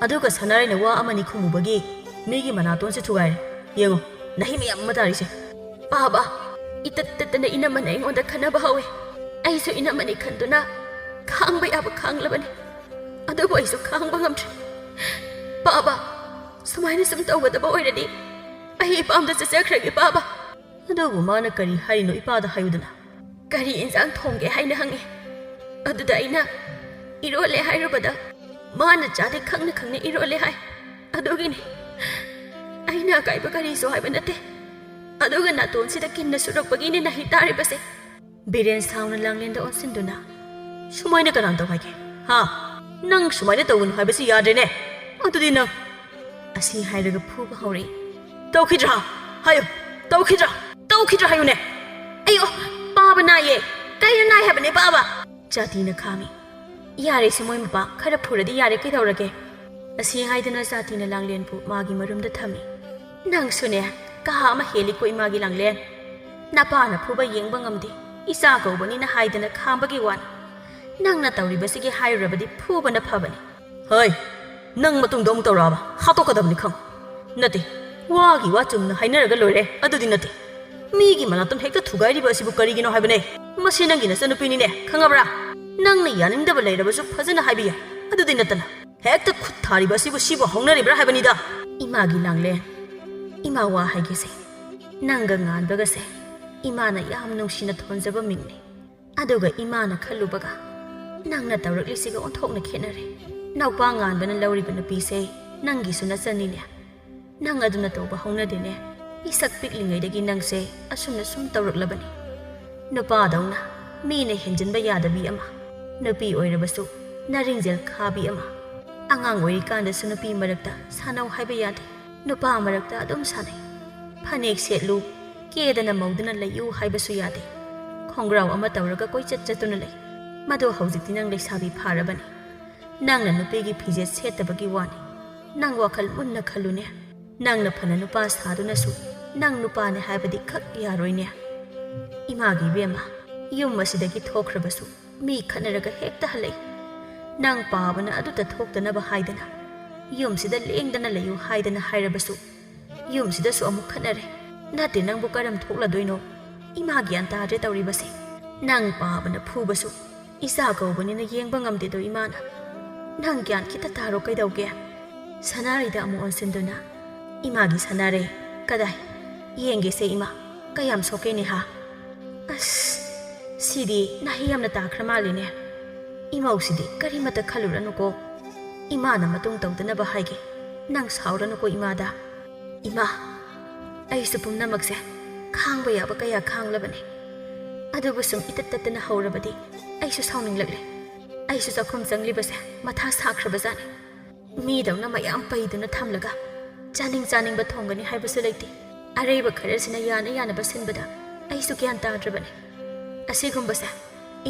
ꯑꯗꯨꯒ ꯁꯅꯥꯔꯩꯅ ꯋꯥ ꯑꯃꯅꯤ ꯈꯨꯝꯃꯨꯕꯒꯤ ꯃꯤꯒꯤ ꯃꯅꯥꯇꯣꯟꯁꯦ ꯊꯨꯒꯥꯏꯔꯦ꯫ ꯌꯦꯡꯉꯣ, ꯅꯍꯩ ꯃꯌꯥꯝ ꯑꯃ ꯇꯥꯔꯤꯁꯦ꯫ ꯄꯥꯕ, ꯏꯇꯠ ꯇꯠꯇꯅ ꯏꯅꯝꯃꯅ ꯑꯩꯉꯣꯟꯗ ꯈꯠꯅꯕ ꯍꯧꯋꯦ꯫ ꯑꯩꯁꯨ ꯏꯅꯝꯃꯅꯤ ꯈꯟꯗꯨꯅ ꯈꯥꯡꯕ ꯌꯥꯕ ꯈꯥꯡꯂꯕꯅꯤ꯫ ꯑꯗꯨꯕꯨ ꯑꯩꯁꯨ ꯈꯥꯡꯕ ꯉꯝꯗ꯭ꯔꯦ꯫ ꯄꯥꯕ, ꯁꯨꯃꯥꯏꯅ ꯁꯨꯝ ꯇꯧꯒꯗꯕ ꯑꯣꯏꯔꯗꯤ ꯑꯩ ꯏꯄꯥꯝꯗ ꯆꯠꯆꯈ꯭ꯔꯒꯦ, ꯄꯥꯕ꯫" ꯑꯗꯨꯕꯨ ꯃꯥꯅ ꯀꯔꯤ ꯍꯥꯏꯔꯤꯅꯣ ꯏꯄꯥꯗ ꯍꯥꯏꯌꯨꯗꯅ꯫ "ꯀꯔꯤ ꯏꯟꯁꯥꯡ ꯊꯣꯡꯒꯦ ꯍꯥꯏꯅ ꯍꯪꯉꯤ꯫ ꯑꯗꯨꯗ ꯑꯩꯅ ꯏꯔꯣꯜꯂꯦ ꯍꯥꯏꯔꯨꯕꯗ ꯃꯥꯅ ꯆꯥꯗꯦ, ꯈꯪꯅ ꯈꯪꯅ ꯏꯔꯣꯜꯂꯦ ꯍꯥꯏ꯫ ꯑꯗꯨꯒꯤꯅꯤ꯫ ꯑꯩꯅ ꯑꯀꯥꯏꯕ ꯀꯔꯤꯁꯨ ꯍꯥꯏꯕ ꯅꯠꯇꯦ꯫ ꯑꯗꯨꯒ ꯅꯥꯇꯣꯟꯁꯤꯗ ꯀꯤꯟꯅ ꯁꯨꯔꯛꯄꯒꯤꯅꯤ ꯅꯥꯍꯩ ꯇꯥꯔꯤꯕꯁꯦ꯫" ꯕꯤꯔꯦꯟ ꯁꯥꯎꯅ ꯂꯥꯡꯂꯦꯟꯗ ꯑꯣꯟꯁꯤꯟꯗꯨꯅ, "ꯁꯨꯃꯥꯏꯅ ꯀꯅꯥꯅ ꯇꯧ ꯍꯥꯏꯒꯦ? ꯍꯥ? ꯅꯪ ꯁꯨꯃꯥꯏꯅ ꯇꯧꯒꯅꯨ ꯍꯥꯏꯕꯁꯤ ꯌꯥꯗ꯭ꯔꯦꯅꯦ꯫ ꯑꯗꯨꯗꯤ ꯅꯪ..." ꯑꯁꯤ ꯍꯥꯏꯔꯒ ꯐꯨꯕ ꯍꯧꯔꯛꯏ꯫ "ꯇꯧꯈꯤꯗ꯭ꯔꯥ? ꯍꯥꯏꯌꯨ꯫ ꯇꯧꯈꯤꯗ꯭ꯔꯥ? ꯇꯧꯈꯤꯗ꯭ꯔꯥ ꯍꯥꯏꯌꯨꯅꯦ?" "ꯑꯩꯌꯣ, ꯄꯥꯕ ꯅꯥꯏꯌꯦ꯫ ꯀꯩꯅꯣ ꯅꯥꯏ ꯍꯥꯏꯕꯅꯦ, ꯄꯥꯕ?" ꯖꯥꯇꯤꯅ ꯈꯥꯝꯃꯤ꯫ "ꯌꯥꯔꯦꯁꯦ, ꯃꯣꯏ ꯃꯄꯥ, ꯈꯔ ꯐꯨꯔꯗꯤ ꯌꯥꯔꯦ, ꯀꯩꯗꯧꯔꯒꯦ?" ꯑꯁꯤ ꯍꯥꯏꯗꯨꯅ ꯖꯥꯇꯤꯅ ꯂꯥꯡꯂꯦꯟꯕꯨ ꯃꯥꯒꯤ ꯃꯔꯨꯝꯗ ꯊꯝꯃꯤ꯫ "ꯅꯪꯁꯨꯅꯦ, ꯀꯥ ꯑꯃ ꯍꯦꯜꯂꯤꯀꯣ ꯏꯃꯥꯒꯤ ꯂꯥꯡꯂꯦꯟ꯫ ꯅꯄꯥꯅ ꯐꯨꯕ ꯌꯦꯡꯕ ꯉꯝꯗꯦ, ꯏꯆꯥ ꯀꯧꯕꯅꯤꯅ ꯍꯥꯏꯗꯅ ꯈꯥꯝꯕꯒꯤ ꯋꯥꯅꯤ꯫ ꯅꯪꯅ ꯇꯧꯔꯤꯕꯁꯤꯒꯤ ꯍꯥꯏꯔꯨꯔꯕꯗꯤ ꯐꯨꯕꯅ ꯐꯕꯅꯤ꯫" "ꯍꯣꯏ, ꯅꯪ ꯃꯇꯨꯡꯗ ꯑꯃꯨꯛ ꯇꯧꯔꯛꯑꯕ ꯍꯥꯠꯇꯣꯛꯀꯗꯕꯅꯤ ꯈꯪꯉꯨ꯫ ꯅꯠꯇꯦ, ꯋꯥꯒꯤ ꯋꯥ ꯆꯨꯝꯅ ꯍꯥꯏꯅꯔꯒ ꯂꯣꯏꯔꯦ, ꯑꯗꯨꯗꯤ ꯅꯠꯇꯦ꯫ ꯃꯤꯒꯤ ꯃꯅꯥꯇꯣꯟ ꯍꯦꯛꯇ ꯊꯨꯒꯥꯏꯔꯤꯕ ꯑꯁꯤꯕꯨ ꯀꯔꯤꯒꯤꯅꯣ ꯍꯥꯏꯕꯅꯦ? ꯃꯁꯤ ꯅꯪꯒꯤ ꯅꯆꯟꯅꯨꯄꯤꯅꯤꯅꯦ, ꯈꯪꯉꯕ꯭ꯔꯥ? ꯅꯪꯅ ꯌꯥꯅꯤꯡꯗꯕ ꯂꯩꯔꯕꯁꯨ ꯐꯖꯅ ꯍꯥꯏꯕ ꯌꯥꯏ, ꯑꯗꯨꯗꯤ ꯅꯠꯇꯅ ꯍꯦꯛꯇ ꯈꯨꯠ ꯊꯥꯔꯤꯕ ꯑꯁꯤꯕꯨ ꯁꯤꯕꯨ ꯍꯧꯅꯔꯤꯕ꯭ꯔꯥ ꯍꯥꯏꯕꯅꯤꯗ꯫" "ꯏꯃꯥꯒꯤ ꯂꯥꯡꯂꯦꯟ, ꯏꯃꯥ ꯋꯥ ꯍꯥꯏꯒꯦꯁꯦ꯫ ꯅꯪꯒ ꯉꯥꯟꯕꯒꯁꯦ ꯏꯃꯥꯅ ꯌꯥꯝ ꯅꯨꯡꯁꯤꯅ ꯊꯣꯟꯖꯕ ꯃꯤꯡꯅꯤ꯫ ꯑꯗꯨꯒ ꯏꯃꯥꯅ ꯈꯜꯂꯨꯕꯒ ꯅꯪꯅ ꯇꯧꯔꯛꯂꯤꯁꯤꯒ ꯑꯣꯟꯊꯣꯛꯅ ꯈꯦꯠꯅꯔꯦ꯫ ꯅꯧꯄꯥ ꯉꯥꯟꯕꯅ ꯂꯧꯔꯤꯕ ꯅꯨꯄꯤꯁꯦ ꯅꯪꯒꯤꯁꯨ ꯅꯆꯟꯅꯤꯅꯦ꯫ ꯅꯪ ꯑꯗꯨꯅ ꯇꯧꯕ ꯍꯧꯅꯗꯦꯅꯦ꯫ ꯄꯤꯁꯛ ꯄꯤꯛꯂꯤꯉꯩꯗꯒꯤ ꯅꯪꯁꯦ ꯑꯁꯨꯝꯅ ꯁꯨꯝ ꯇꯧꯔꯛꯂꯕꯅꯤ꯫ ꯅꯨꯄꯥꯗꯧꯅ ꯃꯤꯅ ꯍꯦꯟꯖꯤꯟꯕ ꯌꯥꯗꯕꯤ ꯑꯃ, ꯅꯨꯄꯤ ꯑꯣꯏꯔꯕꯁꯨ ꯅꯥꯔꯤꯡꯖꯦꯜ ꯈꯥꯕꯤ ꯑꯃ꯫ ꯑꯉꯥꯡ ꯑꯣꯏꯔꯤꯀꯥꯟꯗꯁꯨ ꯅꯨꯄꯤ ꯃꯔꯛꯇ ꯁꯥꯟꯅꯧ ꯍꯥꯏꯕ ꯌꯥꯗꯦ, ꯅꯨꯄꯥ ꯃꯔꯛꯇ ꯑꯗꯨꯝ ꯁꯥꯟꯅꯩ꯫ ꯐꯅꯦꯛ ꯁꯦꯠꯂꯨ, ꯀꯦꯗꯅ ꯃꯧꯗꯨꯅ ꯂꯩꯌꯨ ꯍꯥꯏꯕꯁꯨ ꯌꯥꯗꯦ꯫ ꯈꯣꯡꯒ꯭ꯔꯥꯎ ꯑꯃ ꯇꯧꯔꯒ ꯀꯣꯏꯆꯠ ꯆꯠꯇꯨꯅ ꯂꯩ꯫ ꯃꯗꯣ ꯍꯧꯖꯤꯛꯇꯤ ꯅꯪ ꯂꯩꯁꯥꯕꯤ ꯐꯥꯔꯕꯅꯤ꯫ ꯅꯪꯅ ꯅꯨꯄꯤꯒꯤ ꯐꯤꯖꯦꯠ ꯁꯦꯠꯇꯕꯒꯤ ꯋꯥꯅꯤ꯫ ꯅꯪ ꯋꯥꯈꯜ ꯃꯨꯟꯅ ꯈꯜꯂꯨꯅꯦ꯫ ꯅꯪꯅ ꯐꯅ ꯅꯨꯄꯥ ꯁꯥꯗꯨꯅꯁꯨ ꯅꯪ ꯅꯨꯄꯥꯅꯦ ꯍꯥꯏꯕꯗꯤ ꯈꯛ ꯌꯥꯔꯣꯏꯅꯦ꯫ ꯏꯃꯥꯒꯤ ꯏꯕꯦꯝꯃ, ꯌꯨꯝ ꯑꯁꯤꯗꯒꯤ ꯊꯣꯛꯈ꯭ꯔꯕꯁꯨ ꯃꯤ ꯈꯠꯅꯔꯒ ꯍꯦꯛꯇ ꯍꯜꯂꯛꯏ꯫ ꯅꯪ ꯄꯥꯕꯅ ꯑꯗꯨꯇ ꯊꯣꯛꯇꯅꯕ ꯍꯥꯏꯗꯅ, ꯌꯨꯝꯁꯤꯗ ꯂꯦꯡꯗꯅ ꯂꯩꯌꯨ ꯍꯥꯏꯗꯅ ꯍꯥꯏꯔꯕꯁꯨ, ꯌꯨꯝꯁꯤꯗꯁꯨ ꯑꯃꯨꯛ ꯈꯠꯅꯔꯦ꯫ ꯅꯠꯇꯦ, ꯅꯪꯕꯨ ꯀꯔꯝ ꯊꯣꯛꯂꯗꯣꯏꯅꯣ? ꯏꯃꯥ ꯒ꯭ꯌꯥꯟ ꯇꯥꯗ꯭ꯔꯦ ꯇꯧꯔꯤꯕꯁꯦ꯫ ꯅꯪ ꯄꯥꯕꯅ ꯐꯨꯕꯁꯨ ꯏꯆꯥ ꯀꯧꯕꯅꯤꯅ ꯌꯦꯡꯕ ꯉꯝꯗꯦꯗꯣ ꯏꯃꯥꯅ꯫ ꯅꯪ ꯒ꯭ꯌꯥꯟ ꯈꯤꯇ ꯇꯥꯔꯣ ꯀꯩꯗꯧꯒꯦ? ꯁꯅꯥꯔꯩꯗ ꯑꯃꯨꯛ ꯑꯣꯟꯁꯤꯟꯗꯨꯅ, "ꯏꯃꯥꯒꯤ ꯁꯅꯥꯔꯩ, ꯀꯗꯥꯏ? ꯌꯦꯡꯒꯦꯁꯦ ꯏꯃꯥ, ꯀꯌꯥꯝ ꯁꯣꯛꯀꯦꯅꯦ ꯍꯥ? ꯑꯁ, ꯁꯤꯗꯤ ꯅꯥꯍꯩ ꯌꯥꯝꯅ ꯇꯥꯈ꯭ꯔ ꯃꯥꯜꯂꯦꯅꯦ꯫ ꯏꯃꯧꯁꯤꯗꯤ ꯀꯔꯤꯃꯠꯇ ꯈꯜꯂꯨꯔꯅꯨꯀꯣ꯫ ꯏꯃꯥꯅ ꯃꯇꯨꯡ ꯇꯧꯗꯅꯕ ꯍꯥꯏꯒꯦ꯫ ꯅꯪ ꯁꯥꯎꯔꯅꯨꯀꯣ ꯏꯃꯥꯗ꯫" "ꯏꯃꯥ, ꯑꯩꯁꯨ ꯄꯨꯝꯅꯃꯛꯁꯦ ꯈꯥꯡꯕ ꯌꯥꯕ ꯀꯌꯥ ꯈꯥꯡꯂꯕꯅꯤ꯫ ꯑꯗꯨꯕꯨ ꯁꯨꯝ ꯏꯇꯠ ꯇꯠꯇꯅ ꯍꯧꯔꯕꯗꯤ ꯑꯩꯁꯨ ꯁꯥꯎꯅꯤꯡꯂꯛꯂꯦ꯫ ꯑꯩꯁꯨ ꯆꯥꯛꯈꯨꯝ ꯆꯪꯂꯤꯕꯁꯦ ꯃꯊꯥ ꯁꯥꯈ꯭ꯔꯕꯖꯥꯠꯅꯤ꯫ ꯃꯤꯗꯧꯅ ꯃꯌꯥꯝ ꯄꯩꯗꯨꯅ ꯊꯝꯂꯒ ꯆꯥꯅꯤꯡ ꯆꯥꯅꯤꯡꯕ ꯊꯣꯡꯒꯅꯤ ꯍꯥꯏꯕꯁꯨ ꯂꯩꯇꯦ꯫ ꯑꯔꯩꯕ ꯈꯔꯁꯤꯅ ꯌꯥꯅ ꯌꯥꯅꯕ ꯁꯤꯟꯕꯗ ꯑꯩꯁꯨ ꯒ꯭ꯌꯥꯟ ꯇꯥꯗ꯭ꯔꯕꯅꯤ꯫ ꯑꯁꯤꯒꯨꯝꯕꯁꯦ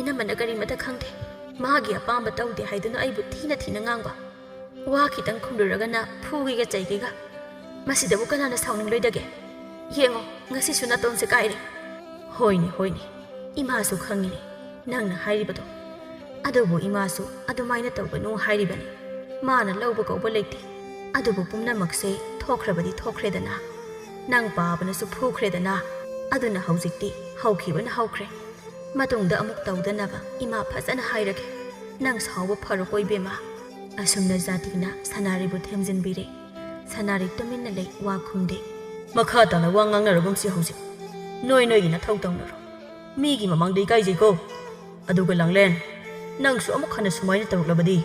ꯏꯅꯝꯃꯅ ꯀꯔꯤꯃꯠꯇ ꯈꯪꯗꯦ꯫ ꯃꯥꯒꯤ ꯑꯄꯥꯝꯕ ꯇꯧꯗꯦ ꯍꯥꯏꯗꯨꯅ ꯑꯩꯕꯨ ꯊꯤꯅ ꯊꯤꯅ ꯉꯥꯡꯕ꯫ ꯋꯥ ꯈꯤꯇꯪ ꯈꯨꯝꯂꯨꯔꯒꯅ ꯐꯨꯒꯦꯒ ꯆꯩꯒꯦꯒ꯫ ꯃꯁꯤꯗꯕꯨ ꯀꯅꯥꯅ ꯁꯥꯎꯅꯤꯡꯂꯣꯏꯗꯒꯦ? ꯌꯦꯡꯉꯣ, ꯉꯁꯤꯁꯨ ꯅꯥꯇꯣꯟꯁꯦ ꯀꯥꯏꯔꯦ꯫" "ꯍꯣꯏꯅꯦ, ꯍꯣꯏꯅꯦ, ꯏꯃꯥꯁꯨ ꯈꯪꯉꯤꯅꯦ ꯅꯪꯅ ꯍꯥꯏꯔꯤꯕꯗꯣ꯫ ꯑꯗꯨꯕꯨ ꯏꯃꯥꯁꯨ ꯑꯗꯨꯃꯥꯏꯅ ꯇꯧꯒꯅꯨ ꯍꯥꯏꯔꯤꯕꯅꯤ꯫ ꯃꯥꯅ ꯂꯧꯕ ꯀꯧꯕ ꯂꯩꯇꯦ꯫ ꯑꯗꯨꯕꯨ ꯄꯨꯝꯅꯃꯛꯁꯦ ꯊꯣꯛꯈ꯭ꯔꯕꯗꯤ ꯊꯣꯛꯈ꯭ꯔꯦꯗꯅ꯫ ꯅꯪ ꯄꯥꯕꯅꯁꯨ ꯐꯨꯈ꯭ꯔꯦꯗꯅ꯫ ꯑꯗꯨꯅ ꯍꯧꯖꯤꯛꯇꯤ ꯍꯧꯈꯤꯕꯅ ꯍꯧꯈ꯭ꯔꯦ꯫ ꯃꯇꯨꯡꯗ ꯑꯃꯨꯛ ꯇꯧꯗꯅꯕ ꯏꯃꯥ ꯐꯖꯅ ꯍꯥꯏꯔꯒꯦ꯫ ꯅꯪ ꯁꯥꯎꯕ ꯐꯔꯣꯀꯣ ꯏꯕꯦꯝꯃ꯫" ꯑꯁꯨꯝꯅ ꯖꯥꯇꯤꯅ ꯁꯅꯥꯔꯩꯕꯨ ꯊꯦꯝꯖꯤꯟꯕꯤꯔꯦ꯫ ꯁꯅꯥꯔꯩ ꯇꯨꯃꯤꯟꯅ ꯂꯩ, ꯋꯥ ꯈꯨꯝꯗꯦ꯫ "ꯃꯈꯥ ꯇꯥꯅ ꯋꯥ ꯉꯥꯡꯅꯔꯒꯨꯝꯁꯤ ꯍꯧꯖꯤꯛ꯫ ꯅꯣꯏ ꯅꯣꯏꯒꯤ ꯅꯊꯧ ꯇꯧꯅꯔꯣ꯫ ꯃꯤꯒꯤ ꯃꯃꯥꯡꯗ ꯏꯀꯥꯏꯖꯩꯀꯣ꯫ ꯑꯗꯨꯒ ꯂꯥꯡꯂꯦꯟ, ꯅꯪꯁꯨ ꯑꯃꯨꯛ ꯍꯟꯅ ꯁꯨꯃꯥꯏꯅ ꯇꯧꯔꯛꯂꯕꯗꯤ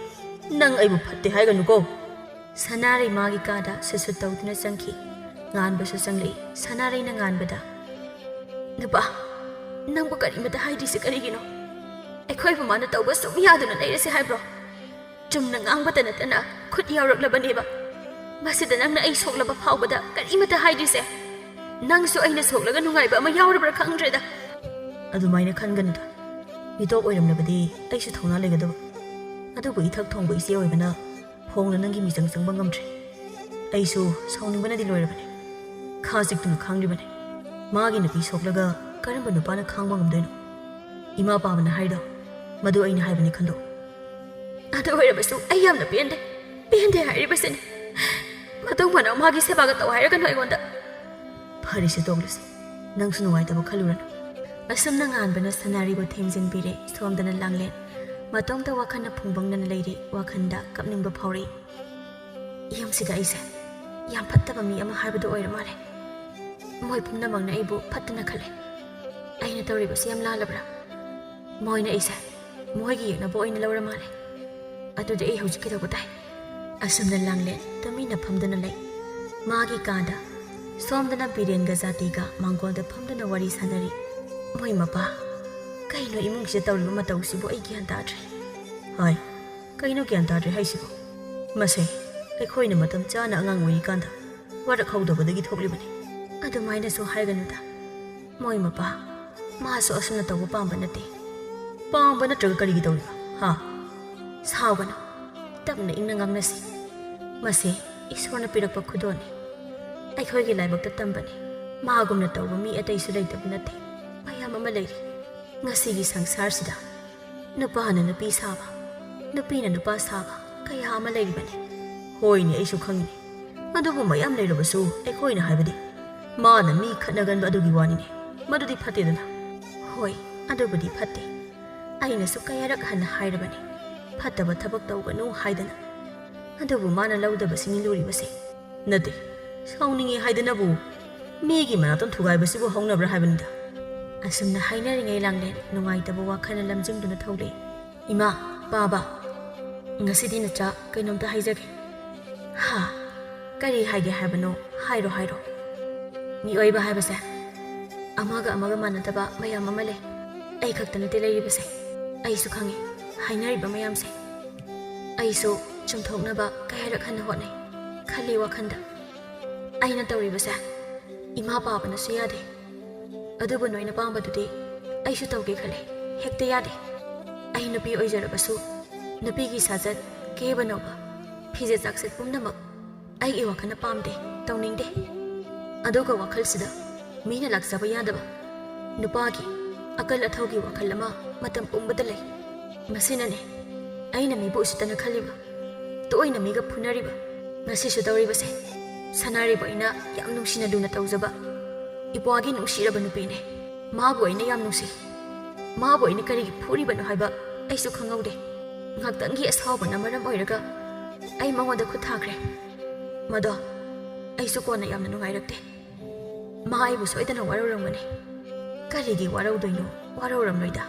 ꯅꯪ ꯑꯩꯕꯨ ꯐꯠꯇꯦ ꯍꯥꯏꯒꯅꯨꯀꯣ꯫" ꯁꯅꯥꯔꯩ ꯃꯥꯒꯤ ꯀꯥꯗ ꯁꯨꯠ ꯁꯨꯠ ꯇꯧꯗꯨꯅ ꯆꯪꯈꯤ꯫ ꯉꯥꯟꯕꯁꯨ ꯆꯪꯂꯛꯏ꯫ ꯁꯅꯥꯔꯩꯅ ꯉꯥꯟꯕꯗ, "ꯅꯨꯄꯥ, ꯅꯪꯕꯨ ꯀꯔꯤꯃꯇ ꯍꯥꯏꯗ꯭ꯔꯤꯁꯦ ꯀꯔꯤꯒꯤꯅꯣ? ꯑꯩꯈꯣꯏꯕꯨ ꯃꯥꯅ ꯇꯧꯕ ꯁꯨꯝ ꯌꯥꯗꯨꯅ ꯂꯩꯔꯁꯦ ꯍꯥꯏꯕ꯭ꯔꯣ? ꯆꯨꯝꯅ ꯉꯥꯡꯕꯇ ꯅꯠꯇꯅ ꯈꯨꯠ ꯌꯥꯎꯔꯛꯂꯕꯅꯦꯕ꯫ ꯃꯁꯤꯗ ꯅꯪꯅ ꯑꯩ ꯁꯣꯛꯂꯕ ꯐꯥꯎꯕꯗ ꯀꯔꯤꯃꯇ ꯍꯥꯏꯗ꯭ꯔꯤꯁꯦ꯫ ꯅꯪꯁꯨ ꯑꯩꯅ ꯁꯣꯛꯂꯒ ꯅꯨꯡꯉꯥꯏꯕ ꯑꯃ ꯌꯥꯎꯔꯕ꯭ꯔꯥ ꯈꯪꯗ꯭ꯔꯦꯗ꯫ ꯑꯗꯨꯃꯥꯏꯅ ꯈꯟꯒꯅꯨꯗ꯫ ꯃꯤꯇꯣꯞ ꯑꯣꯏꯔꯝꯂꯕꯗꯤ ꯑꯩꯁꯨ ꯊꯧꯅꯥ ꯂꯩꯒꯗꯕ꯫ ꯑꯗꯨꯕꯨ ꯏꯊꯛ ꯊꯣꯡꯕ ꯏꯆꯦ ꯑꯣꯏꯕꯅ ꯐꯣꯡꯅ ꯅꯪꯒꯤ ꯃꯤꯆꯪ ꯆꯪꯕ ꯉꯝꯗ꯭ꯔꯦ꯫ ꯑꯩꯁꯨ ꯁꯥꯎꯅꯤꯡꯕꯅꯗꯤ ꯂꯣꯏꯔꯕꯅꯦ꯫ ꯈꯥ ꯆꯤꯛꯇꯨꯅ ꯈꯥꯡꯂꯤꯕꯅꯦ꯫ ꯃꯥꯒꯤ ꯅꯨꯄꯤ ꯁꯣꯛꯂꯒ ꯀꯔꯝꯕ ꯅꯨꯄꯥꯅ ꯈꯥꯡꯕ ꯉꯝꯗꯣꯏꯅꯣ? ꯏꯃꯥ ꯄꯥꯕꯅ ꯍꯥꯏꯗꯣ ꯃꯗꯨ ꯑꯩꯅ ꯍꯥꯏꯕꯅꯤ ꯈꯟꯗꯣꯛ꯫ ꯑꯗꯨ ꯑꯣꯏꯔꯕꯁꯨ ꯑꯩ ꯌꯥꯝꯅ ꯄꯦꯟꯗꯦ꯫ ꯄꯦꯟꯗꯦ ꯍꯥꯏꯔꯤꯕꯁꯤꯅꯤ꯫ ꯃꯇꯨꯡ ꯃꯅꯥꯎ ꯃꯥꯒꯤ ꯁꯦꯕꯥꯒ ꯇꯧ ꯍꯥꯏꯔꯒꯅꯨ ꯑꯩꯉꯣꯟꯗ꯫ ꯐꯔꯦꯁꯦ, ꯇꯣꯛꯂꯁꯤ꯫ ꯅꯪꯁꯨ ꯅꯨꯡꯉꯥꯏꯇꯕ ꯈꯜꯂꯨꯔꯅꯨ꯫ ꯑꯁꯨꯝꯅ ꯉꯥꯟꯕꯅ ꯁꯅꯥꯔꯤꯕꯨ ꯊꯦꯝꯖꯤꯟꯕꯤꯔꯦ꯫ ꯁꯣꯝꯗꯅ ꯂꯥꯡꯂꯦꯟ ꯃꯇꯣꯝꯇ ꯋꯥꯈꯜꯅ ꯐꯨꯡꯕꯪꯅꯅ ꯂꯩꯔꯤ꯫ ꯋꯥꯈꯜꯗ ꯀꯞꯅꯤꯡꯕ ꯐꯥꯎꯔꯛꯏ꯫ ꯌꯨꯝꯁꯤꯗ ꯑꯩꯁꯦ ꯌꯥꯝ ꯐꯠꯇꯕ ꯃꯤ ꯑꯃ ꯍꯥꯏꯕꯗꯨ ꯑꯣꯏꯔ ꯃꯥꯜꯂꯦ꯫ ꯃꯣꯏ ꯄꯨꯝꯅꯃꯛꯅ ꯑꯩꯕꯨ ꯐꯠꯇꯅ ꯈꯜꯂꯦ꯫ ꯑꯩꯅ ꯇꯧꯔꯤꯕꯁꯤ ꯌꯥꯝ ꯂꯥꯜꯂꯕ꯭ꯔꯥ? ꯃꯣꯏꯅ ꯑꯩꯁꯦ ꯃꯣꯏꯒꯤ ꯌꯦꯛꯅꯕ ꯑꯣꯏꯅ ꯂꯧꯔ ꯃꯥꯜꯂꯦ꯫ ꯑꯗꯨꯗꯤ ꯑꯩ ꯍꯧꯖꯤꯛ ꯀꯩꯗꯧꯕ ꯇꯥꯏ? ꯑꯁꯨꯝꯅ ꯂꯥꯡꯂꯦꯟ ꯇꯨꯃꯤꯟꯅ ꯐꯝꯗꯨꯅ ꯂꯩ꯫ ꯃꯥꯒꯤ ꯀꯥꯗ ꯁꯣꯝꯗꯅ ꯕꯤꯔꯦꯟꯒ ꯖꯥꯇꯤꯒ ꯃꯥꯡꯒꯣꯜꯗ ꯐꯝꯗꯨꯅ ꯋꯥꯔꯤ ꯁꯥꯟꯅꯔꯤ꯫ ꯃꯣꯏ ꯃꯄꯥ, ꯀꯩꯅꯣ ꯏꯃꯨꯡꯁꯤꯗ ꯇꯧꯔꯤꯕ ꯃꯇꯧꯁꯤꯕꯨ ꯑꯩ ꯒ꯭ꯌꯥꯟ ꯇꯥꯗ꯭ꯔꯦ꯫ ꯍꯣꯏ, ꯀꯩꯅꯣ ꯒ꯭ꯌꯥꯟ ꯇꯥꯗ꯭ꯔꯦ ꯍꯥꯏꯁꯤꯕꯣ? ꯃꯁꯦ ꯑꯩꯈꯣꯏꯅ ꯃꯇꯝ ꯆꯥꯅ ꯑꯉꯥꯡ ꯑꯣꯏꯔꯤꯀꯥꯟꯗ ꯋꯥꯔꯛꯍꯧꯗꯕꯗꯒꯤ ꯊꯣꯛꯂꯤꯕꯅꯤ꯫ ꯑꯗꯨꯃꯥꯏꯅꯁꯨ ꯍꯥꯏꯒꯅꯨꯗ꯫ ꯃꯣꯏ ꯃꯄꯥ, ꯃꯥꯁꯨ ꯑꯁꯨꯝꯅ ꯇꯧꯕ ꯄꯥꯝꯕ ꯅꯠꯇꯦ꯫ ꯄꯥꯝꯕ ꯅꯠꯇ꯭ꯔꯒ ꯀꯔꯤꯒꯤ ꯇꯧꯔꯤꯕ? ꯍꯥ? ꯁꯥꯎꯒꯅꯨ꯫ ꯇꯞꯅ ꯏꯪꯅ ꯉꯥꯡꯅꯁꯤ꯫ ꯃꯁꯦ ꯏꯁꯣꯔꯅ ꯄꯤꯔꯛꯄ ꯈꯨꯗꯣꯜꯅꯤ꯫ ꯑꯩꯈꯣꯏꯒꯤ ꯂꯥꯏꯕꯛꯇ ꯇꯝꯕꯅꯤ꯫ ꯃꯥꯒꯨꯝꯅ ꯇꯧꯕ ꯃꯤ ꯑꯇꯩꯁꯨ ꯂꯩꯇꯕ ꯅꯠꯇꯦ꯫ ꯃꯌꯥꯝ ꯑꯃ ꯂꯩꯔꯤ꯫ ꯉꯁꯤꯒꯤ ꯁꯪꯁꯥꯔꯁꯤꯗ ꯅꯨꯄꯥꯅ ꯅꯨꯄꯤ ꯁꯥꯕ, ꯅꯨꯄꯤꯅ ꯅꯨꯄꯥ ꯁꯥꯕ ꯀꯌꯥ ꯑꯃ ꯂꯩꯔꯤꯕꯅꯤ꯫ ꯍꯣꯏꯅꯦ, ꯑꯩꯁꯨ ꯈꯪꯉꯤꯅꯦ꯫ ꯑꯗꯨꯕꯨ ꯃꯌꯥꯝ ꯂꯩꯔꯕꯁꯨ ꯑꯩꯈꯣꯏꯅ ꯍꯥꯏꯕꯗꯤ ꯃꯥꯅ ꯃꯤ ꯈꯠꯅꯒꯟꯕ ꯑꯗꯨꯒꯤ ꯋꯥꯅꯤꯅꯦ꯫ ꯃꯗꯨꯗꯤ ꯐꯠꯇꯦꯗꯅ꯫ ꯍꯣꯏ, ꯑꯗꯨꯕꯨꯗꯤ ꯐꯠꯇꯦ꯫ ꯑꯩꯅꯁꯨ ꯀꯌꯥꯔꯛ ꯍꯟꯅ ꯍꯥꯏꯔꯕꯅꯤ, ꯐꯠꯇꯕ ꯊꯕꯛ ꯇꯧꯒꯅꯨ ꯍꯥꯏꯗꯅ꯫ ꯑꯗꯨꯕꯨ ꯃꯥꯅ ꯂꯧꯗꯕꯁꯤꯅꯤ ꯂꯨꯔꯤꯕꯁꯦ꯫ ꯅꯠꯇꯦ, ꯁꯥꯎꯅꯤꯡꯉꯤ ꯍꯥꯏꯗꯅꯕꯨ ꯃꯤꯒꯤ ꯃꯅꯥꯇꯣꯟ ꯊꯨꯒꯥꯏꯕꯁꯤꯕꯨ ꯍꯧꯅꯕ꯭ꯔꯥ ꯍꯥꯏꯕꯅꯤꯗ꯫ ꯑꯁꯨꯝꯅ ꯍꯥꯏꯅꯔꯤꯉꯩ ꯂꯥꯡꯂꯦꯟ ꯅꯨꯡꯉꯥꯏꯇꯕ ꯋꯥꯈꯜꯅ ꯂꯝꯖꯤꯡꯗꯨꯅ ꯊꯧꯂꯦ꯫ ꯏꯃꯥ, ꯄꯥꯕ, ꯉꯁꯤꯗꯤ ꯅꯆꯥ ꯀꯩꯅꯣꯝꯇ ꯍꯥꯏꯖꯒꯦ꯫ ꯍꯥ? ꯀꯔꯤ ꯍꯥꯏꯒꯦ ꯍꯥꯏꯕꯅꯣ? ꯍꯥꯏꯔꯣ, ꯍꯥꯏꯔꯣ꯫ ꯃꯤꯑꯣꯏꯕ ꯍꯥꯏꯕꯁꯦ ꯑꯃꯒ ꯑꯃꯒ ꯃꯥꯟꯅꯗꯕ ꯃꯌꯥꯝ ꯑꯃ ꯂꯩ꯫ ꯑꯩ ꯈꯛꯇ ꯅꯠꯇꯦ ꯂꯩꯔꯤꯕꯁꯦ꯫ ꯑꯩꯁꯨ ꯈꯪꯉꯤ ꯍꯥꯏꯅꯔꯤꯕ ꯃꯌꯥꯝꯁꯦ꯫ ꯑꯩꯁꯨ ꯆꯨꯝꯊꯣꯛꯅꯕ ꯀꯌꯥꯔꯛ ꯍꯟꯅ ꯍꯣꯠꯅꯩ, ꯈꯜꯂꯤ ꯋꯥꯈꯜꯗ꯫ ꯑꯩꯅ ꯇꯧꯔꯤꯕꯁꯦ ꯏꯃꯥ ꯄꯥꯕꯅꯁꯨ ꯌꯥꯗꯦ꯫ ꯑꯗꯨꯕꯨ ꯅꯣꯏꯅ ꯄꯥꯝꯕꯗꯨꯗꯤ ꯑꯩꯁꯨ ꯇꯧꯒꯦ ꯈꯜꯂꯦ, ꯍꯦꯛꯇ ꯌꯥꯗꯦ꯫ ꯑꯩ ꯅꯨꯄꯤ ꯑꯣꯏꯖꯔꯕꯁꯨ ꯅꯨꯄꯤꯒꯤ ꯁꯥꯖꯠ, ꯀꯦꯕ ꯅꯧꯕ, ꯐꯤꯖꯦꯠ ꯆꯥꯛꯁꯦꯠ ꯄꯨꯝꯅꯃꯛ ꯑꯩꯒꯤ ꯋꯥꯈꯜꯅ ꯄꯥꯝꯗꯦ, ꯇꯧꯅꯤꯡꯗꯦ꯫ ꯑꯗꯨꯒ ꯋꯥꯈꯜꯁꯤꯗ ꯃꯤꯅ ꯂꯥꯛꯆꯕ ꯌꯥꯗꯕ ꯅꯨꯄꯥꯒꯤ ꯑꯀꯜ ꯑꯊꯧꯒꯤ ꯋꯥꯈꯜ ꯑꯃ ꯃꯇꯝ ꯄꯨꯝꯕꯗ ꯂꯩ꯫ ꯃꯁꯤꯅꯅꯦ ꯑꯩꯅ ꯃꯤꯕꯨ ꯎꯁꯤꯠꯇꯅ ꯈꯜꯂꯤꯕ, ꯇꯣꯏꯅ ꯃꯤꯒ ꯐꯨꯅꯔꯤꯕ꯫ ꯉꯁꯤꯁꯨ ꯇꯧꯔꯤꯕꯁꯦ ꯁꯅꯥꯔꯩꯕꯨ ꯑꯩꯅ ꯌꯥꯝ ꯅꯨꯡꯁꯤꯅ ꯂꯨꯅ ꯇꯧꯖꯕ ꯏꯄ꯭ꯋꯥꯒꯤ ꯅꯨꯡꯁꯤꯔꯕ ꯅꯨꯄꯤꯅꯦ꯫ ꯃꯥꯕꯨ ꯑꯩꯅ ꯌꯥꯝ ꯅꯨꯡꯁꯤ꯫ ꯃꯥꯕꯨ ꯑꯩꯅ ꯀꯔꯤꯒꯤ ꯐꯨꯔꯤꯕꯅꯣ ꯍꯥꯏꯕ ꯑꯩꯁꯨ ꯈꯪꯍꯧꯗꯦ꯫ ꯉꯥꯛꯇꯪꯒꯤ ꯑꯁꯥꯎꯕꯅ ꯃꯔꯝ ꯑꯣꯏꯔꯒ ꯑꯩ ꯃꯉꯣꯟꯗ ꯈꯨꯠ ꯊꯥꯈ꯭ꯔꯦ꯫ ꯃꯗꯣ ꯑꯩꯁꯨ ꯀꯣꯟꯅ ꯌꯥꯝꯅ ꯅꯨꯡꯉꯥꯏꯔꯛꯇꯦ꯫ ꯃꯥ ꯑꯩꯕꯨ ꯁꯣꯏꯗꯅ ꯋꯥꯔꯧꯔꯝꯒꯅꯤ꯫ ꯀꯔꯤꯒꯤ ꯋꯥꯔꯧꯗꯣꯏꯅꯣ? ꯋꯥꯔꯧꯔꯝꯂꯣꯏꯗ꯫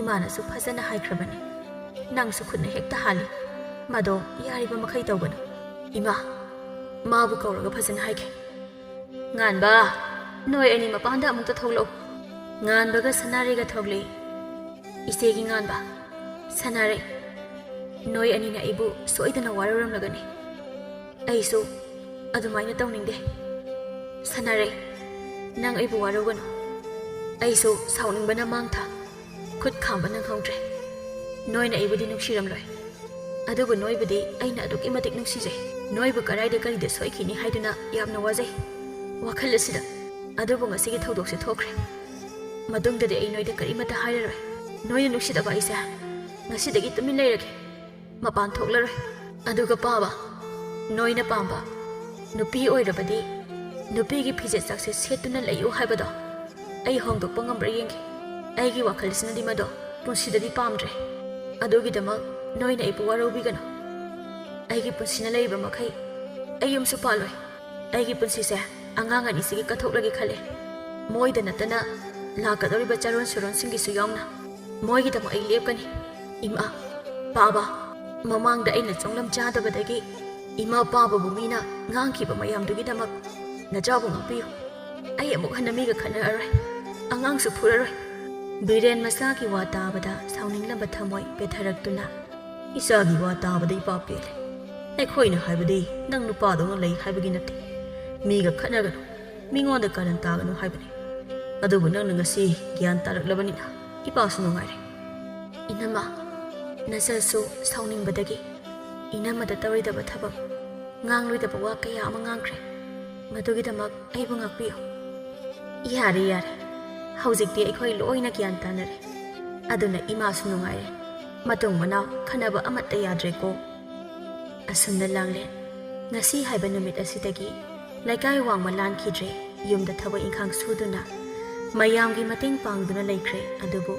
ꯏꯃꯥꯅꯁꯨ ꯐꯖꯅ ꯍꯥꯏꯈ꯭ꯔꯕꯅꯤ꯫ ꯅꯪꯁꯨ ꯈꯨꯠꯅ ꯍꯦꯛꯇ ꯍꯥꯜꯂꯤ꯫ ꯃꯗꯣ ꯌꯥꯔꯤꯕ ꯃꯈꯩ ꯇꯧꯒꯅꯨ꯫ ꯏꯃꯥ, ꯃꯥꯕꯨ ꯀꯧꯔꯒ ꯐꯖꯅ ꯍꯥꯏꯒꯦ꯫ ꯉꯥꯟꯕ, ꯅꯣꯏ ꯑꯅꯤ ꯃꯄꯥꯟꯗ ꯑꯃꯨꯛꯇ ꯊꯣꯛꯂꯛꯎ꯫ ꯉꯥꯟꯕꯒ ꯁꯅꯥꯔꯩꯒ ꯊꯣꯛꯂꯛꯏ꯫ ꯏꯆꯦꯒꯤ ꯉꯥꯟꯕ, ꯁꯅꯥꯔꯩ, ꯅꯣꯏ ꯑꯅꯤꯅ ꯑꯩꯕꯨ ꯁꯣꯏꯗꯅ ꯋꯥꯔꯧꯔꯝꯂꯒꯅꯤ꯫ ꯑꯩꯁꯨ ꯑꯗꯨꯃꯥꯏꯅ ꯇꯧꯅꯤꯡꯗꯦ꯫ ꯁꯅꯥꯔꯩ, ꯅꯪ ꯑꯩꯕꯨ ꯋꯥꯔꯧꯒꯅꯨ꯫ ꯑꯩꯁꯨ ꯁꯥꯎꯅꯤꯡꯕꯅ ꯃꯥꯡ ꯊꯥ, ꯈꯨꯠ ꯈꯥꯝꯕ ꯅꯪꯍꯧꯗ꯭ꯔꯦ꯫ ꯅꯣꯏꯅ ꯑꯩꯕꯨꯗꯤ ꯅꯨꯡꯁꯤꯔꯝꯂꯣꯏ, ꯑꯗꯨꯕꯨ ꯅꯣꯏꯕꯨꯗꯤ ꯑꯩꯅ ꯑꯗꯨꯛꯀꯤ ꯃꯇꯤꯛ ꯅꯨꯡꯁꯤꯖꯩ꯫ ꯅꯣꯏꯕꯨ ꯀꯗꯥꯏꯗ ꯀꯔꯤꯗ ꯁꯣꯏꯈꯤꯅꯤ ꯍꯥꯏꯗꯨꯅ ꯌꯥꯝꯅ ꯋꯥꯖꯩ ꯋꯥꯈꯜ ꯑꯁꯤꯗ꯫ ꯑꯗꯨꯕꯨ ꯉꯁꯤꯒꯤ ꯊꯧꯗꯣꯛꯁꯦ ꯊꯣꯛꯈ꯭ꯔꯦ꯫ ꯃꯇꯨꯡꯗꯗꯤ ꯑꯩ ꯅꯣꯏꯗ ꯀꯔꯤꯃꯠꯇ ꯍꯥꯏꯔꯔꯣꯏ꯫ ꯅꯣꯏꯅ ꯅꯨꯡꯁꯤꯗꯕ ꯑꯩꯁꯦ ꯉꯁꯤꯗꯒꯤ ꯇꯨꯃꯤꯟ ꯂꯩꯔꯒꯦ, ꯃꯄꯥꯟ ꯊꯣꯛꯂꯔꯣꯏ꯫ ꯑꯗꯨꯒ ꯄꯥꯕ, ꯅꯣꯏꯅ ꯄꯥꯝꯕ ꯅꯨꯄꯤ ꯑꯣꯏꯔꯕꯗꯤ ꯅꯨꯄꯤꯒꯤ ꯐꯤꯖꯦꯠ ꯆꯥꯛꯁꯦꯠ ꯁꯦꯠꯇꯨꯅ ꯂꯩꯌꯨ ꯍꯥꯏꯕꯗꯣ ꯑꯩ ꯍꯣꯡꯗꯣꯛꯄ ꯉꯝꯕ꯭ꯔꯥ ꯌꯦꯡꯒꯦ꯫ ꯑꯩꯒꯤ ꯋꯥꯈꯜꯁꯤꯅꯗꯤ ꯃꯗꯣ ꯄꯨꯟꯁꯤꯗꯗꯤ ꯄꯥꯝꯗ꯭ꯔꯦ꯫ ꯑꯗꯨꯒꯤꯗꯃꯛ ꯅꯣꯏꯅ ꯑꯩꯕꯨ ꯋꯥꯔꯧꯕꯤꯒꯅꯨ꯫ ꯑꯩꯒꯤ ꯄꯨꯟꯁꯤꯅ ꯂꯩꯔꯤꯕ ꯃꯈꯩ ꯑꯩ ꯌꯨꯝꯁꯨ ꯄꯥꯜꯂꯣꯏ꯫ ꯑꯩꯒꯤ ꯄꯨꯟꯁꯤꯁꯦ ꯑꯉꯥꯡ ꯑꯅꯤꯁꯤꯒꯤ ꯀꯠꯊꯣꯛꯂꯒꯦ ꯈꯜꯂꯦ꯫ ꯃꯣꯏꯗ ꯅꯠꯇꯅ ꯂꯥꯛꯀꯗꯧꯔꯤꯕ ꯆꯥꯔꯣꯟ ꯁꯨꯔꯣꯟꯁꯤꯡꯒꯤꯁꯨ ꯌꯥꯎꯅ ꯃꯣꯏꯒꯤꯗꯃꯛ ꯑꯩ ꯂꯦꯞꯀꯅꯤ꯫ ꯏꯃꯥ, ꯄꯥꯕ, ꯃꯃꯥꯡꯗ ꯑꯩꯅ ꯆꯣꯡꯂꯝ ꯆꯥꯗꯕꯗꯒꯤ ꯏꯃꯥ ꯄꯥꯕꯕꯨ ꯃꯤꯅ ꯉꯥꯡꯈꯤꯕ ꯃꯌꯥꯝꯗꯨꯒꯤꯗꯃꯛ ꯅꯆꯥꯕꯨ ꯉꯥꯛꯄꯤꯌꯨ꯫ ꯑꯩ ꯑꯃꯨꯛ ꯍꯟꯅ ꯃꯤꯒ ꯈꯠꯅꯔꯔꯣꯏ, ꯑꯉꯥꯡꯁꯨ ꯐꯨꯔꯔꯣꯏ꯫ ꯕꯤꯔꯦꯟ ꯃꯆꯥꯒꯤ ꯋꯥ ꯇꯥꯕꯗ ꯁꯥꯎꯅꯤꯡꯂꯕ ꯊꯃꯣꯏ ꯄꯦꯊꯔꯛꯇꯨꯅ, "ꯏꯆꯥꯒꯤ ꯋꯥ ꯇꯥꯕꯗ ꯏꯄꯥ ꯄꯦꯜꯂꯦ꯫ ꯑꯩꯈꯣꯏꯅ ꯍꯥꯏꯕꯗꯤ ꯅꯪ ꯅꯨꯄꯥꯗꯧꯅ ꯂꯩ ꯍꯥꯏꯕꯒꯤ ꯅꯠꯇꯦ꯫ ꯃꯤꯒ ꯈꯠꯅꯒꯅꯨ, ꯃꯤꯉꯣꯟꯗ ꯀꯔꯟ ꯇꯥꯒꯅꯨ ꯍꯥꯏꯕꯅꯤ꯫ ꯑꯗꯨꯕꯨ ꯅꯪꯅ ꯉꯁꯤ ꯒ꯭ꯌꯥꯟ ꯇꯥꯔꯛꯂꯕꯅꯤꯅ ꯏꯄꯥꯁꯨ ꯅꯨꯡꯉꯥꯏꯔꯦ꯫" "ꯏꯅꯝꯃ, ꯅꯆꯜꯁꯨ ꯁꯥꯎꯅꯤꯡꯕꯗꯒꯤ ꯏꯅꯝꯃꯗ ꯇꯧꯔꯣꯏꯗꯕ ꯊꯕꯛ, ꯉꯥꯡꯂꯣꯏꯗꯕ ꯋꯥ ꯀꯌꯥ ꯑꯃ ꯉꯥꯡꯈ꯭ꯔꯦ꯫ ꯃꯗꯨꯒꯤꯗꯃꯛ ꯑꯩꯕꯨ ꯉꯥꯛꯄꯤꯌꯨ꯫" "ꯌꯥꯔꯦ, ꯌꯥꯔꯦ꯫ ꯍꯧꯖꯤꯛꯇꯤ ꯑꯩꯈꯣꯏ ꯂꯣꯏꯅ ꯒ꯭ꯌꯥꯟ ꯇꯥꯅꯔꯦ꯫ ꯑꯗꯨꯅ ꯏꯃꯥꯁꯨ ꯅꯨꯡꯉꯥꯏꯔꯦ꯫ ꯃꯇꯨꯡ ꯃꯅꯥꯎ ꯈꯟꯅꯕ ꯑꯃꯠꯇ ꯌꯥꯗ꯭ꯔꯦꯀꯣ꯫" ꯑꯁꯨꯝꯅ ꯂꯥꯡꯂꯦꯟ ꯉꯁꯤ ꯍꯥꯏꯕ ꯅꯨꯃꯤꯠ ꯑꯁꯤꯗꯒꯤ ꯂꯩꯀꯥꯏ ꯋꯥꯡꯃ ꯂꯥꯟꯈꯤꯗ꯭ꯔꯦ꯫ ꯌꯨꯝꯗ ꯊꯕꯛ ꯏꯪꯈꯥꯡ ꯁꯨꯗꯨꯅ, ꯃꯌꯥꯝꯒꯤ ꯃꯇꯦꯡ ꯄꯥꯡꯗꯨꯅ ꯂꯩꯈ꯭ꯔꯦ꯫ ꯑꯗꯨꯕꯨ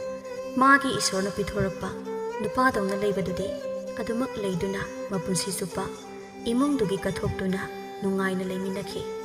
ꯃꯥꯒꯤ ꯏꯁꯣꯔꯅ ꯄꯤꯊꯣꯔꯛꯄ ꯅꯨꯄꯥꯗꯧꯅ ꯂꯩꯕꯗꯨꯗꯤ ꯑꯗꯨꯃꯛ ꯂꯩꯗꯨꯅ ꯃꯄꯨꯟꯁꯤ ꯆꯨꯞꯄ ꯏꯃꯨꯡꯗꯨꯒꯤ ꯀꯠꯊꯣꯛꯇꯨꯅ ꯅꯨꯡꯉꯥꯏꯅ ꯂꯩꯃꯤꯟꯅꯈꯤ꯫